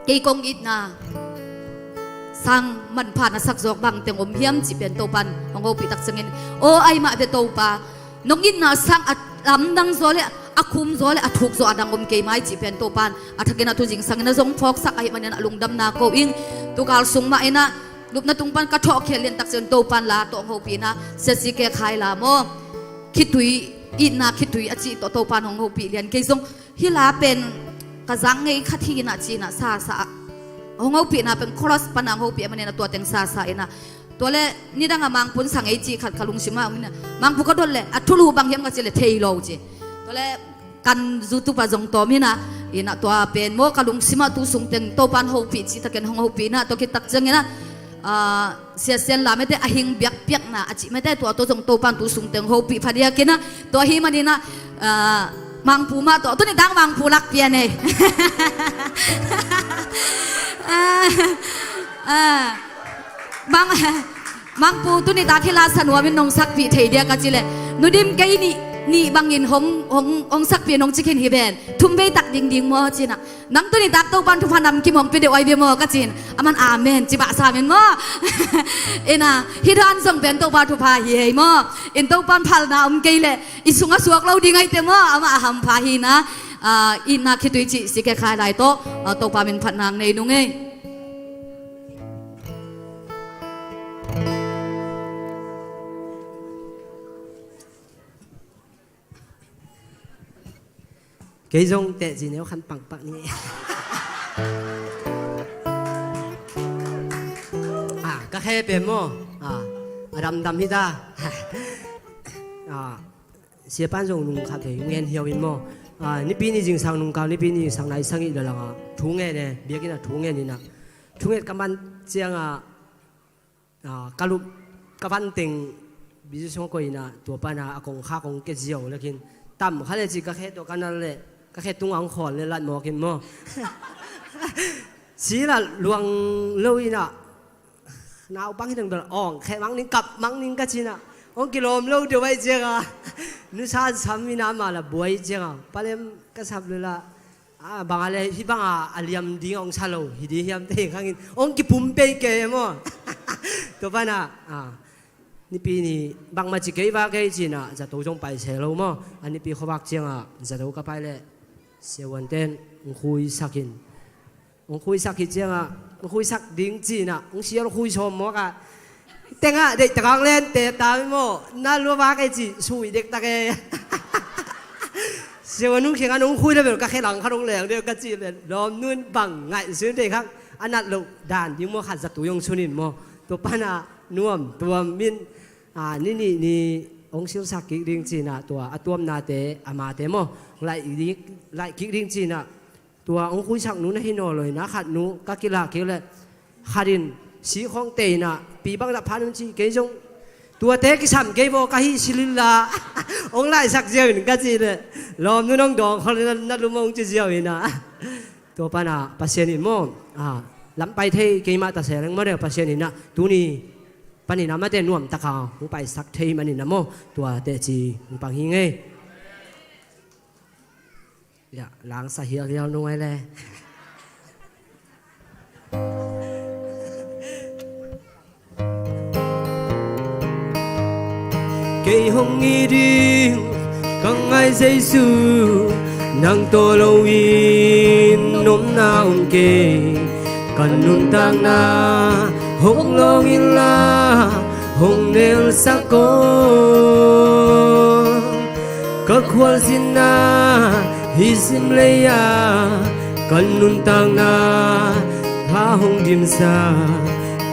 kei kong itna sang manpha na sak zawk bangteng om hiam cih pen Topa in hong hopih tak ciangin aw ahi mah ve Topa, nong itna sang a lamdang zaw le a khum zaw le a thuk zaw a dang om kei mai cih pen Topa in a thakinah tu zingsangin a zong phawksak ahih maninah lungdamna ko ing. Tukal sung mah inah lupna tung pan ka thawhkhiat lian tak ciangin Topa in la tawh hong hopih inah siasi kek hai la maw? Khitui, itna khitui a cih tawh Topa in hong hopih lian kei zong hih la pen ka zak ngei khat hi inah ci inah sasa ah hong hopihna pen cross pana hong hopih a manin a tua teng sasa in a. Tua le nidang a Mangpun sang ei cih khat ka lungsim ah om in a, Mangpu ka dot le a thulu bang hiam ka ci le thei lo ci. Tua le kan YouTube ah zong tawm in a, in a tua pen maw ka lungsim ah tu sung teng Topan hopih cih takin hong hopih in a, tua khit tak ciangin a, ah, Sia Sian Lam ete a hing biakpiakna a cih mete tua tawh zong Topan tu sung teng hopih phadiak in a, tua hi manin a, ah, Mangpu mah tawh tuni tak Mangpu lak pian ei. Ah, ah. Mang, Mangpu tuni tak hi la sa nuam in nong sakpih thei diak a ci le. Nu Dim kei nih, nih bangin hong, hong, hong sakpih nong ci khin hi ven. Thum vei tak dingding maw ci in a. Nang tuni tak Topan thupha namkim hong pia deuh ai bia maw ka ci in. Aman amen ci bah sam in maw. In a, hi dan zong pen Topa thupha hi hei maw. In Topan phalna om kei le i sungah suak lo ding ai te maw. Amah a hampha hi in a, ah, itna khitui cih si kei khai lai tawh, ah, Topa min phat nang nei nung ei. Kei zong teh zi neu khan pangpak ni. Ah, ka khe pen maw? Ah, a damdam hi ta. Ah, Siapan zong nung khat thei ngen hiau in maw? Ah, nipi ni zingsang nung kau, nipi ni zingsang nai sangih la langa thu ngen e, biakinn ah thu ngen in a. Thu nget ka man ciangah, ah, ka lup ka van teng bizi sung a koih in a, tua pana a kongkha kong ke ziau lekin tam kha le ci ka khe tua ka nal le ka khe tungah hong khawl le lat mawk in maw? Ci la luang lo in a, naupang hi dang dol awng khe mang ning kap mang ning ka ci in a, hong kilawm lo deuh ai ciangah nusa sam in a, amah la buai ciangah palem ka sap le la. Ah, bang a le, hih bang a, a liam ding a hong sa lo, hi ding hiam te khangin, hong kipum pei kei maw? Tua pana, ah, nipi ni, bangmah ci kei va kei ci in a, zato zong pai se lo maw? A nipi khuavak ciangah, zato ka pai le, siavuan ten, hong khuisak in. Hong khuisak hi ciangah, hong khuisak ding ci in a, hong sial khui sawm mawk a. Tengah deih takang len te ta mi maw, na lua vak ei ci, sui dektak ei. Siavuan nung khingan hong khui le bel ka khe lang khat hong leng deuh ka ci le, lawm nun bang ngaih sun te khang, a nat loh dan ding maw khat zatui hong sun in maw. Tua pana nuam tuam min, ah, ni nih ni hong silsak kik ding ci in a tua, a tuamnate, amate maw. Laih kik ding ci in a, tua hong khuisak nu na hi nawn lo in a khat nu ka kilah kik le khat in si khawng tei in a pi bang dah phan un ci kei zong tuate kisam kei baw ka hi silin la hong laihsak ziau in ka ci le lawm nu nong dawng khol na lum hong ci ziau in a tua pana Pasian in maw lam pai thei keimah ta se leng maw deuh Pasian in a tuni panin a mate nuam taka hong paisak thei manin a maw tuate ci hong pang hi ngei. Ia, langsa hialhial nung ai le. Kei hong it ding ka ngai Jesu, nang tawh loin nopna om kei. Ka nuntakna hong lawng inla hong nelsak aw. Ka khualzinna hih simlei-ah ka nuntakna tha hong dimsa.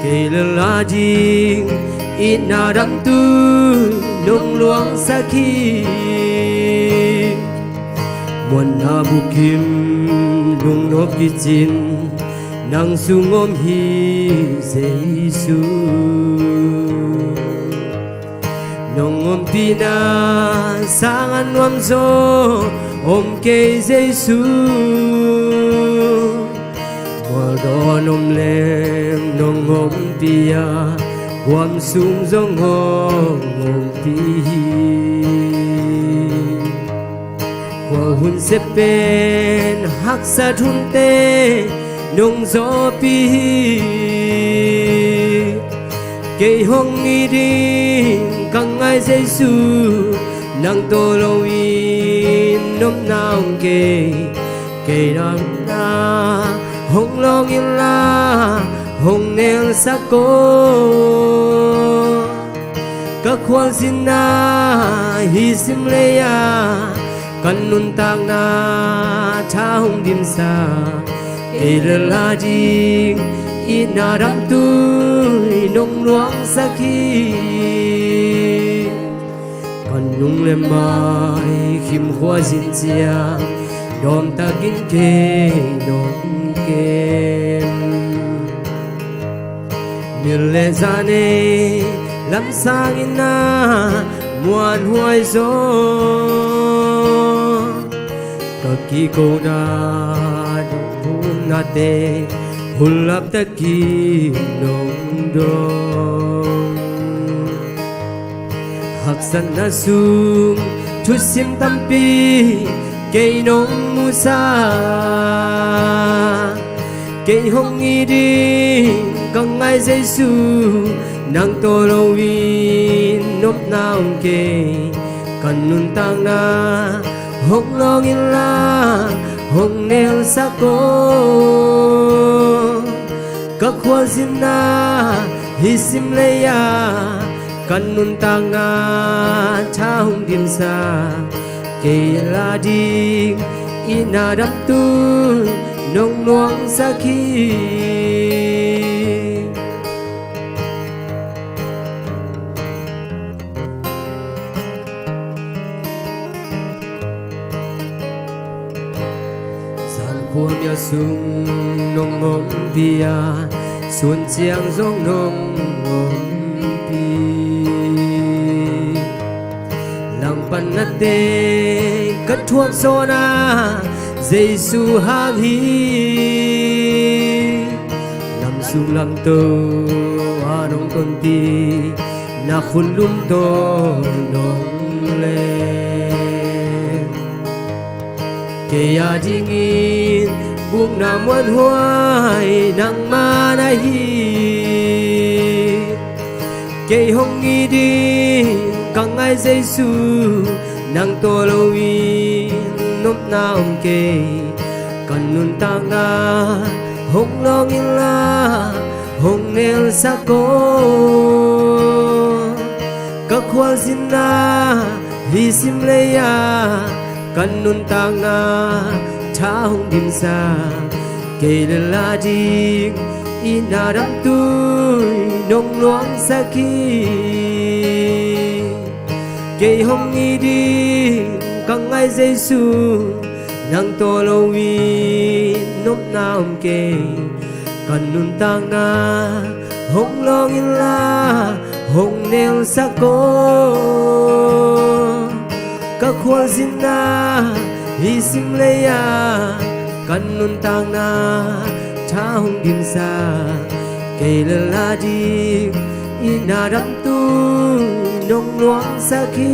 Kei lel ading itna damtui nong luangsak hi. Muanna bukim lungnop kicin nang sung om hi Jesu. Nong ompihna sangah nuamzaw om kei Jesu. Mualdawn om leng nong ompih a, huam sung zong hong ompih hi. Khuahun sep pen haksat hunte nong zawhpih hi. Kei hong it ding ka ngai Jesu, nang tawh loin nopna om kei. Kei nopna hong lawng inla hong nelsak aw. Ka khualzinna hih simlei-ah ka nuntakna tha hong dimsa. Kei lel ading itna damtui nong nuangsak hi. Ka nung le mai khim khua zin ciang dawmtakin kei nong kem. Mil le za nei lamsang in na muanhuai zaw. Ka kikona nong pumnate hun laptakin nong dong. Haksatna sung thusim tampi kei nong musa. Kei hong it ding ka ngai Jesu, nang tawh loin nopna om kei. Ka nuntakna hong lawng inla hong nelsak aw. Ka khualzinna hih sim lei-ah ka nuntakna tha hong dimsa. Kei lel ading itna damtui nong nuangsak hi. Zan khuamial sung nong ompih a, sun ciang zong nong ompih. Langpan nate ka thuak zawn a, Jesu hang hi. Lamsuk lamto a nong tonpih, na khut lum tawh nong lem. Kei adingin bukna muanhuai nangmah na hi. Kei hong it ding ka ngai Jesu, nang tawh loin nopna om kei. Ka nuntakna hong lawng inla hong nelsak aw. Ka khualzinna hih sim lei-ah ka nuntakna tha hong dimsa. Kei lel ading itna damtui nong nuangsak hi. Kei hong it ding ka ngai Jesu, nang tawh loin nopna om kei. Ka nuntakna hong lawng inla hong nelsak aw. Ka khualzinna hih sim lei-ah ka nuntakna tha hong dimsa. Kei lel ading itna damtui nong nuangsak hi.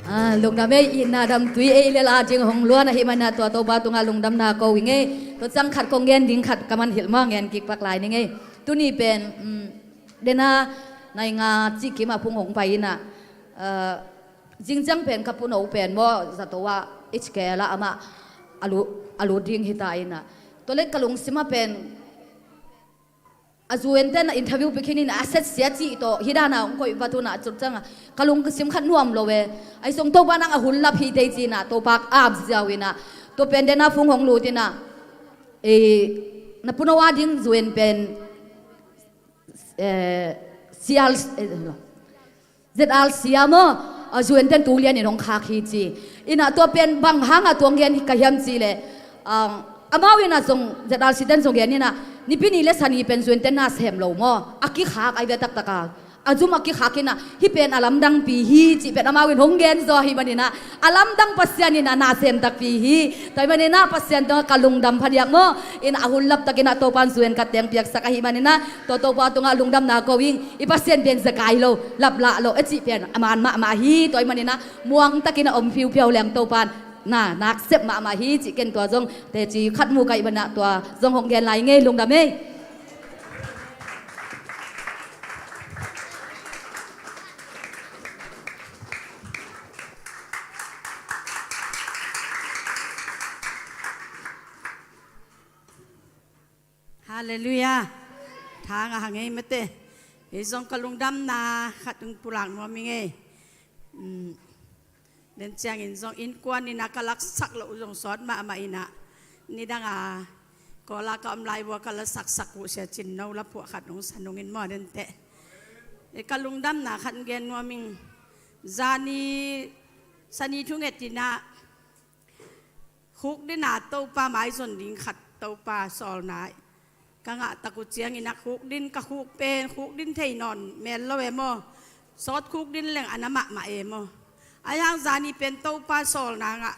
Ah, lungdam ei, itna damtui ei lel ading hong luan ahih manin ah tua Topa tungah lungdamna ko ing ei. Tua ciang khat kong gen ding khat ka man hilh maw, gen kik pak lai ning ei. Tuni pen, um, dena nai nga cih kim a phung hong pai in ah, ah, zingciang pen ka puno pen maw, zato ah H K L ah amah a lut, a lut ding hi ta in ah. Tua leh ka lungsim ah pen a zuente na interview pia khin in a set sia cih tawh hih dan a hong koih vat un ah, tua ciang a ka lungsim khat nuam lo e. Ahi zong Topa nang a hun lap hi tei ci in ah, Topa ap ziau in ah. Tua pen dena phung hong lut in ah, eh, na puno a ding zuen pen, eh, C R, eh, Z R C a maw, a zuenten tu lian in hong khak hi ci. In ah tua pen bang hang a tua hong gen hi ka hiam cih leh, ah, amau in ah zong Z R C ten zong gen in ah, Nipi ni le Sani pen zuenten na sem lo maw, a kikhak ahi ve taktak a. A zum a kikhak in ah, hih pen a lamdangpi hi cih pen amau in hong gen zaw ahih manin ah, a lamdang Pasian in ah na sem takpi hi. Tua ahih manin ah Pasian tungah ka lungdam phadiak maw. In ah a hun lap takin ah Topa in zuen ka teng piaksak ahih manin ah, tua Topa tungah lungdamna ko ing. I Pasian pen zekai lo, laplah lo, a cih pen a man mahmah hi. Tua ahih manin ah muang takin a om phiuphiau leng Topa in na nak sep mahmah hi cih ken tua zong teci khat mu ka hih manin ah tua zong hong gen lai ing ei, lungdam ei. Halleluiah. Thang a hang ei mate. Ei zong ka lungdamna khat hong pulak nuam ing ei. Um, den ciangin zong innkuan in ah ka laksak loh uh zong sawt mahmah in ah, nidang a Kawl ah ka om lai uh a ka la saksak uh Sia Cin No la phuah khat hong sa nungin maw, den teh. E, ka lungdamna khat gen nuam ing. Zani, Sani thunget in ah khukdin a Topa maizon ding khat Topa sawlna ka ngah tak uh ciangin ah khukdin, ka khuk pen khukdin thei nawn mel lo e maw. Sawt khukdin leng a na mahmah e maw. Ahi hang zani pen Topa sawlna ngah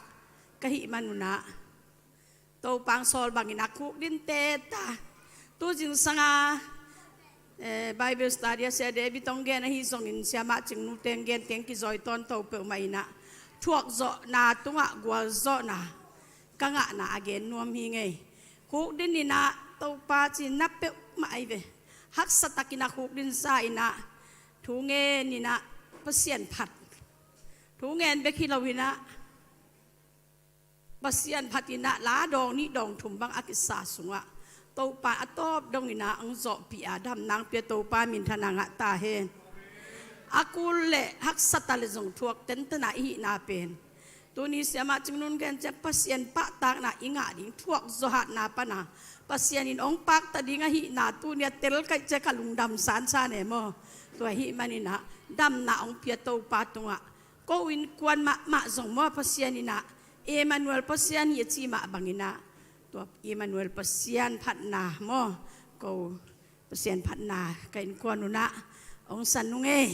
ka hih man un ah Topa hong sawl bangin ah khukdin teta. Tu zingsang a, eh, Bible study a Sia David hong gen ahi zongin Siamah Cingnu teng gen teng kizawi tawnto peuhmah in ah thuakzawhna tungah gualzawhna ka ngahna a gen nuam hi ing ei. Khukdin in ah Topa cihna peuhmah ahi ve. Haksa takin ah khukdin sa in ah thu ngen in ah Pasian phat. Thu ngen bek hi lo in ah Pasian phat in ah la dawng nih dawng thum bang a kisa sungah Topa a tawp dong in ah hong zawhpih a damna hong pia Topa minthanna ngah ta hen. A kul le haksa ta le zong thuak tenten a i hihna pen tuni Siamah Cingnu in gen ciang Pasian pahtakna i ngah ding thuak zawhatna pan a Pasian in hong pakta ding ahihna tuni a tel kaih ciang ka lungdam sansan e maw. Tua ahih manin ah damna hong pia Topa tungah ko innkuan mahmah zong maw Pasian in ah Emmanuel Pasian hi a ci mah bangin ah tua Emmanuel Pasian phatna maw, ko Pasian phatna ka innkuan un ah hong sa nung ei.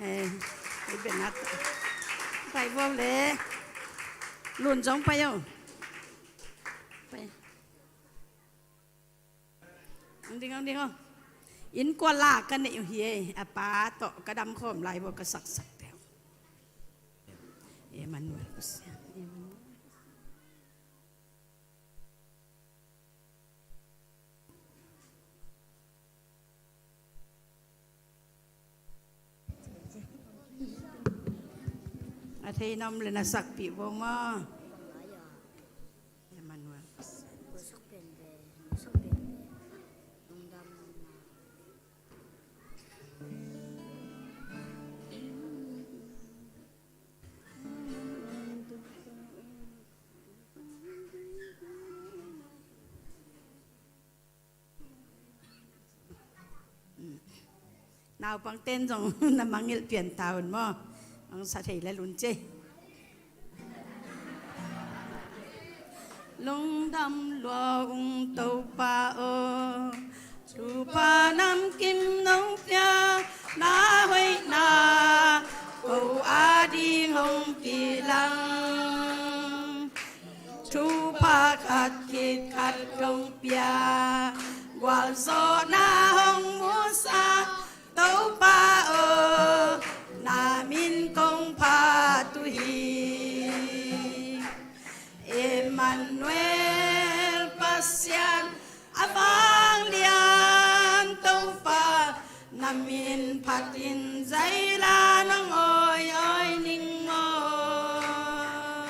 Eh, i benat pai bo le. Lun zong pai o. Pai. Ang ding, ang ding o. Innkuan la ka neih uh hi ei. A pa tawh ka dam khawm lai bo ka saksak teh. Emmanuel Pasian, Emmanuel. A thei na om le na sakpih bo maw. Emmanuel. Naupang ten zong na mangngilh pian ta un maw. Ang sa thei le lun ci. Lungdam lua ung Topa aw, thupha namkim nong pia, na hoihna ko ading hong kilang. Thupha khat khit khat kong pia, gualzawhna hong musa, Topa aw, na min kong phat uh hi. Emmanuel Pasian a vanglian Topa, na min phatin zaila nong awi awi ning maw.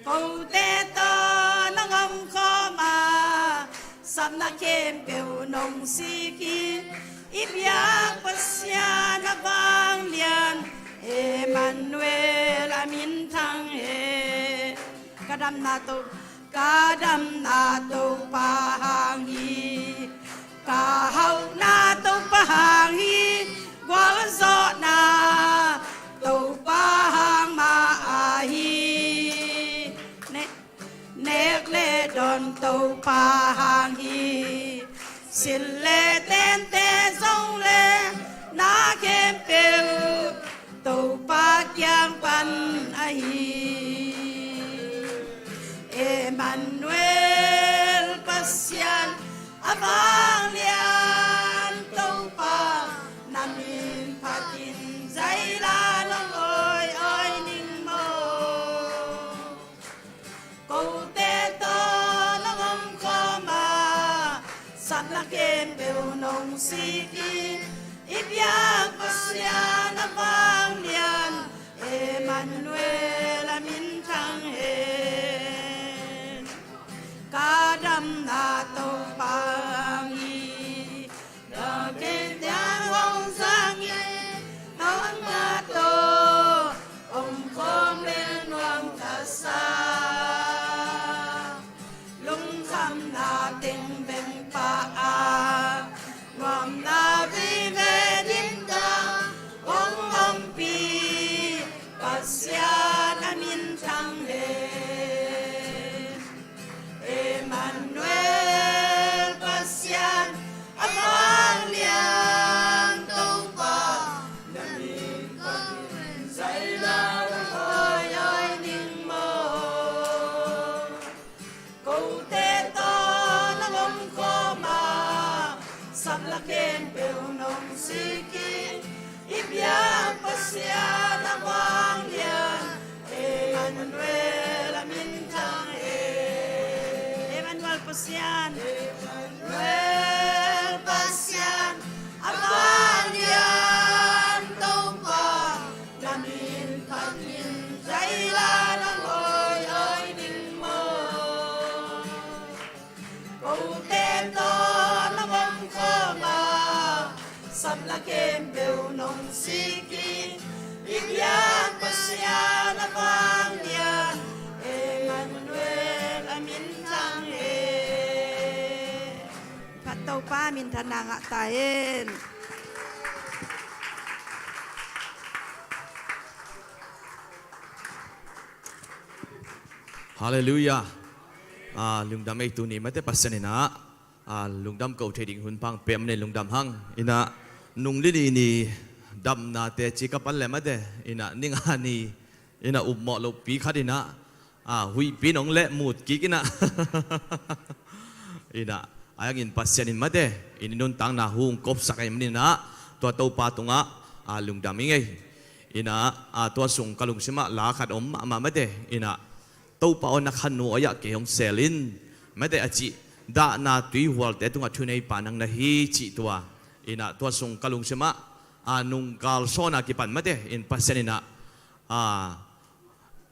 Kote tawh nong om khawm a, sapna khempeuh nong sik hi. I biak Pasian a vanglian, Emmanuel a min thang hi. Ka damna Topa, ka damna Topa hang hi. Ka hauhna Topa hang hi. Gualzawhna Topa hang mah ahi. Ne, nek le dawn Topa hang hi. Sil le tente zong le na khempeuh Topa kiang pan ahi. Emmanuel Pasian a vanglian Topa, na min phatin zaila nong awi awi ning maw. Kote tawh nong om khawm a, sapna khempeuh nong sik hi. I biak Pasian a vanglian, Emmanuel a min thang hen. Ka damna Topa hang hi. Ka kei tiang hong zang hi. Ka damna Topa Lakem peuh nong siki, i biak Pasian a vanglian, Emmanuel a minthang e. Emmanuel Pasian. Emmanuel Pasian a vanglian Topa, na min phat in zaila na ngawi awi ding maw? Kote tawh na vomkhawm a, samla khempeuh nong siki, i biak Pasian a vanglian, Emmanuel a minthang e. Khat Topa minthanna ngah ta hen. Halleluiah. A, lungdam ei tuni mate Pasian in ah, a, lungdam ko thei ding hun pang pia mane lungdam hang. In ah nung li ni ni damnate ci ka pan le mate, in ah ni nga ni, in ah upmawh lopi khat in ah, a, huihpi nong leh mut kik in ah, in ah a yangin Pasian in mate, in i nuntakna hong kopsak ahih manin ah, tua Topa tungah, a, lungdam ing ei. In ah, a, tua sung ka lungsimah la khat om mahmah mate, in ah Topa aw, na khan nuai-ah kei hong sel in mate a cih, dahna tuihualte tungah thuneipa nang na hi cih tua. In ah tua sung ka lungsimah, a, nung galsawn a kipan mate, in Pasian in ah, a,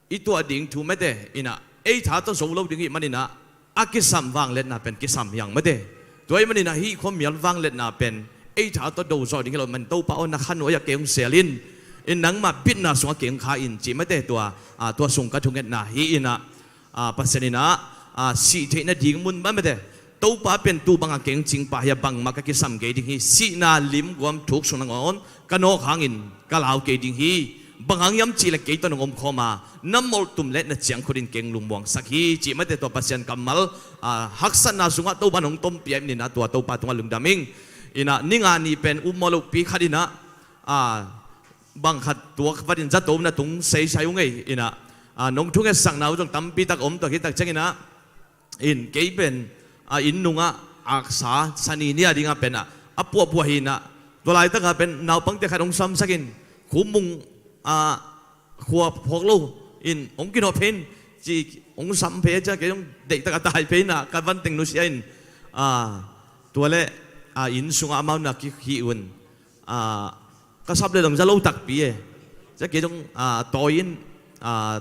i tuah ding thu mate, in ah ei tha tawh zo lo ding hih manin ah, a kisam vangliatna pen kisam hi hang mate. Tua ahih manin ah hih khuamial vangliatna pen ei tha tawh do zawh ding hi lo man, Topa aw, na khan nuai-ah kei hong sel in, in nangma bitna sungah kei hong kha in cih mate tua, a, tua sung ka thungetna hi. In ah, a, Pasian in ah, a, sih theih nading mun mah mate, Topa pen tu bangah kei hong cingpa hi a, bangmah ka kisam kei ding hi. Sihna limguam thuk sung nangawn ka nawk hangin ka lau kei ding hi. Bang hang hiam cihleh kei tawh nong omkhawm a, na molhtum le na ciangkhut in kei hong lungmuangsak hi cih mate, tua Pasian kammal, a, haksatna sungah Topa nong tompih ahih manin ah tua Topa tungah lungdam ing. In ah ni nga ni pen upmawh lopi khat in ah, a, bang khat tuak vat in zato na tung seisai ung ei. In ah, a, nong thungetsakna uh zong tampi tak om, tua khit tak ciangin ah, in kei pen, a, inn nungah aksa sani ni a dingah pen, a, a puahpuah hi in ah, tua laitakah pen naupangte khat hong samsak in, khumung, a, khua phawk lo in hong kinawh phei in, ci hong sam phei a, ciah kei zong deihtak a tai phei in ah, ka van teng nusia in, a, tua leh, a, inn sungah amau na kihih un, a, ka sap leh zong za lo takpi e. Ciah kei zong, a, tawi in, a,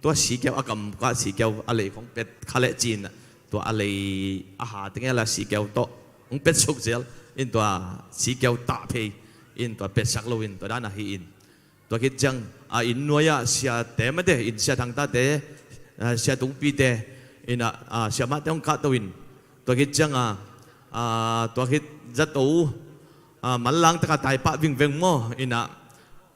tua sikeu a kam kah sikeu a lei khong pet kha leh ci-in, tua a lei a ha teng e la sikeu tawh hong pet suk zel in, tua sikeu tah phei in, tua petsak lo in, tua dan ahi in. Tua khit ciang, a, inn nuai-ah siate mate, in Sia Thangtate, a, Sia Tungpite, in ah, a, siamahte hong kahto in. Tua khit ciang a, a, tua khit zato, a, manlang taka tai pah vingveng maw, in ah,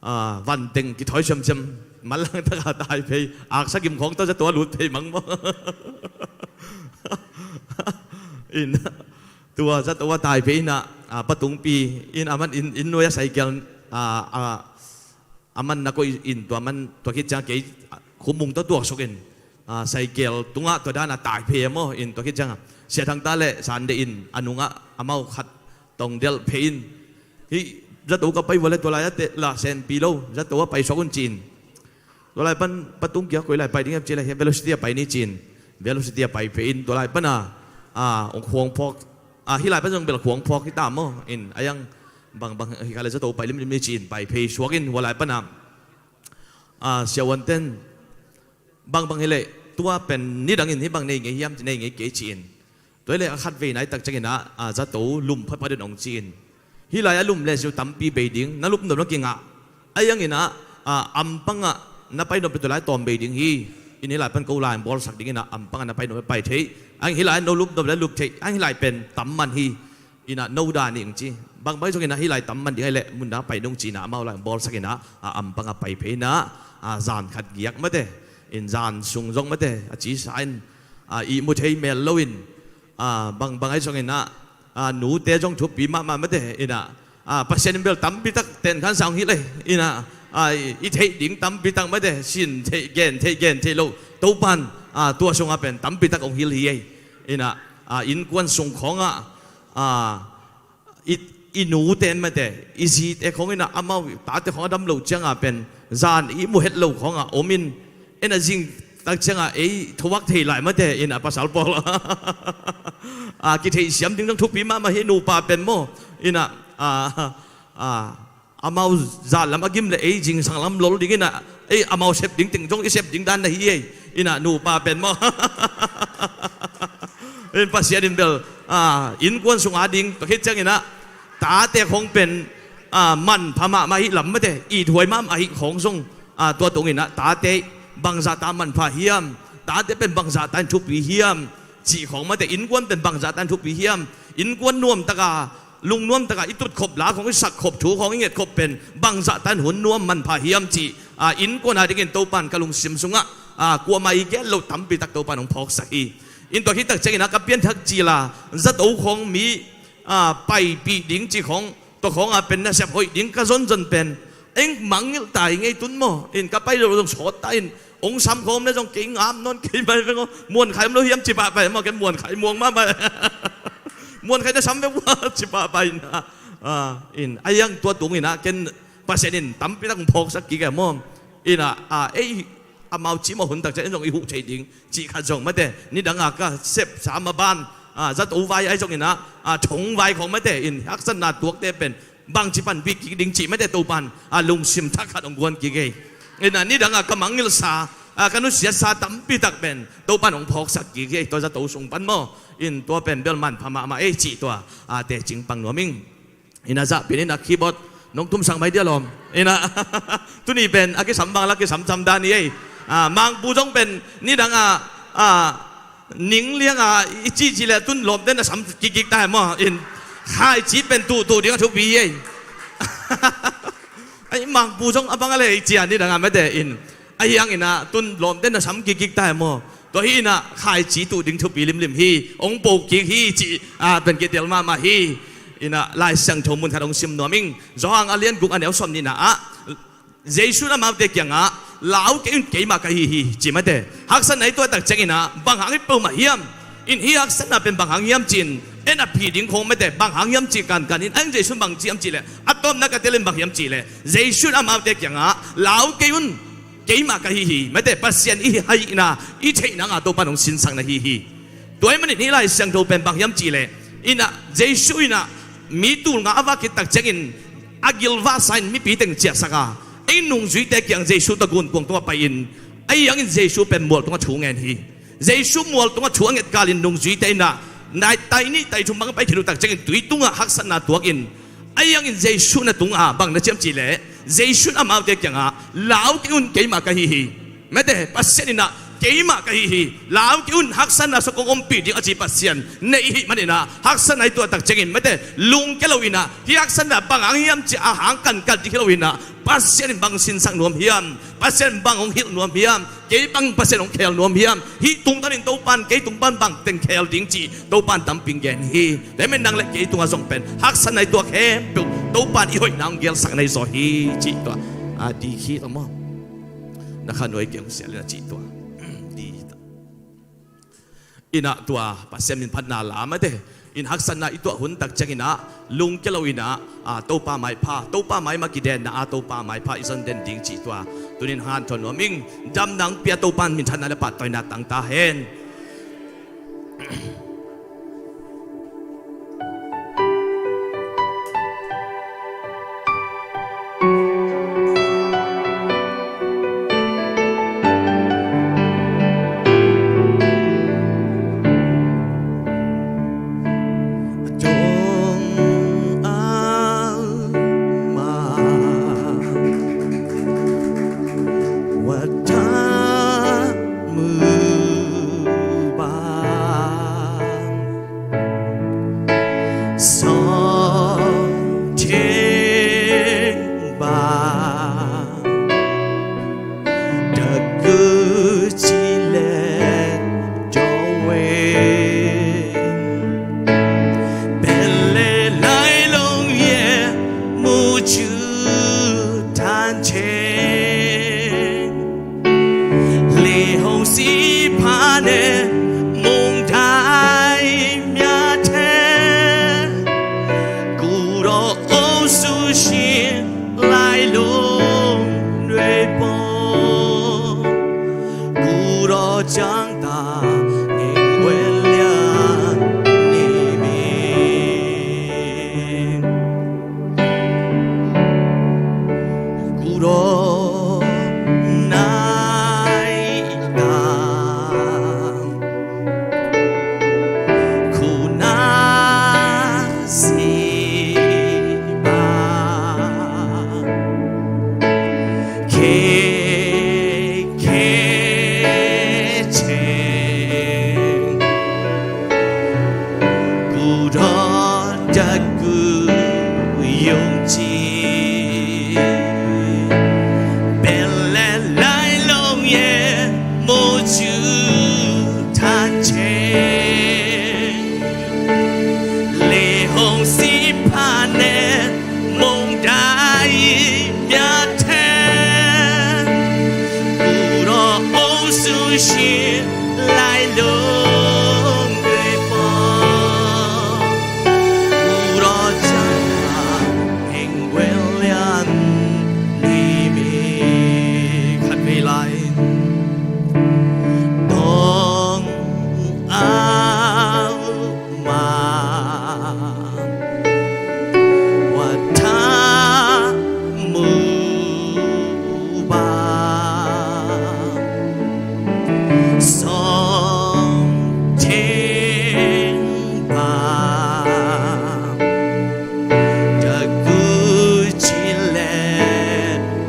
a, van teng kithawi semsem, manlang taka tai phei, aksa gim khawng tawh zato a lut phei mang maw. In ah, tua zato a tai phei in ah, a, Pa Tungpi in, a, man inn, inn nuai-ah saikel, a, a, a man na koih in, tua man, tua khit ciang kei khumung tawh tuaksuk in, a, saikel tungah tua dan a tai phei e maw. In tua khit ciang a Sia Thangta le Sande in a nungah amau khat tong delh phei in, hih zato ka pai vua le tua lai-ah teh la senpi lo, zato ah paisuak un ci-in. Tua lai pan Pa Tung kiang koi lai pai ding hiam ci leh, hiah Velocity ah pai ni ci-in, Velocity ah pai phei in, tua lai pan a, a, hong khuang phawk, a, hih lai pan zong bel khuang phawk hi ta maw. In a yang bangbang hi kha leh zato pai limlim ni ci-in pai phei suak in, hua lai pan a, a, siavuanten bangbang hi leh tua pen nidangin hih bang nei ngei hiam ci, nei ngei kei ci-in. Tua hi leh a khatvei nai tak ciangin ah, a, zato lum photphot in hong ci-in, hih lai a lum le ziu tampi bei ding, na lupnop na kingah. A hi hangin ah, a, ampangah na pai nop le tua lai tawm bei ding hi. In hih lai pan ko lai bawlsak dingin ah ampangah na pai nop le pai thei. A hih lai no lupnop le lup thei. A hih lai pen tam man hi. In ah no dan ing ci. Bangbang hi zongin ah hih lai tam man ding ahih leh mun dang pai nung ci-in ah amau lai bawlsak in ah, a, ampangah pai phei in ah, a, zan khat giak mate, in zan sung zong mate a cisa in, a, ihmu thei mel lo in, a, bangbang ahi zongin ah, a, nute zong thupi mahmah mate in ah, a, Pasian in bel tampi tak tenkhansa hong hilh e. In ah, a, i, i theih ding tampi tak mate, sin theih, gen theih, gen theih loh Topa'n, a, tua sungah pen tampi tak hong hilh hi e. In ah, a, innkuan sung khawngah, a, i, i nute mate, i zite khawng in ah amau tate khawng a dam loh ciangah pen zan i mu het loh khawngah om in, en a zing tak ciangah ei thuak thei lai mate in ah pasal pawl a kitheihsiam ding zong thupi mahmah hi. Nupa pen maw in ah, a, a, amau zan lam a gim le ei zingsang lam lol ding in ah, ei amau sep ding teng zong i sep ding dan na hi ei. In ah nupa pen maw in Pasian in bel, a, innkuan sung a ding tua khit ciangin ah tate khawng pen, a, manpha mahmah hi lam mate, ithuai mahmah hi khawng zong, a, tua tung in ah tate bangzah ta manpha hiam, tate pen bangzah ta in thupi hiam cih khawng mate, innkuan pen bangzah ta in thupi hiam, innkuan nuam taka, lungnuam taka i tutkhop la khawng, i sakkhop thu khawng, i ngetkhop pen bangzah ta in hun nuam manpha hiam cih, a, innkuan a dingin Topan ka lungsim sungah, a, kuamah i gen loh tampi tak Topan hong phawksak hi. In tua khit tak ciangin ah ka pianthak cil a zato khawng mi, a, paipih ding cih khawng, tua khawngah pen nasep hoih ding ka zonzon pen, eng mangngilh ta i ngei tun maw in ka pai lo zong sawt ta in, ong sam khawm le zong kei ngam nawn kei mai veng aw, muankhai om lo hiam ci pahpah maw, ken muankhai muang mahmah. Muankhai na sam ve ua ci pahpah in, a, in a hiang tua tung in ah ken Pasian in tampi tak hong phawksak kik e maw. In ah, a, ei amau cimawh hun tak ciang in zong i huh thei ding cih khat zong mate, nidang a ka sepsa ma ban, a, zato vai ahi zongin ah, a, thong vai khawng mate in haksatna tuakte pen bangci panpih kik ding cih mate Topan, a, lungsim thak khat hong guan kik ei. In ah nidang a ka mangngilhsa, a, ka nusiatsa tampi tak pen Topan hong phawksak kik ei, tua zato sung pan maw. In tua pen bel manpha mahmah ei cih tua, a, tecing pang nuam ing. In ah zahpin in ah keyboard nong tumsak mai dia lawm. In ah tuni pen a kisam bang la kisam cam dan hi ei. A, Mangpu zong pen nidang a, a, ning liang a i cihcih le tun lawmte na sam kikik ta hi maw. In khaici pen tuhtuh ding a thupi hi ei. Ai, Mangpu zong a bang a le i cia nidang a mate in a hiang in ah tun lawmte na sam kikik ta hi maw. Tua hi in ah khaici tuh ding thupi limlim hi, hong po kik hi cih, a, pen kitel mahmah hi. In ah Lai Siangtho mun khat hong sim nuam ing. Johan a lian guk a neu sawm nihna ah Jesuh in amaute kiangah, lau kei un, keimah ka hi hi ci mate. Haksatna i tuah tak ciangin ah bang hang i peuhmah hiam? In hih haksatna pen bang hang hiam ci-in en a phi ding khawng mate, bang hang hiam cih kankan in a hiang Jesuh in bang ci hiam cih leh, a tawpna ka tel in bang hiam cih leh, Jesuh in amaute kiangah, lau kei un, keimah ka hi hi. Mate, Pasian i hi, hi na, i theih nang a Topan hong sinsak na hi hi. Tua ahih manin hih Lai Siangtho pen bang hiam cih leh, in ah Jesuh in ah mi tul nga a vak khit tak ciangin a gilvahsa in mipi teng ciahsak a, ei nungzuite kiang Jesuh tawh gunkuang tungah pai-in, a hiangin Jesuh pen mual tungah thu ngen hi. Jesuh mual tungah thu a nget kalin nungzuite in ah, nai tai nih tai thum bang a pai khit uh tak ciangin tui tungah haksatna tuakin, a hiangin Jesuh na tungah bang na ci hiam cih leh, Jesuh in amaute kiangah, lau kei un, keimah ka hi hi. Mate, Pasian in ah keimah ka hi hi. Lau kei un, haksatna sung kong ompih ding a ci Pasian na i hih manin ah, haksatna i tuah tak ciangin mate, lungkia lo in ah, hih haksatna bang hang hiam ci a hang kankan ding hi lo in ah, Pasian in bang sinsak nuam hiam? Pasian bang hong hilh nuam hiam? Kei bang Pasian hong khel nuam hiam? Hih tung tanin Topan kei tung pan bang teng khel ding cih Topan tampi gen hi. Tua ahih manin nang le kei tungah zong pen haksatna i tuah khempeuh Topan i hoihna hong gelsak na hi zaw hi cih tua. A, di khi tawh maw? Na kha nuai kei hong sial in a cih tua. Di ta. In ah tua Pasian min phatna la mate. In haksatna i tuah hun tak ciangin ah lungkia lo in ah, a, Topa maipha, Topa mai mah kidenna a, Topa maipha i zon den ding cih tua. Tunin hanthawn nuam ing. Damna hong pia Topan minthanna le pahtawina tang ta hen. Tangta ngeng wen lian ni mi. Kudo nai tang. Kuna si ba. Ke, ke cheng. Kudo da ku yung chi. Bele lai long ye mo chu tan cheng. Le hong si pa ne mong dai mya ten. Kudo ong su shi lai long dui pa. Kudo chang a heng wen lian ni mi. Khat vei lai. Tong au ma wa tha mu ba. Song teng ba. Da ku chi le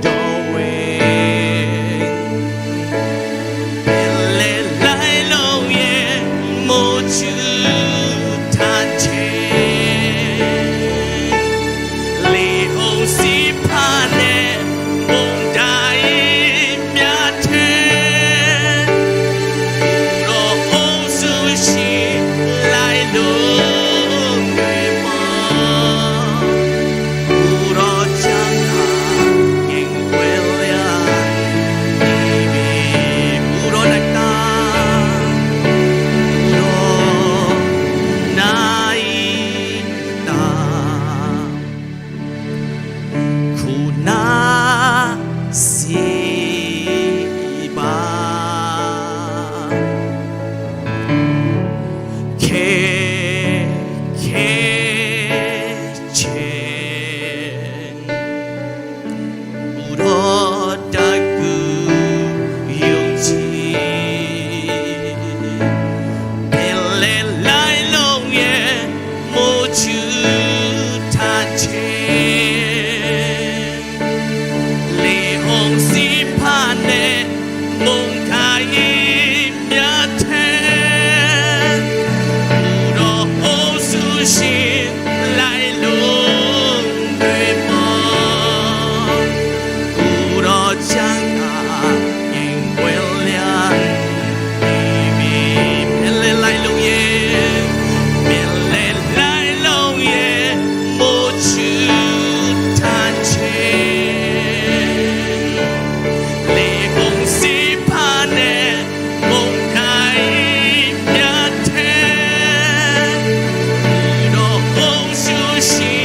do weng. Bele lai long ye mo chu tan cheng. Le hong si pa ne mong dai mya ten. Kudo ong su shi lai long dui pa. Kudo chang a ngeng wen lian ni mi. Kudo nai tang. Kudo nai tang. Kuna si ba. Ke, ke cheng. Kudo da ku yung chi. Bele lai long ye mo chu tan cheng. Le hong si pa ne mong kai mya ten. Kudo ong su shi lai long dui pa. Kudo chang a ngeng wen lian ni mi. Bele lai long ye. Bele lai long ye mo chu tan cheng. Le hong si pa ne mong dai mya ten. Kudo ong su shi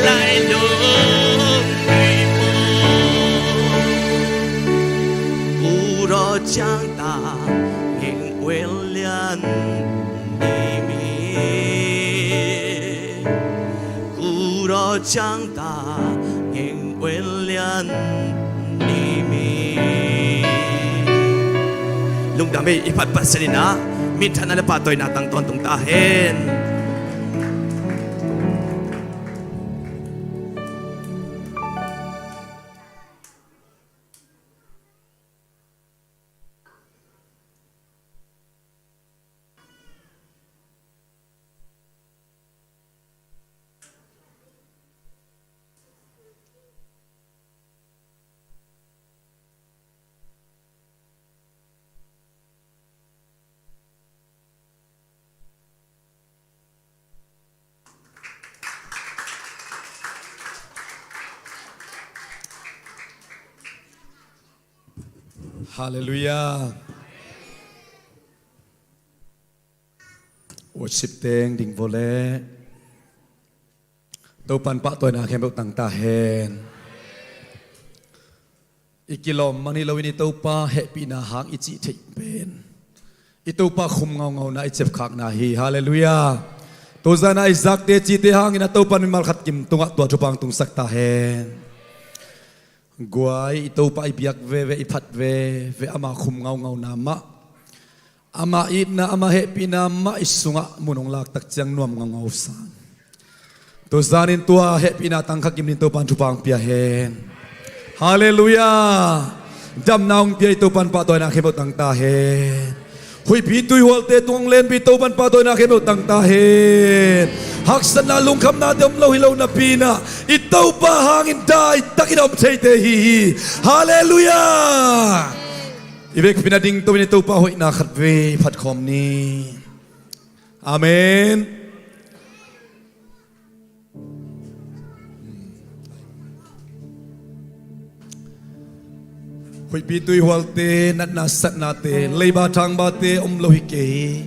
lai long dui pa. Kudo chang ta ngeng wen lian ni mi. Kudo chang ta ngeng wen lian ni mi. Lungdam ei, i phat Pasian in a minthanna le pahtawina tang tawntung ta hen. Halleluiah. Worship team ding vo le. Topan pahtawina khempeuh tang ta hen. I kilawm man hi loin i Topa hehpihna hang i cih theih pen I Topa khum ngaungauna i ciapkhakna hi. Halleluiah. Tuzan a i zakte cite hangin a Topa mimal khat kim tungah tua thupha hong tungsak ta hen. Guai, i Topa i biak veve, i phat veve, ama khum ngaungauna mah, ama itna, ama hehpihna mah i sungah mun hong laktak ciang nuam ngaungau sa. Tuzanin tua hehpihna tangkha kimin Topan thupha hong pia hen. Halleluiah. Damna hong pia i Topan pahtawina khempeuh tang ta hen. Huihpi tuihualte tung hong lenpi Topan pahtawina khempeuh tang ta hen. Haksatna lungkhamnate om lo hi lo napi-in ah i Topa hangin daitakin a om theite hi hi. Halleluiah. I vekpi-in a dingto-in i Topa hoihna khatvei phatkhawm ni. Amen. Huihpi tuihualte, natna satnate, leiba thangbate om lo hi kei hi.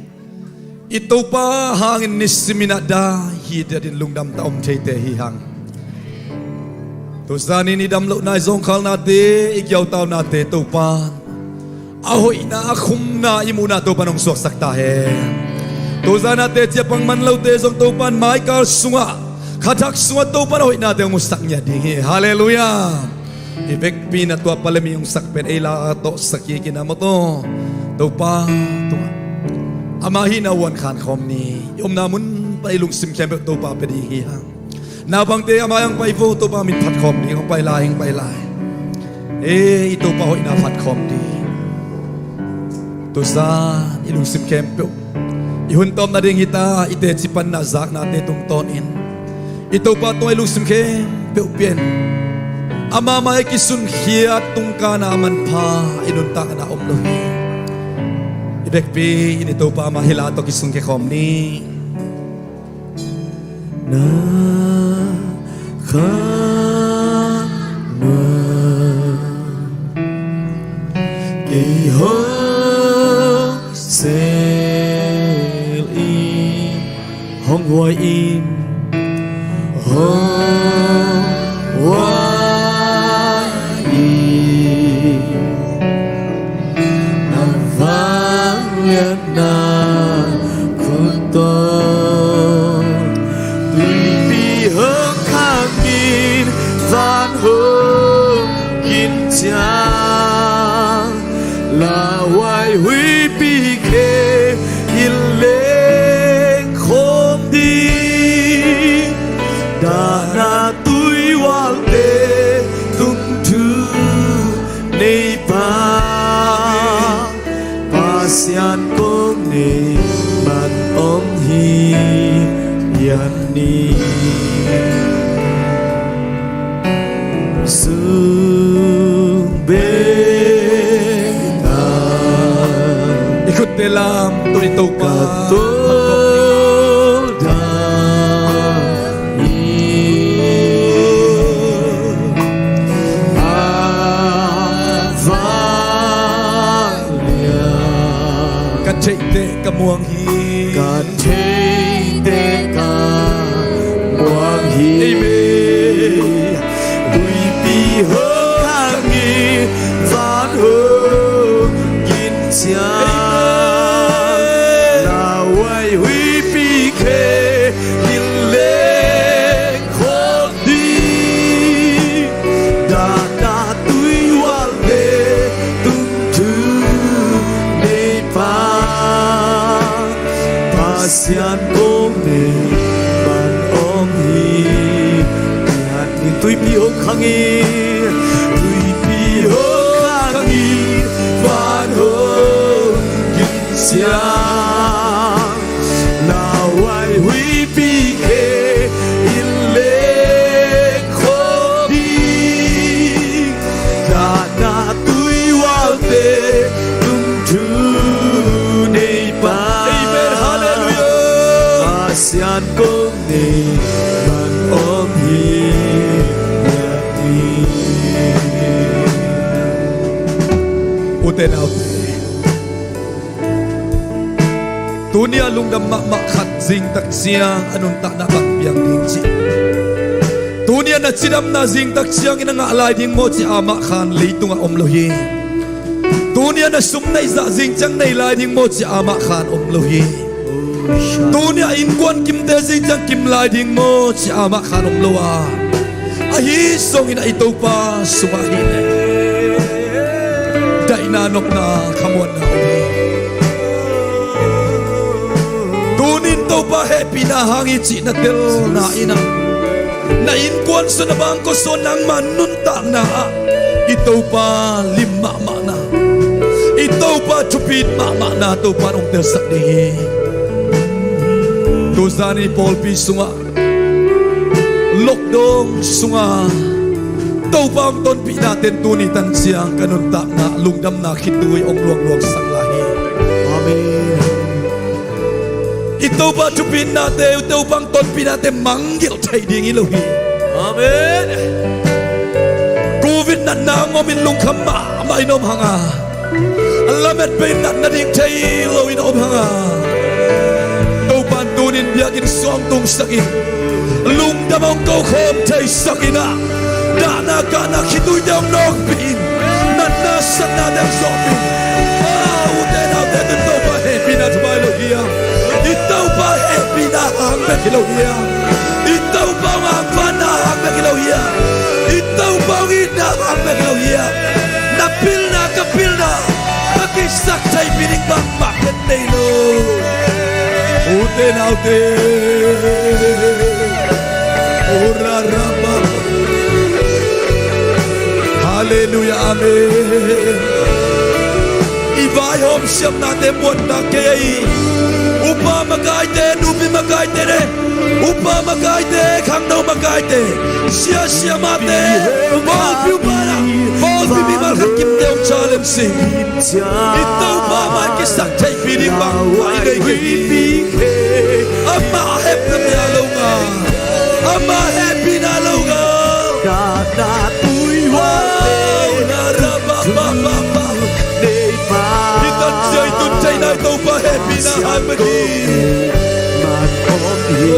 I Topa hangin nisimin ah dai hi, datin lungdam ta om theite hi hang. Tuzanin i damlohna, i zawngkhalnate, i giautaunate Topan a hoihna, a khumna i muhna Topan hong suaksak ta hen. Tuzan a teci a pang man lote zong Topan maikal sungah, khathak sungah Topan a hoihnate hong musak ngiat ding hi. Halleluiah. I vekpi-in a tua pale mi hong sak pen ei la tawh sak kik in a maw taw. Topa tungah ama hihna uan khan khawm ni. I omna mun pan i lungsim khempeuh Topa pia ding hi hang. Naupangte ama hong pai vo, Topa min phatkhawm ding, hong pai lai, hong pai lai. Ei, i Topa hoihna phatkhawm ding. Tuzan i lungsim khempeuh, i hun tawpna ding hita, i teci panna zaknate tungtawnin i Topa tungah i lungsim khempeuh pia-in, ama mai-ah kisunkhiat tungkana a manpha i nuntakna om lo hi. I vekpi-in i Topa ama hih la tawh kisungkhia khawm ni. Na khan nuam kei hong sel in, hong huai in, hong huai in. Na vangliatna khut tawh tuipi hong khang in, van hong gin ciang, lauhuai huihpi khe in leng khawm ding. Dahna tuihualte tung thu neipa, Pasian kong nei man om hi, pian ni. Sung bek a i khutte lam tawh i Topa ka tawldan hi. A vang lian ka theihte ka muang hi. Ka theihte ka muang hi. Amen. Tuipi hong khang in, van hong gin ciang, amen, lauhuai huihpi khe in leng khawm ding. Dahna tuihualte tung thu neipa, Pasian kong nei man om hi. Tuipi hong khang in, tuipi hong khang in, van hong gin ciang, lauhuai huihpi khe in leng khawm ding. Dahna tuihualte tung thu neipa, amen, halleluiah, Pasian kong nei man om hi. Ute naute, tuni-a lungdam mahmah khat zingtak ciang a nuntakna bang piang ding cih, tuni-a na cidamna zingtak ciangin a ngah lai ding maw cih amah khan leitungah om lo hi. Tuni-ah na sum neih zah zing ciang nei lai ding maw ci-a amah khan om lo hi. Tuni-ah innkuan kimte zing ciang kim lai ding maw ci-a amah khan om lo a, ahi zongin a i Topa sungah hi leh daihna, nopna, khamuanna om hi. Tunin Topa hehpihna hang hi cih na telna in ah, na innkuan sung, na bangkua sung, nangma nuntakna ah i Topa lim mahmahna, i Topa thupit mahmahna Topa in hong telsak ding hi. Tuzan i pawlpi sungah lockdown sunga Topa hong tonpihnate in tuni tan ciang ka nuntakna lungdamna khitui hong luangluangsak lai hi. Amen. I Topa thupihnate, i Topa hong tonpihnate mangngilh thei ding hi lo hi. Amen. Covid natna hong omin lungkham mahmah in om hang a, a lamet bei natna ding thei loin om hang a, Topa in tunin biakinn sung hong tungsak in, lungdam hong kokhawm theisak in ah, dahna kahna khituite hong nawkpih in, natna satnate hong zawhpih in. A, ute naute, tu Topa hehpihna thuman hi lo hiam? I Topa hehpihna hang bek hi lo hiam? I Topa hong angvanna hang bek hi lo hiam? I Topa hong itna hang bek hi lo hiam? Na pilna, ka pilna, ka kisaktheihpih ding bangmah pen nei lo. Ute naute, ora rama. Halleluiah, amen. I vaihawm siamnate muanna kei ahi. Upa makaite, nupi makaite le upa makaite, khangno makaite, sia siamahte, pawlpi upa le pawlpi mimal khat kimte hong challenge in, i Topa mai kisaktheihpih ding bangmah i nei kei hi. Amah hehpihna lo ngal, amah hehpihna lo ngal. Ka na tui wa, oh, na ra ba ba ba ba. Hi tan ciang i tun theihna i Topa hehpihna hang bek hi. Oh,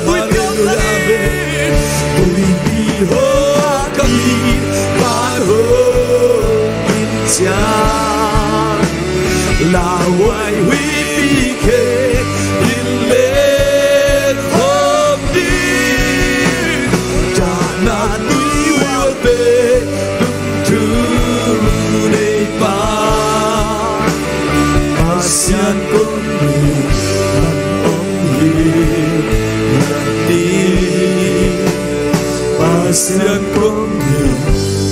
halleluiah, amen. Tuipi hong ka pi, van hong in ciang, lauhuai huipi khe in len khawm ding. Dahna tui hualte thu nei pa, Pasian kong hi man hong hi, man hi. Pasian kong hi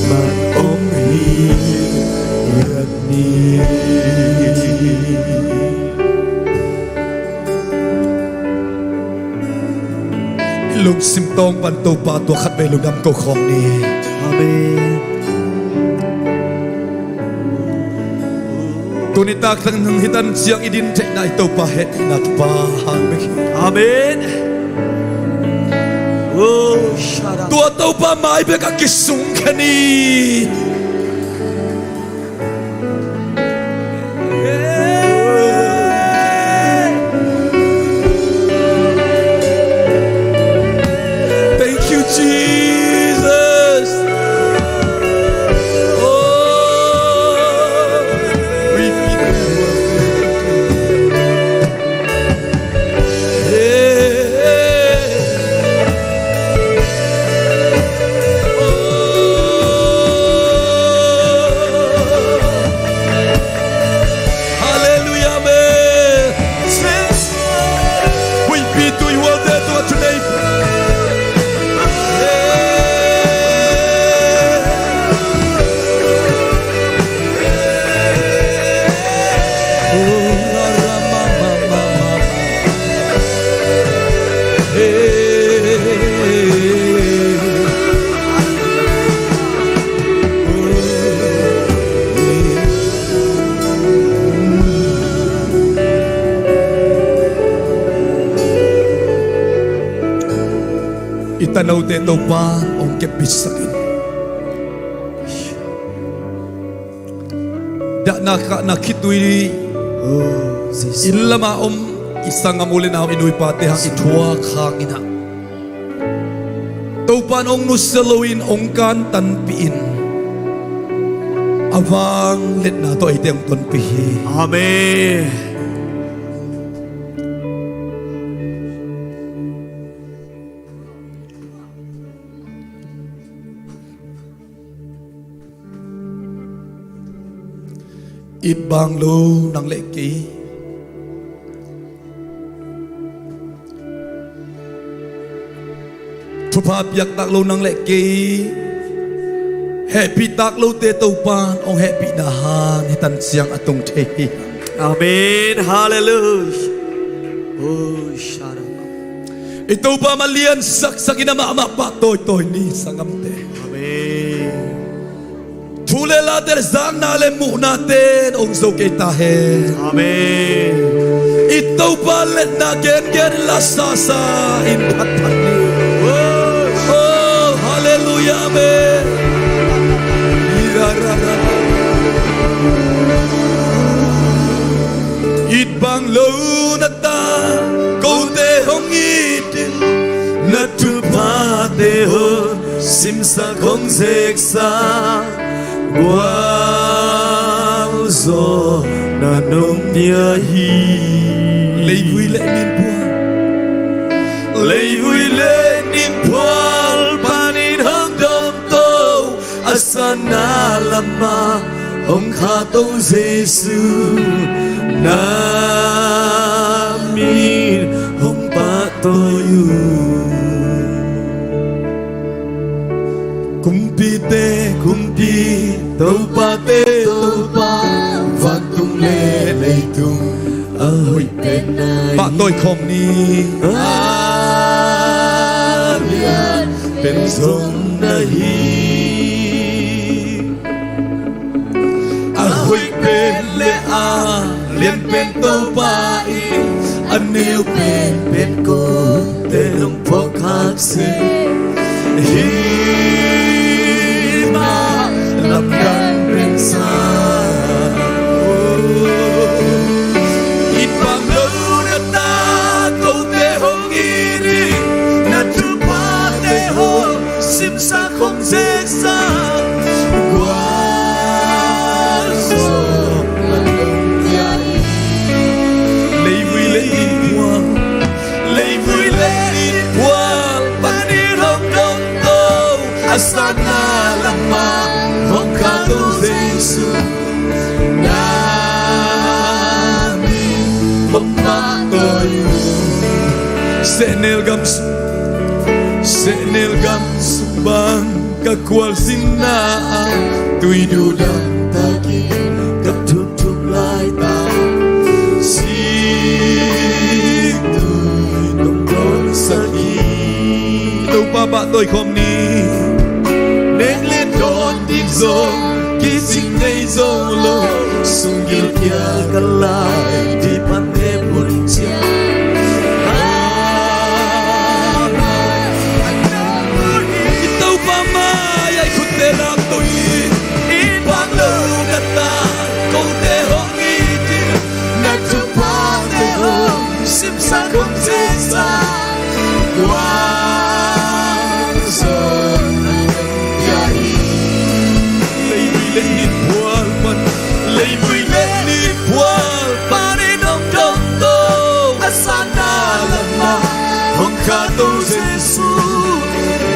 man hong hi, man hi. I lungsim tawng pan Topa tua khatvei lungdam ko khawm ni. Amen. Tuni tak tang hi tan ciang i din theihna i Topa hehpihna thupha hang bek hi. Amen. Oh, shut up. Tua Topa mai bek a kisung khen hi. Thank you, Jesus. Oh, we give you worship. Halleluiah, amen. Huipi tui hualte tua thunei. I tanote Topa hong kepbitsak in. Dahna kahna khitui, oh, Jesus, inn lama om i sanggam u le nau, i nu i pate hang i thuak hangin ah, Topa in hong nusia loin hong kantanpih in, a vangliatna tawh eite hong tonpih hi. Amen. It bang lo nang le kei. Thupha piaktak lo nang le kei. Hehpihtak lote Topan hong hehpihna hang hih tan ciang a tung thei hi. Amen. Halleluiah. Oh, Shaddai. I Topa mah lian saksakin amah amah pahtawi tawi ni sanggamte. Amen. Thu le late le zakna le muhnate hong zo kei ta hen. Amen. I Topa liatna gengen in la sasa in phatphat ni. Oh, halleluiah, amen. It bang lo na ta, kote hong it in, na thuphate hong simsak hong zeksak, gualzawhna nong pia hi. Leivui le ninphual, leivui le ninphual panin hong dong to, a sanna lamah hong khahto Jesu, na min hong pahtawi uh. Kumpite kumpi, topate topa, vantung le leitung a hoih pen na hi. Pahtawi khawm ni. A lian pen zong na hi. A hoih pen le a lian pen Topa in, a neu pen pen kote nong phawk khak se. Hih mah lamdang pen sa. It bang lo na ta, kote hong it in, na thuphate hong simsak hong zeksak, gualzawhna nong pia hi. Leivui le ninphual, leivui le ninphual panin hong dong to, a sanna lamah hong khahto Jesu, na min hong pahtawi uh. Sehnel gam sung, sehnel gam sung bang ka khualzinna ah, tui duhdam takin ka thup thup laitak, sik tui nong dawnsak hi. Topa pahtawi khawm ni. Nek le dawn dik zong, kicing nei zo lo, sunggil kia ka lai, dipan hep hun ciang. I Topa mai-ah i khutte lamto ni. It bang lo na ta, kote hong it in, na thuphate hong simsak hong zeksak, gualzawhna nong pia hi. Leivui le ninphual pan, leivui le ninphual panin hong dong to, a sanna lamah hong khahto Jesu,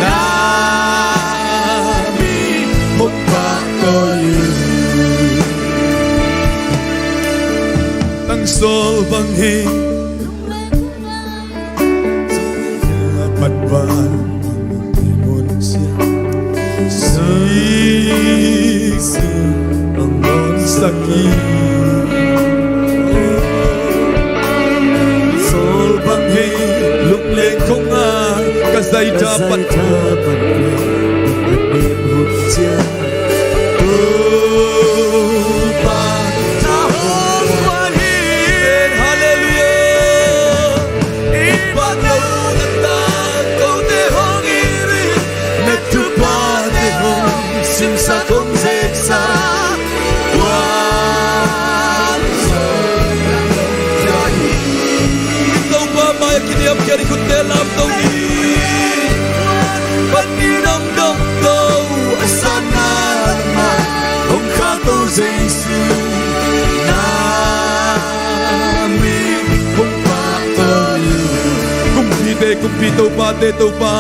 na min hong pahtawi uh. Tang sawl bang hi. Mat van mun sia, sik sik a ngawnsak hi. Sawl bang hi, lungleng khong a ka zaitha pat. Topa, ta hong pan hi. Halleluiah. I bang lo na ta, kote hong it in, na thuphate hong simsak hong zeksak, gualzawhna nong pia hi. Topa mai-ah kiniamkhiat i khutte lamto ni. Pan ni. Kumpi topate Topa.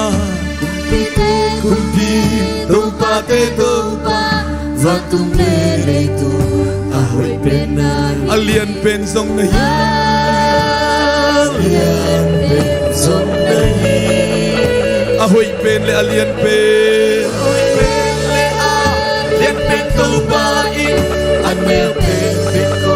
Kumpi topate Topa. Vantung le leitung a hoih pen na hi. A lian pen zong na hi. A lian pen zong na hi. A hoih pen le a lian pen. A hoih pen le a lian pen Topa in a neu pen pen ko.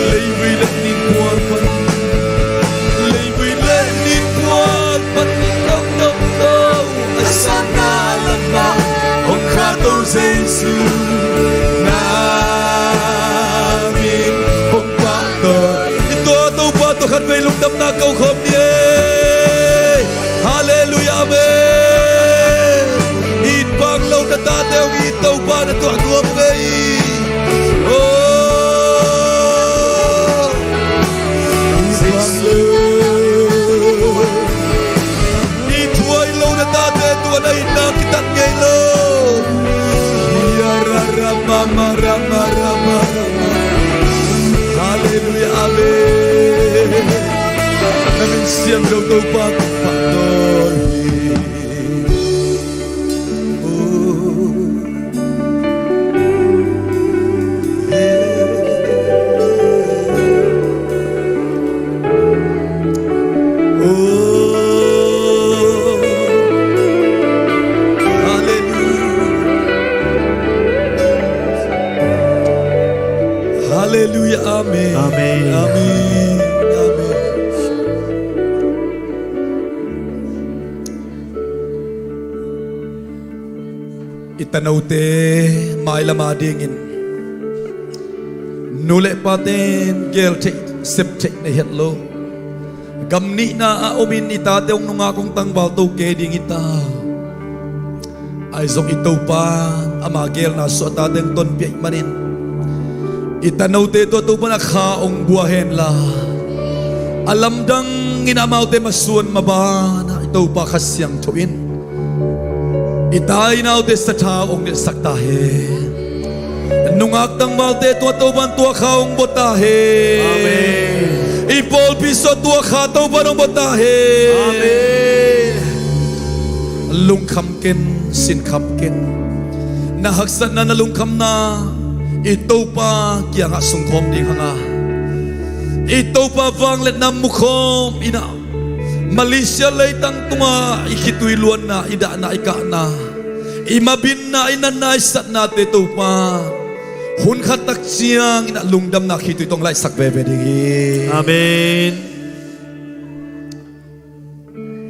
Leivui le nin pual pan, leivui le nin pual pan, tong tong tong, a sana lama hong kha to Jesu, na min hong pahtawi. I tua Topa tawh khatvei lungdamna ko khawm ni ei. Halleluiah, amen. It bang lo na tate hong it Topa na tuah nuam ve. Oh. It bang lo. It thuai lo na tate tua na itna kitat ngei lo. Ya ra ra ma ma ra ma ra ma ra ma. Halleluiah, amen. Na min siang lo Topa kong pahtawi hi. Halleluiah. Amen. Amen. Amen. Amen. I tanote mailam adingin nu le paten gel theih, sep theih na hi het lo. Gam nihna a omin i tate hong nungak hong tangval to kei ding hi ta. Ahi zong i Topa ama gelna suah a tate hong tonpih ahih manin i tanote tua Topa na kha hong bua henla, a lamdangin amaute masuan mabanah i Topa Kha Siangtho in i ta i naute sathau hong nilhsak ta hen. Nungak tangvalte tua Topa in tua kha hong bua ta hen. Amen. I pawlpi suah tua kha Topa in hong bua ta hen. Amen. Lungkham ken, sinkham ken. Na haksatna, na lungkhamna i Topa kiangah sungkhawm ding hang a, i Topa vangliatna mukhawm in ah, Malaysia leitang tungah i khitui luanna, i dahna, i kahna, i mabinna, i natna, i satnate Topa hun khat tak ciangin ah lungdamna khitui tawh hong laihsak veve ding hi. Amen.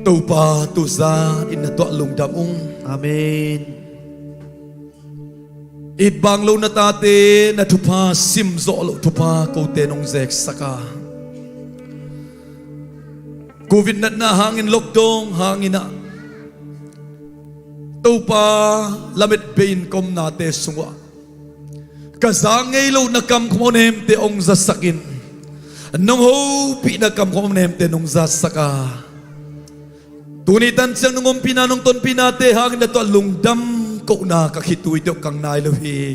Topa tuzan in na tuah lungdam ung. Amen. It bang lo na tate na thupha sim zawh loh thupha kote nong zeksak a, Covid natna hangin, lockdown hangin ah Topa lamet bei-in ka omnate sungah ka za ngei loh na kam khawm nemte hong zasakin, nong hopih na kam khawm nemte nong zasak a, tuni tan ciang nong ompihna, nong tonpihnate hangin na tuah lungdam kohna ka khitui tawh kang nai lo hi.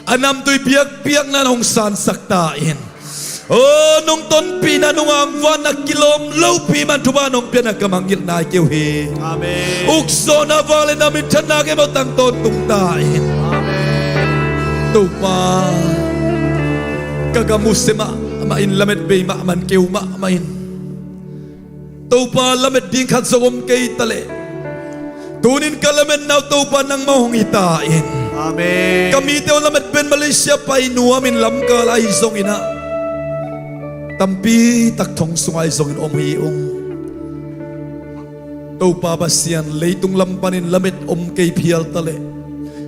A namtui biakpiakna na hong sansak ta in. O, nong tonpihna nungah vanah kilawm lopi man thupha nong piakna ka mangngilh nai kei uh hi. Amen. Ukzawhna, vangliatna, minthanna kei mawh tang tawntung ta in. Amen. Topa, ka gam uh sia mahmah in, lamet bei mahmah in, keu mahmah in. Topa, lamet ding khat zong om kei ta leh, Tunin ka lametna uh Topa nangmah hong hi ta in. Amen. Ka mite uh lamet pen Malaysia pai nuamin lamkal ahi zongin ah, tampitak thong sung ahi zongin om hi ung. Topa Pasian, leitung lam panin lamet om kei phial taleh,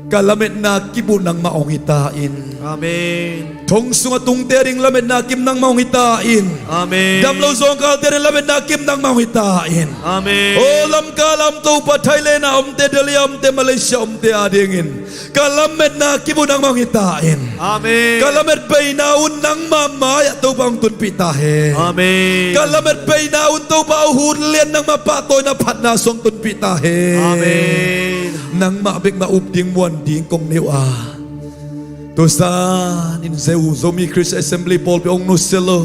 ka lametna kip uh nangmah hong hi ta in. Amen. Thong sungah tungte ading lametna kip nangmah hong hi ta in. Amen. Damlo zawngkalte ading lametna kip nangmah hong hi ta in. Amen. O lamkal lam Topa, Thailand ah omte, Delhi ah omte, Malaysia omte adingin ka lametna kip uh nangmah hong hi ta in. Amen. Ka lamet beina uh nangmah mai-ah Topa hong tunpih ta hen. Amen. Ka lamet beina un Topa, a hun lian nangmah pahtawina phatna sung tunpih ta hen. Amen. Nangmah bek mah up ding muan ding kong nei uh a, tuzan in Zo, Zomi Christian Assembly pawlpi hong nusia lo,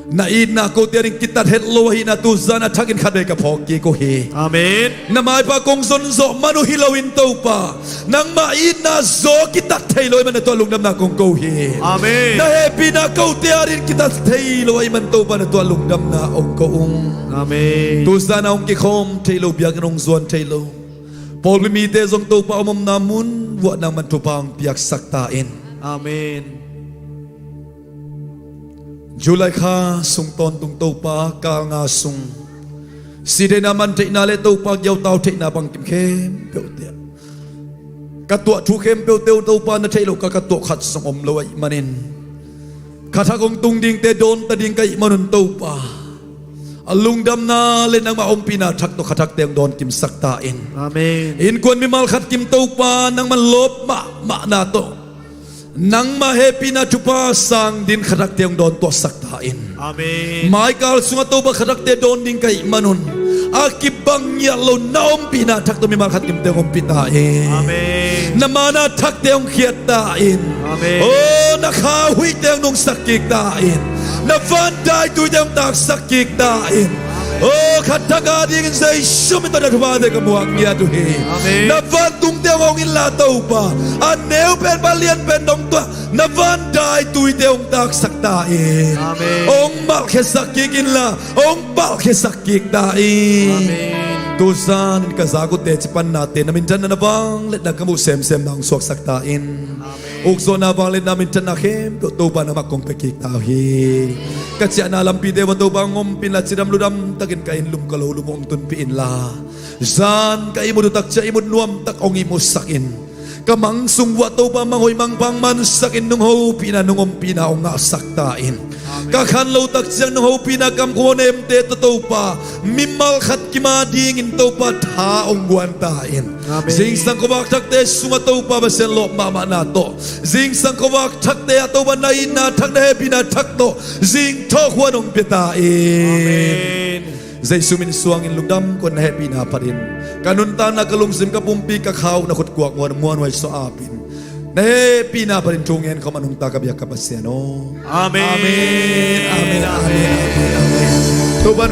na itna kote ading kitat het lo ahihna tuzan a thakin khatvei ka phawk kik uh hi. Amen. Na maipha kong zon zawh man uh hi loin Topa, nangmah itna zaw kitat thei lo ahih man na tuah lungdamna kong ko hi. Amen. Na hehpihna kote ading kitat thei lo ahih man Topa na tuah lungdamna hong ko ung. Amen. Tuzan a hong kikhawm thei lo, biakinn hong zuan thei lo pawlpi mite zong Topa om omna mun vuah nangman thupha hong piaksak ta in. Amen. July kha sung tawntung Topa, kal nga sung sihtheihna mantheihna le Topa giautau theihna bangkim khempeuhte ah ka tuah thu khempeuhte uh Topa na theih loh ka, ka tuah khat zong om lo ahih manin, kha thak hong tung dingte dawnta ding ka hih manun Topa, a lungdamna le nangmah ompihna thak tawh kha thakte hong dawnkimsak ta in. Amen. Innkuan mimal khat kim Topa nangman lawp mahmahna tawh, nangmah hehpihna thupha sang ding kha thakte hong dawn tuahsak ta in. Amen. Maikal sungah Topa kha thakte dawn ding ka hih manun, a kibang ngiat lo na ompihna thak tawh mimal khat kimte hong ompih ta in. Amen. Na mana thakte hong khiat ta in. Amen. O, na kha huihte hong nungsak kik ta in. Na van daituite hong taksak kik ta in. O, kha thak adingin Jesu min tawh na thuphate ka muak ngiat uh hi. Amen. Na vantungte hong hong inla Topa, a neu pen, a lian pen dong tuah, na van daituite hong taksak ta in. Amen. Hong malkhiasak kik inla, hong palkhiasak kik ta in. Amen. Tuzan in ka zak utte cipannate na minthanna, na vangliatna ka muh semsemna hong suaksak ta in. Amen. Ukzawhna, vangliatna, minthanna khempeuh Topa nangmah kong pia kik ta uh hi. Ka ciahna lampite uah Topa hong ompih inla, cidam ludam takin ka inn lum ka lo lum hong tunpih inla, zan ka ihmut uh tak ciang ihmut nuamtak hong ihmutsak in. Ka mang sung uah Topa mang hoih mang pha hong mansak in, nong hopihna nong ompihna hong ngahsak ta in. Amen. Ka khan loh tak ciang nong hopihna kamkua nemte tawh Topa mimal khat kim adingin Topa tha hong guan ta in. Amen. Zingsang khuavak thakte sungah Topa Pasian lawp mahmahna tawh, zingsang khuavak thakte ah Topa na itna thak, na hehpihna thak tawh zing thawh khuan hong pia ta in. Amen. Jesu min suangin lungdam kong, na hehpihna phatin ka nuntakna, ka lungsim, ka pumpi, ka kha uh na khut kuak muanhuai suah apin, na hehpihna phatin thu ngen khawm a nungta ka biak ka Pasian aw. Amen. Amen. Amen. Amen. Amen. Amen. Topa